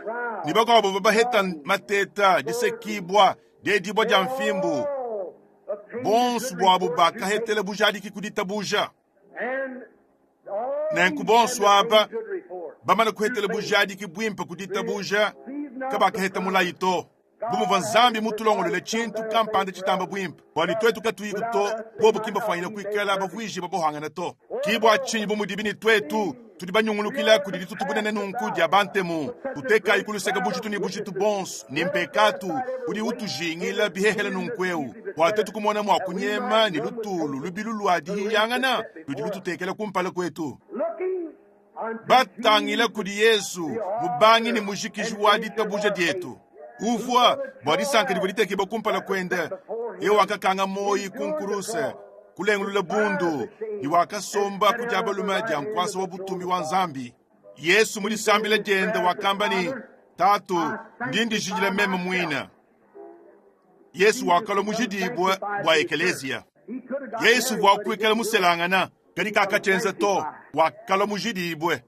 ne bakuabu babaheta mateta, disekibua, diedibua dia mfimbu. Bonso buabu bakahetela bujadiki ku ditabuja. Nenku bonso aba bamane kuhetela bujadiki buimpe ku ditabuja, kabakaheta mulayi to. Bu muvua Nzambi mutulongoluele tshintu kampanda tshitamba buimpe, bua ne tuetu katuyiku to, bobu ki mbafuanyine kuikala bavuijibua buhangane to. Ki bua tshinyi bu mudibi ne tuetu tudi banyungulukila kudi ditutu bunene nunku dia bantemu, tutekayi ku luseke bujitu ne bujitu buonso ne mpekatu udi utujingila bihehele nunku eu, bua tuetu kumona mua kunyema ne lutulu lubilu lua dihiyangana ludi lututekela kumpala kuetu. Batangila kudi Yezu, mubangi ne mujikiji wa ditabuja dietu, uvua, bua disanka divua ditekibua kumpala kuende, eu wakakanga muoyo ku nkuruse, kulengulula bundu, ne wakasomba ku dia balume dia nkuasa wa butumbi wa Nzambi. Yesu mu disambila diende wakamba ne, Tatu, ndi ndijidila meme muine. Yesu wakalua mujidibue bua ekeleziya. Yesu uvua kuikala muselangana, kadi kakatshienza to, wakalua mujidibue.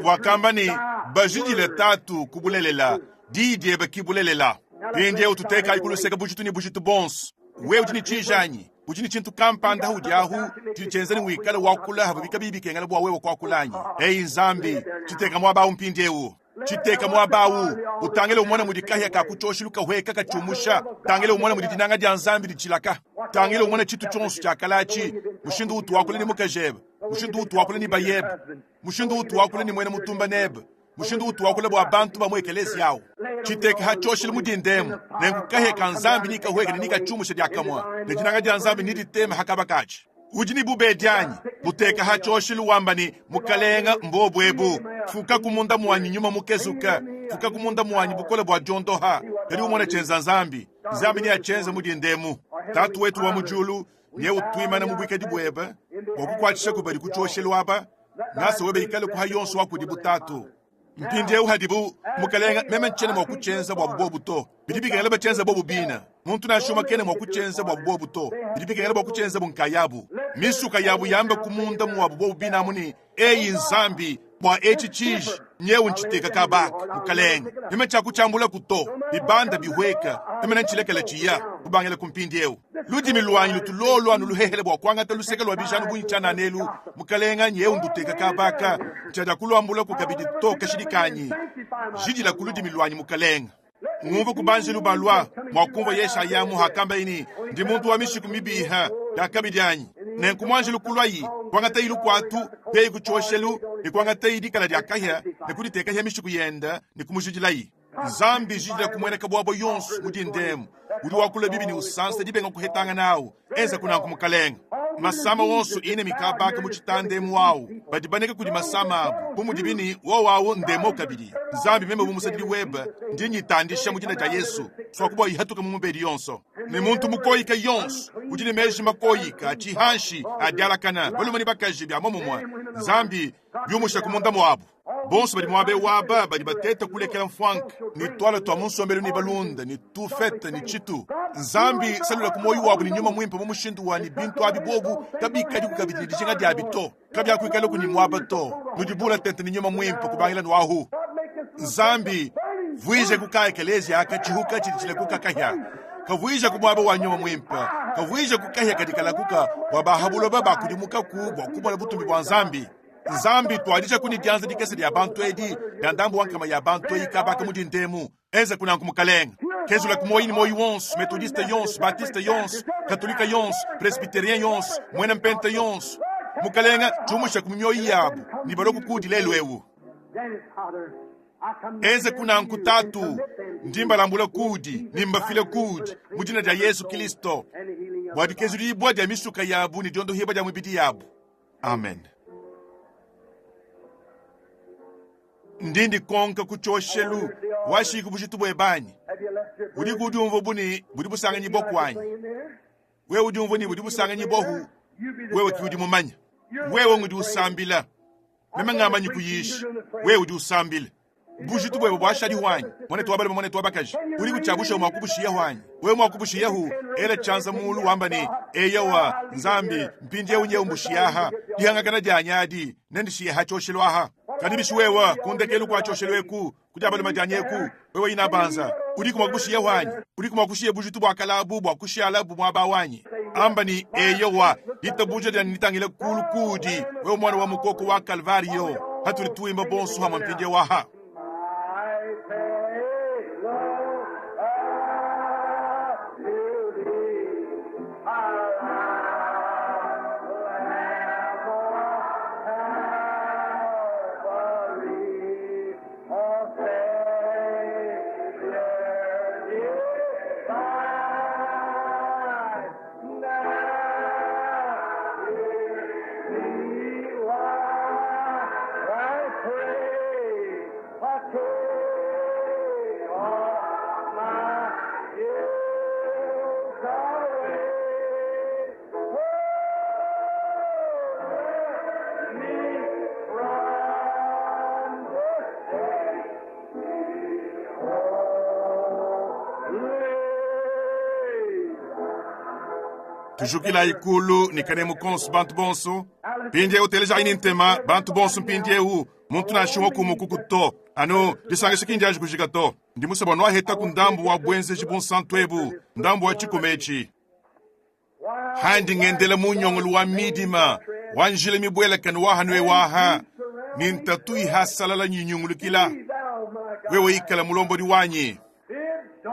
Wakamba ne, Bajidile Tatu ku bulelela, diyi diebe ki bulelela. Mpindieu tutekayi ku luseke bujitu ne bujitu buonso. Wewe udi ne tshiji anyi? Udi ne tshintu kampanda audi ahu tshidi tshienza ne wikale wakula havubi kabiyi bikengela bua wewe kuakula anyi? Eyi Nzambi, tshiteka muaba awu mpindieu. Tshiteka muaba awu, utangile umone mudi kahia ka ku tshioshilu kahueka katshiumusha. Tangile umone mudi dinanga dia Nzambi ditshilaka. Tangile umone tshitu tshionso tshiakala atshi, mushindu utu wakula ne mukajebe, mushindu utu wakula ne bayebe, mushindu utu wakula ne muena mutumba nebe, mushindu utu wakula bua bantu ba mu ekeleziya awu. Tshiteka ha tshioshilu mu dinda emu, nenku kahia ka Nzambi nikahueke ne nikatshiumusha diakamue, ne dinanga dia Nzambi nediteme ha kaba katshi. Udi ne bubedi anyi? Buteka ha tshioshilu wamba ne, Mukalenga, mbobu ebu, fukaku munda muanyi nyuma mukezuke, fukaku munda muanyi bukole bua diondoha. Kadi umone tshienza Nzambi. Nzambi neatshienze mu dinda emu. Tatu wetu wa mu diulu, neutuimane mu buikadi buebe bua kukuatshisha ku badi ku tshioshelu aba. Ngasa webe ikale kuha yonso wa kudibu, Tatu. Mpindieu hadibu, Mukalenga, meme ntshiena mua kutshienza buabu bobu to. Bidi bikengela batshienza bobu bine. Muntu nansha umue kena mua kutshienza buabu bobu to. Bidi bikengela bua kutshienzabu nkayabu. Misuka yabu yambe ku munda muabu bobu bine amu ne, Eyi Nzambi, bua etshi tshiji, nyeu ntshiteka kaba aka, Mukalenga. Meme tshiakutshiambulaku to. Bibanda bihueka, meme nentshilekela tshiya, kubangila ku mpindieu. Ludimi luanyi lutu luolu anu luhehele bua kuangata luseke lua bijanu bungi tshianana elu, Mukalenga, nyeu nduteka kaba aka, ntshiadiakuluambulaku kabidi to kashidi kanyi. Jidila ku ludimi luanyi, Mukalenga. Ngumvue ku banjelu balua mua kumvua Yeshaya mu hakambaye ne, Ndi muntu wa mishiku mibiha, diakabi dianyi. Nenku muanjelu kuluayi, kuangatayi lukuatu, kuyayi ku tshioshelu, ne kuangatayi dikala dia kahia, ne kuditekahi mishiku yende, ne kumujidilayi. Nzambi jidila kumueneka buabo yonso mu dindemu udi wakula bibi ne usansa dibenga kuhetangana awu. Enza kunanku Mukalenga. Masama wonso ine mikabaka mu tshitanda emu awu badi baneka kudi masama abu bu mudibi ne wowo awu ndemo kabidi. Nzambi meme bu musadidi webe ndi nyitandisha mu dina dia Yesu sua kubua ihatuka mu mubedi yonso ne muntu mukoyika yonso udi ne meji makoyika tshihanshi adialakana balume ne bakaji bia momumue. Nzambi biumusha ku munda muabu. Bonso badi muaba ewu aba badi bateta kulekela mfwanka ne twala twa mu nsombelu ne balunda ne tufete ne tshitu. Nzambi salula ku muoyo wabu ne nyuma muimpe mu mushindu wa ne bintu abi bobu kabikadiku kabidi ne dijinga diabi to. Kabiakuikalaku ne muaba to. Nudi bula tente ne nyuma muimpe kubangila nuahu. Nzambi vuije ku ka ekeleziya aka tshihuka tshidi tshilakuka kahia. Kavuije ku muaba wa nyuma muimpe. Kavuije ku kahia kadi kalakuka bua ba buloba bakudimukaku bua kumona butumbi bua Nzambi. Nzambi tuadija ku ne dianza dikese dia bantu edi dia ndambu wa nkama ya bantu eyi kabaka mudi ntemu. Enza kunanku mukalenge. Kezula ku moyi ne moyi wonso, metodiste yonso, batiste yonso, katolika yonso, presbyterien yonso, muena mpenta yonso. Mukalenge tshiumusha ku mioyo yabu ne balue kukudi lelu ewu. Enza kunanku tatu, ndi mbalambula kudi ne mbafile kudi mu dina dia Yesu Kristo bua dikezudibua dia misuka yabu ne diondohibua dia mibidi yabu. Amen. Ndi ndikonka ku tshioshelu washiki bujitu buebanyi. Udiku udiumvua bu ne budi busanganyibua kuanyi? Wewe udiumvua ne budi busanganyibua hu, wewe ki udi mumanya. Wewe ngudi usambila. Meme ngamanyi kuyisha. Wewe udi usambila. Bujitu buebe buashadi wanyi, mwanetu wa balume, mwanetu wa bakaji. Udi kutshiabusha mua kubushiya wanyi. Wewe mua kubushiyahu, ela tshianza mulu wamba ne, eyowa, Nzambi, mpindieu nyewu mbushiyaha. Dihangakana dianyi adi, nendishiye tshioshelu aha. Kadi bishi wewe, ku ndekelu kua tshioshelu eku, ku dia balume dianyi eku, wewe inabanza, udiku mua kubushiya wanyi? Udiku mua kushiya bujitu bua kalabu bua kushalabu muaba wanyi? Amba ne, eyowa, ditabuja dianyi ditangile kulu kudi, wewe mwana wa mukoko wa Kalvario. Hatuli tuimba bonso hamwe mpindieu aha.
I pay low up to thee, Lamb of Calvary, O Savior divine. Now hear me while I pray. I take all my guilt away. Oh, let me from this day be holy.
Tujukila ikulu ne kanemu konso bantu bonso. Mpindieu teleja ini ntema bantu bonso mpindieu muntu nansha umue kumukuku to. Anu disangisha ki ndianji kujika to. Ndi musaba nuaheta ku ndambu wa buenzeji bunsantu ebu, ndambu wa tshikuma etshi. Handi ngendela mu nyongolo wa midima, wa njila mibuelakane wa hanu ewaha, ni ntatu ihasalala nyinyungulukila.
Be thou my guide.
Wewe ikala mulombodi wanyi.
Bid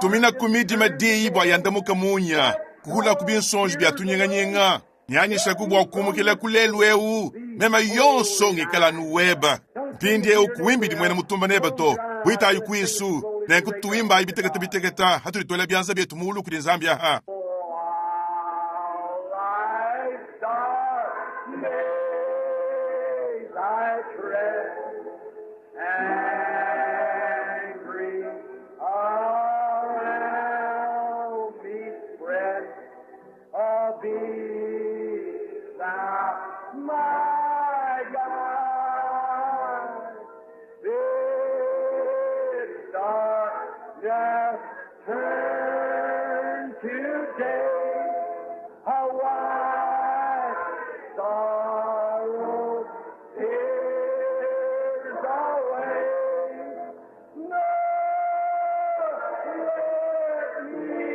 Tumina ku midima diyi bua yandamuka munya, kuhula ku binsonji bia tunyinganyinga. Nyanyishaku bua kumukila ku lelu ewu, mema yonso ngikala nuweba. Mpindieu kuimbidi muena mutumba neba to, buitayi kuisu, nenku tuimbayi bitekete biteketa, hatuli tuela bianza bietu mulu kudi Nzambi aha.
While life's dark maze I tread, and grief around me spread, oh, be thou my guide. Bid darkness turn to day, a white sorrow tears away. No, let me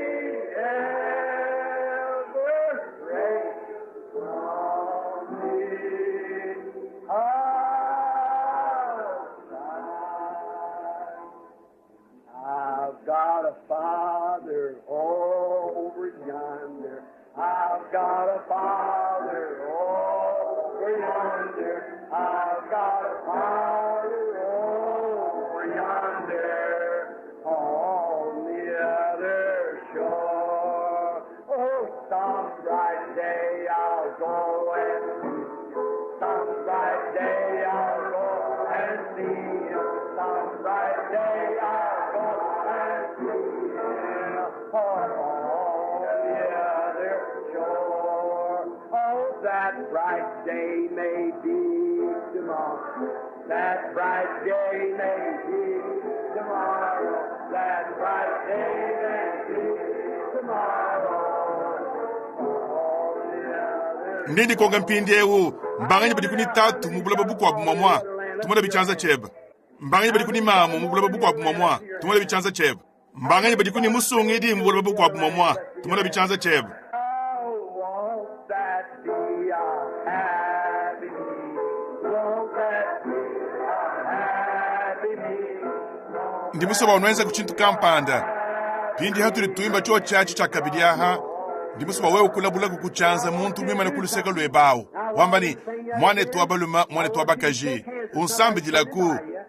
ever stray from thee aside. I've got a father over yonder. I've got a father over yonder. I've got a father over yonder on the other shore. Oh, some bright day I'll go and see him. Some bright day I'll go and see him. Some bright day I'll go and see him. On the other shore. Oh, that bright day may be tomorrow. That bright day may be tomorrow. That bright day may be tomorrow. All the other
Ndi ndikonga mpindiewu mbanganyi badi kuni tatu mu bulaba bukwabu mwamwa tumona bichanza cheba. Mbanganyi badi kuni mamu mu bulaba bukwabu mwamwa tumona bichanza cheba. Mbanganyi badi kuni musungidi mu bulaba bukwabu mwamwa tumona bichanza cheba.
Oh, won't that be a happy me? Won't that be a happy me? Won't
Ndi musoba unwenza kuchintu kampanda. Pindi hatuli tuimba cho chachi cha kabili aha. Ndi musoba wewe ukulabula kukuchanza muntu mwimane kuluseka lwebawu. Wamba ni mwane twabaluma mwane twabakaji. Unsambidila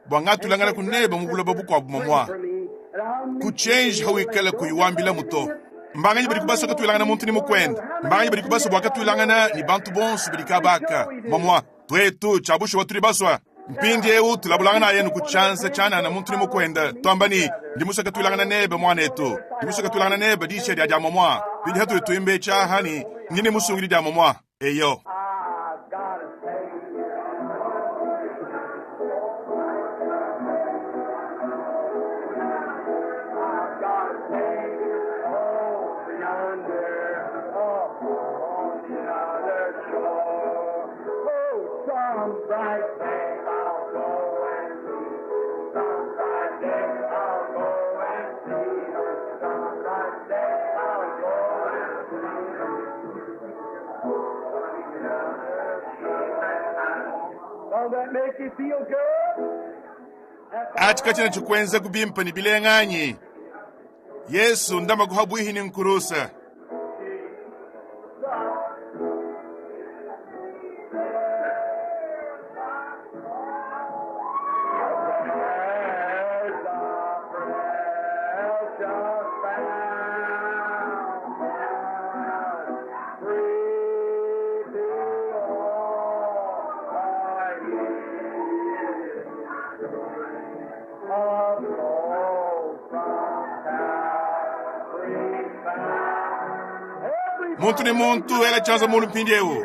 bwa ngatulangana kuneba mu bulaba bukwabu mwamwa.
for me, and I'll meet
Kuchenji hawikala kuyiwambila muto. Mbanganyi badi kubasa katwilangana muntu ni mukwenda. Mbanganyi badi kubasa bwa katwilangana ni bantu bonso badi kabaka. Mwamwa twetu chabushu watuli baswa. Mpindi eu tulabulangana yenu kuchanza chana na muntu ni mukwenda. Twamba ni ndi musa katwilangana nebe mwanetu. Ndi musa katwilangana nebe dishe lya mwamwa. Pindi hatuli tuimbe chahani ngine musungili lya mwamwa. Eyo.
I've got a Savior. I've got a Savior over yonder, oh, on the other shore. Oh, some bright day I'll go and see. Some bright day I'll go and see. Some bright day I'll go and see. Don't that make you feel good?
Achi kachina chikwenza kubimpa ni bilenganyi. Yesu ndama kuhabwihi ni nkurusa.
There's a precious fountain, free to all by His. A flow from Calvary's fountain. Every
Muntu ni muntu ela chanza mulu mpindi eu.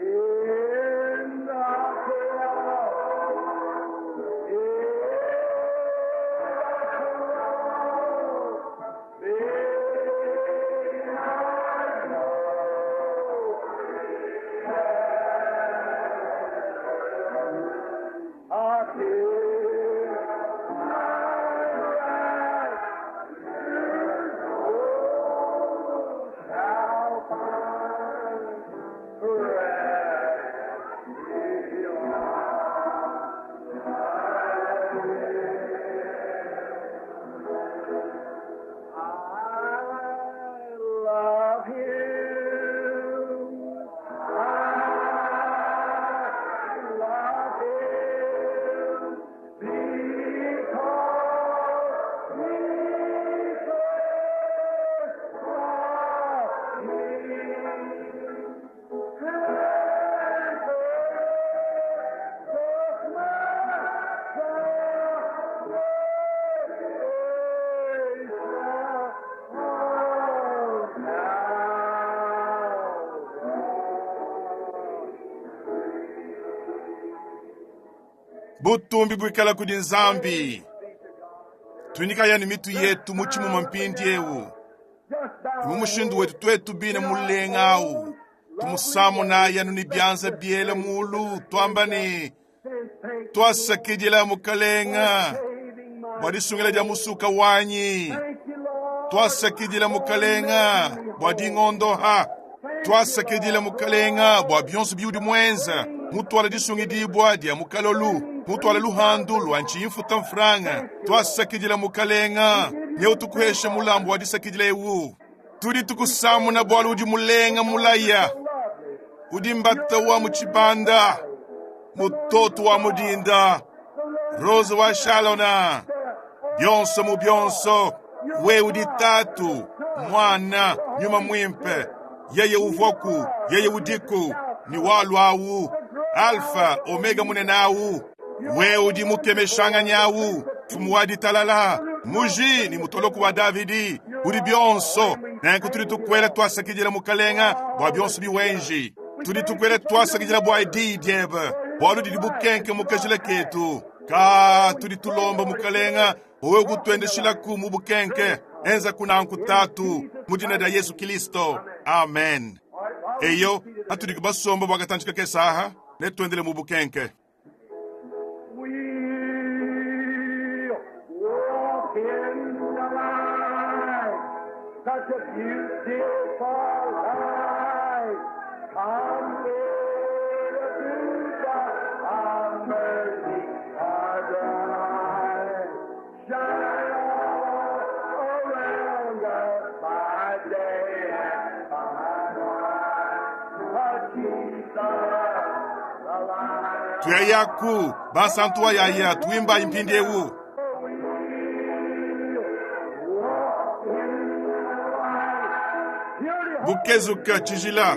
In the I love him. I love him because he first loved me. And took my
Butumbi bwikala kudi nzambi. Tunika yani mitu yetu muchimuma mpindi eu. Mu mushindu wetu twetu bine mulengawu. Tumusamuna yanu ni byanza byela mulu twamba ni twasakidila mukalenga. Bwa disungila dia musuka wanyi. Twasakidila mukalenga bwa dingondoha. Twasakidila mukalenga bwa byonso biudi mwenza. Mutwala disungidibwa dia mukalolu. Mutwala luhandu lwa nchi mfranga. Twasakidila mukalenga. Nyeu tukuhesha mulambo wa disakidila ewu. Tudi tukusamuna bwalu udi mulenga mulaya, udi mbata wa mu tshibanda, mutoto wa mudinda, rose wa Shalona, bionso mu bionso, we udi Tatu, Mwana, Nyuma Mwimpe, yeye uvwaku, yeye udiku, ni walwawu, Alfa, Omega munenawu, we udi mukemeshanganyawu, mfumu wa ditalala, muji ni mutoloko wa Davidi, udi bionso, nanku tudi tukwela twasakidila mukalenga bwa bionso biwenji. Tudi tukwela twasakidila bwa diyi diebe, bwalu didi bukenke mu kajila ketu. Ka tudi tulomba mukalenga, wewe kutwendeshilaku mu bukenke, enza kunanku Tatu, mu dina dia Yesu Kristo. Amen. Eyo, atudi kubasomba bwa katanchika kesaha, netwendele mu bukenke.
We'll walk in the light, such a beautiful light. Come with the dewdrop of mercy are bright. Shine all around us by day and by night. Oh, Jesus, the light.
Tuyayaku, basantu wa yaya, tuimba impindi ewu. Bukezuka tshijila.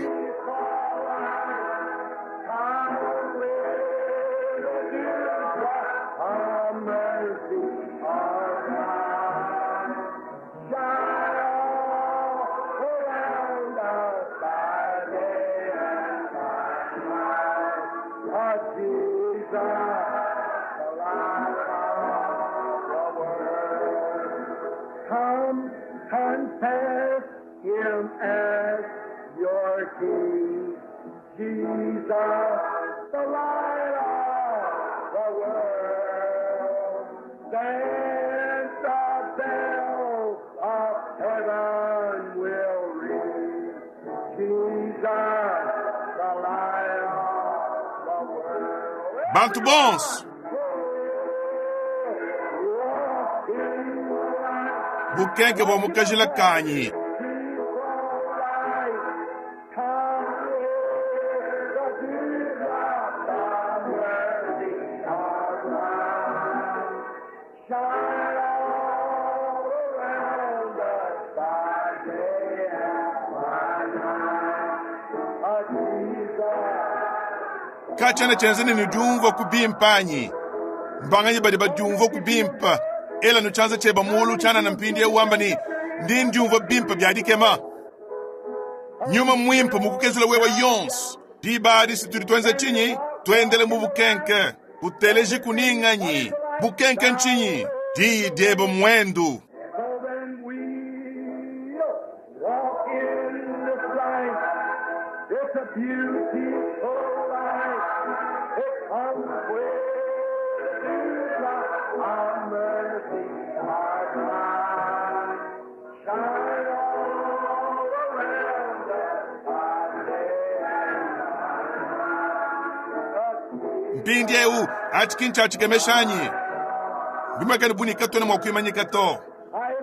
Come confess him as your King, Jesus, the light of the world. Then the bells of heaven will ring, Jesus, the light of the world.
Bantu bons,
Walk in the light.
bukenke bwa mu kajila kanyi. Kachana chenzene ni diumva kubimpanyi. Mbanganyi badi badiumva kubimpa. Ela nuchanza cheba mulu chana na mpindi ewu amba ni ndi ndiumva bimpa byadikema. Nyuma mwimpa mukukezula wewa yonso. Dibadi situli twenze chinyi, twendele mu bukenke. Uteleji kuninganyi, bukenke nchinyi. Di deba mwendu.
So then we walk in this light. It's a beautiful light. It comes with the dewdrop of mercy our light. Shine all around us by day and by night.
Mpindi ewu achikincha achikemeshanyi. Bimakani buni katona mwa kuimanyika to.
Isn't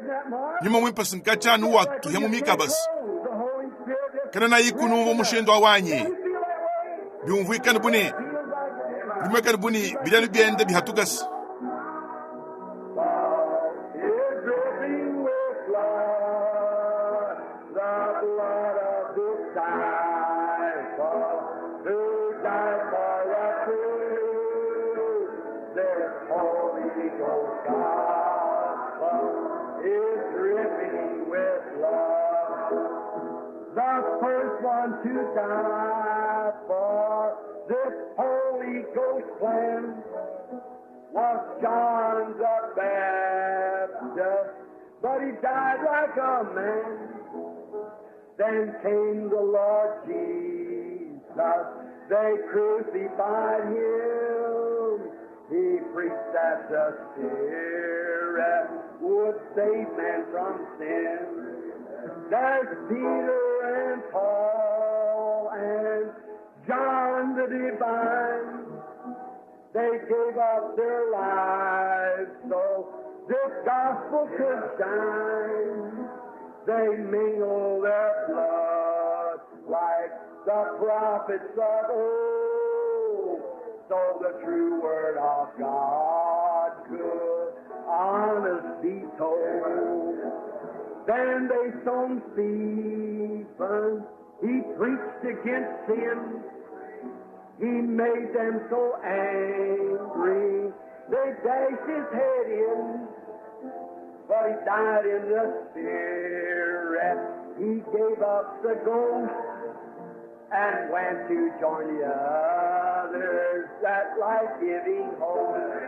that marvelous?
Nyuma mwimpa sinkachanu watu ya mumikabasi.
The Holy Spirit just
Kana na ikunu mvo mushindo awanyi.
you feel that way?
Biumvuikani buni,
Feels like that.
bimakani buni bilyanu byende bihatukasi.
Is dripping with blood, the blood of disciple who died for us through this Holy Ghost gospel is dripping with love. The first one to die for this Holy Ghost plan was John the Baptist, but he died like a man. Then came the Lord Jesus. They crucified him. He preached that the Spirit would save man from sin. There's Peter and Paul and John the Divine. They gave up their lives so this gospel could shine. They mingle their blood like the prophets of old, so the true word of God could honest be told. Then they stoned Stephen. He preached against sin. He made them so angry, they dashed his head in. But he died in the spirit. He gave up the ghost and went to join the others, that life-giving host.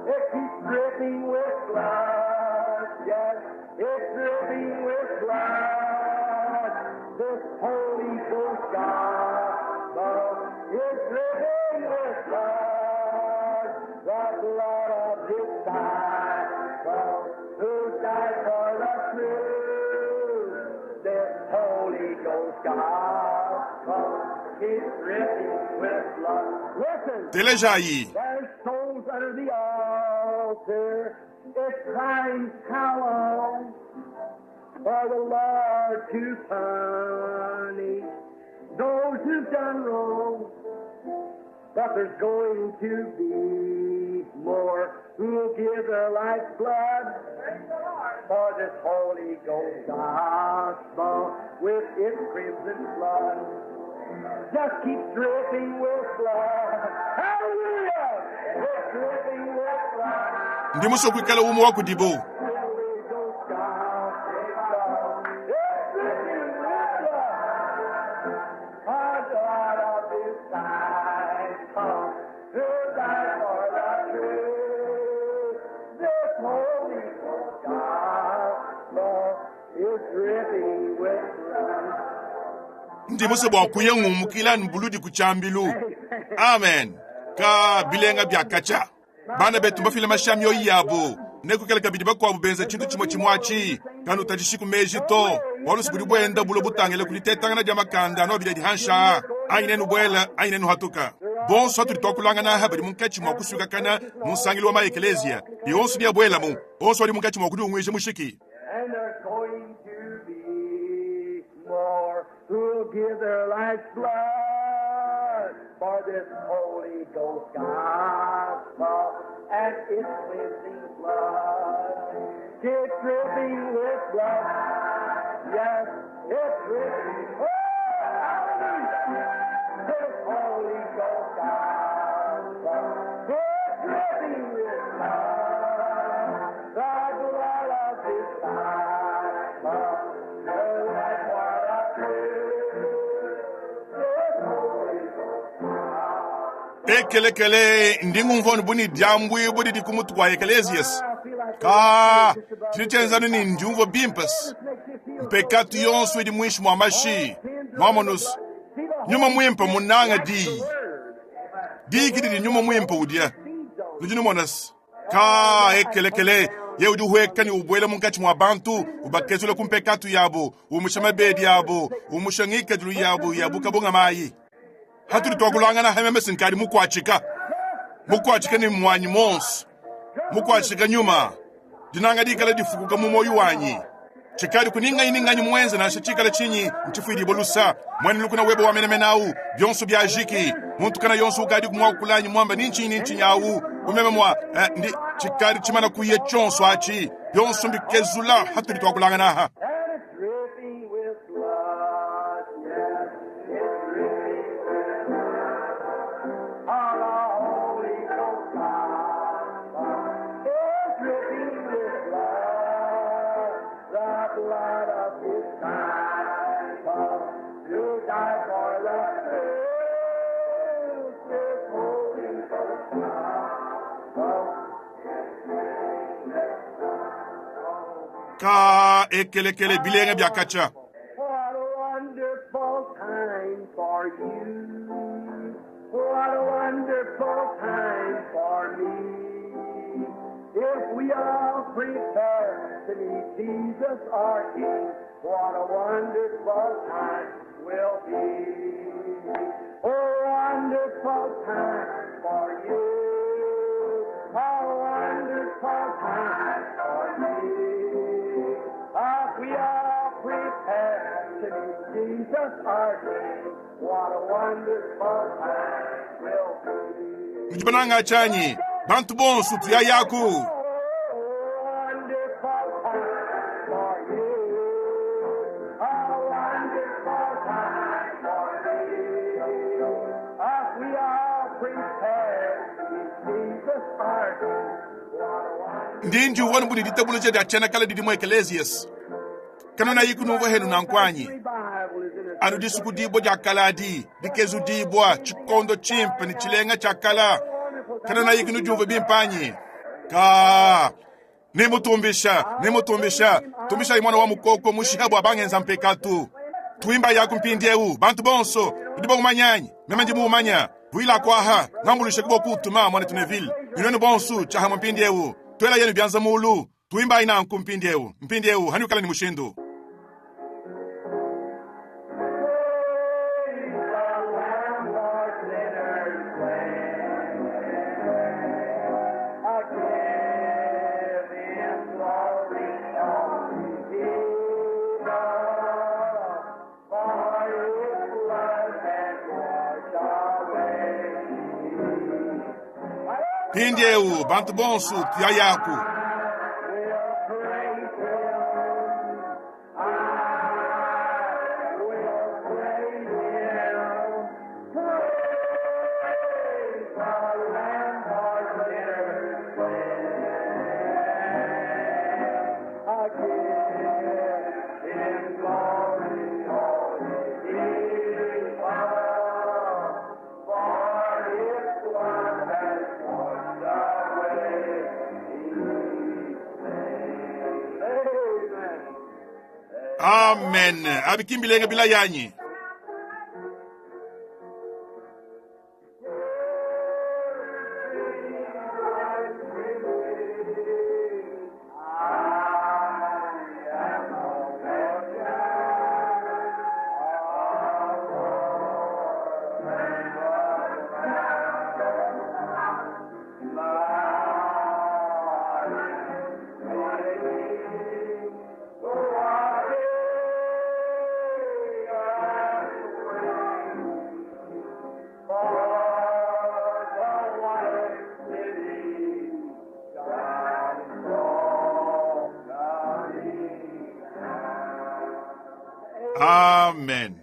It keeps dripping with blood, yes, it's dripping with blood. This Holy Ghost gospel is dripping with blood, the blood of His disciple who died for the truth. This Holy Ghost gospel is dripping with blood. Listen.
Telejayi.
There's souls under the altar. It's crying, how long for the Lord to punish those who've done wrong? But there's going to be more who'll give their life's blood for this Holy Ghost gospel with its crimson flood. Just keep dripping with blood. Hallelujah! It's dripping with blood.
Ndi musokwikala umwe wa kudibo.
Holy Ghost gospel. It's dripping with blood. The blood of disciple who died for the truth. This Holy Ghost gospel is dripping with blood.
Ndi muso bwa kuya ngumukila nbuludi kuchambilu. Amen. Ka bilenga bya kacha. Bana betu mbafile mashami yo yabo. Nekukela kabidi bakwabu benza chintu chimwe chimwachi. Kanu tajishiku meji to. Walusi budi bwenda bulo butangele kulitetangana dia makanda no bile dihansha. Aine nubwela, aine nuhatuka. Bonso atuli twakulangana aha bali munkatshi mwa kusukakana mu nsangilu wa maekeleziya. Yonso ni abwela mu. Onso ali munkatshi mwa kudiungwisha mushiki.
And there's going to be more who'll give their life's blood for this Holy Ghost gospel and its cleansing blood. It's dripping with blood. Yes, it's dripping. Oh, hallelujah. This Holy Ghost gospel. It's dripping with blood. The blood of His disciple. The life for the truth. This Holy Ghost gospel.
Ekelekele ndingumvoni buni dyambwi budidi kumutu kwa ekelesias. Ka tili ni ndiumvo bimpas. Mpekatu yonso idi mwishi mwa mashi. Mwamonus. Nyuma mwimpa munanga di. Di kididi nyuma mwimpa udia. Nujinu monas. Ka ekelekele ye udi uhweka ni ubwele munkatshi mwa bantu ubakezule ku mpekatu yabo umusha mabedi yabo umusha ngikadilu yabo yabuka bonga mayi. Hatuli twakulangana hameme sinkali mukwachika. Mukwachika ni mwanyi monso. Mukwachika nyuma. Dinanga dikala difukuka mu moyo wanyi. Chikali kuninga ininganyi mwenze na chikala chinyi nchifuidi bolusa. Mwene lukuna webo wa menemenau. Byonso bya jiki. Muntu kana yonso ukadi kumwa kulanyi mwamba ninchi ninchi nyawu. Umeme mwa ndi chikali chimana kuye chonso achi. Byonso mbikezula hatuli twakulangana aha.
And it's dripping with blood, yes, it's dripping with blood. Of the Holy Ghost gospel. It's dripping with blood, the blood of His disciple who died for the truth. This Holy Ghost gospel is dripping with blood.
Ka ekelekele bilenga bya kacha.
What a wonderful time for you. What a wonderful time for me. If we all prepare to meet Jesus our King, what a wonderful time will be. Oh, wonderful time for you. A wonderful time for me. If we all Jesus our King, what a wonderful time will be.
Nudi bananga tshianyi bantu bonso tuyayaku.
Oh, wonderful time for you. A wonderful time for me. As we are prepared, Jesus our King, what a wonderful
Ndi ndiwona budi ditabuluja dia tshianakala didi mu ekelesias kanona yiku numva henu nankwanyi
revival is in a
anu disuku dibwa dia kaladi dikezu dibwa tshikondo tshimpe ne tshilenga tshia kala kanona yiku nudiumva bimpanyi ka nimutumbisha nimutumbisha tumbishayi mwana wa mukoko mushiha bua bangenza mpekatu tuimba yaku mpindiewu bantu bonso udi bokumanyanyi meme ndi muumanya vuila kwaha ngambuluishe kubokutuma mwana tuneville inwenu bonso tshahamwe mpindiewu twela yenu byanza mulu tuimbayi nanku mpindiewu mpindiewu hani ukala ni mushindu
Praise the Lamb for sinners slain. I give Him glory, all Jesus, for His blood has washed away.
mpindiewu bantu bonso tuyayaku
Will praise Him. I will praise Him. Praise the Lamb for sinners slain. I give Him glory, all His love, for His blood has washed away. Amen.
amen abikimbilenga bila yanyi amen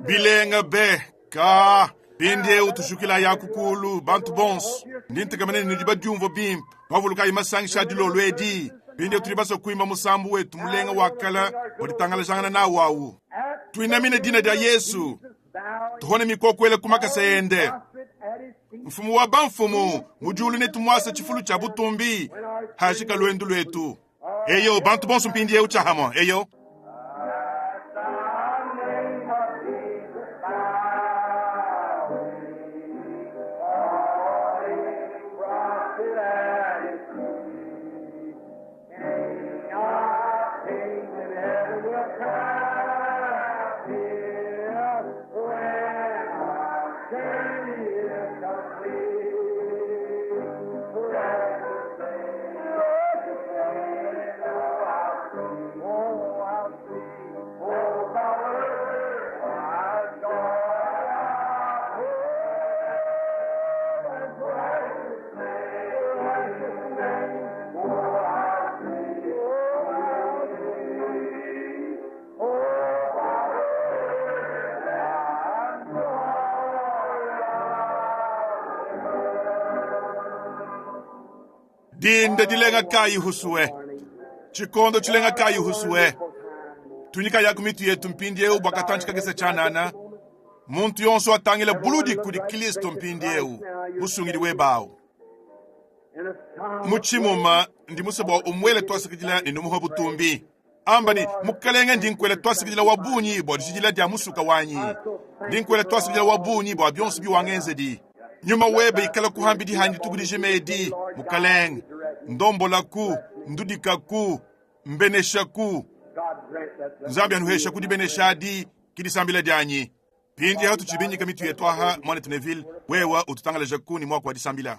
bilenga be ka mpindiewu tushukila yakukulu bantu bonso ndi ntekamene nudi badiumva bimpe bavulukayi masangisha dilolo edi mpindiewu tudi basua kuimba musambu wetu mulenga wa kala waditangalajangana nawu awu tuinamine dina dia yesu tuhone mikokwele kumakasa ende mfumu wa bamfumu mudiulu ne tumuasa tshifulu tshia butumbi hajika lwendu lwetu eyo bantu bonso mpindiewu tshiahamwa eyo Dinda dilenga kayi husuwe tshikondo tshilenga kayi husuwe tunyika yaku mitu yetu mpindiewu bua katantshi kakese tshianana muntu yonso atangila buludi kudi kristo mpindiewu musungidi webawu mutshimuma ndi musa bua umwele twasikidila ne numuha butumbi amba ni mukalenge ndi nkwele twasikidila wa bunyi bua dishidila dia musuka wanyi ndi nkwele twasikidila wa bunyi bua bionso biwangenzedi nyuma webe ikala kuhambidi handi tukudijimedi mukalenge ndombolaku ndudikaku mbeneshaku nzambi anuhesha kudibeneshadi kidisambila dianyi pindi aho tutshibinyika mitu yetu aha mwana tuneville wewa ututangalaja kuni mwako wa disambila.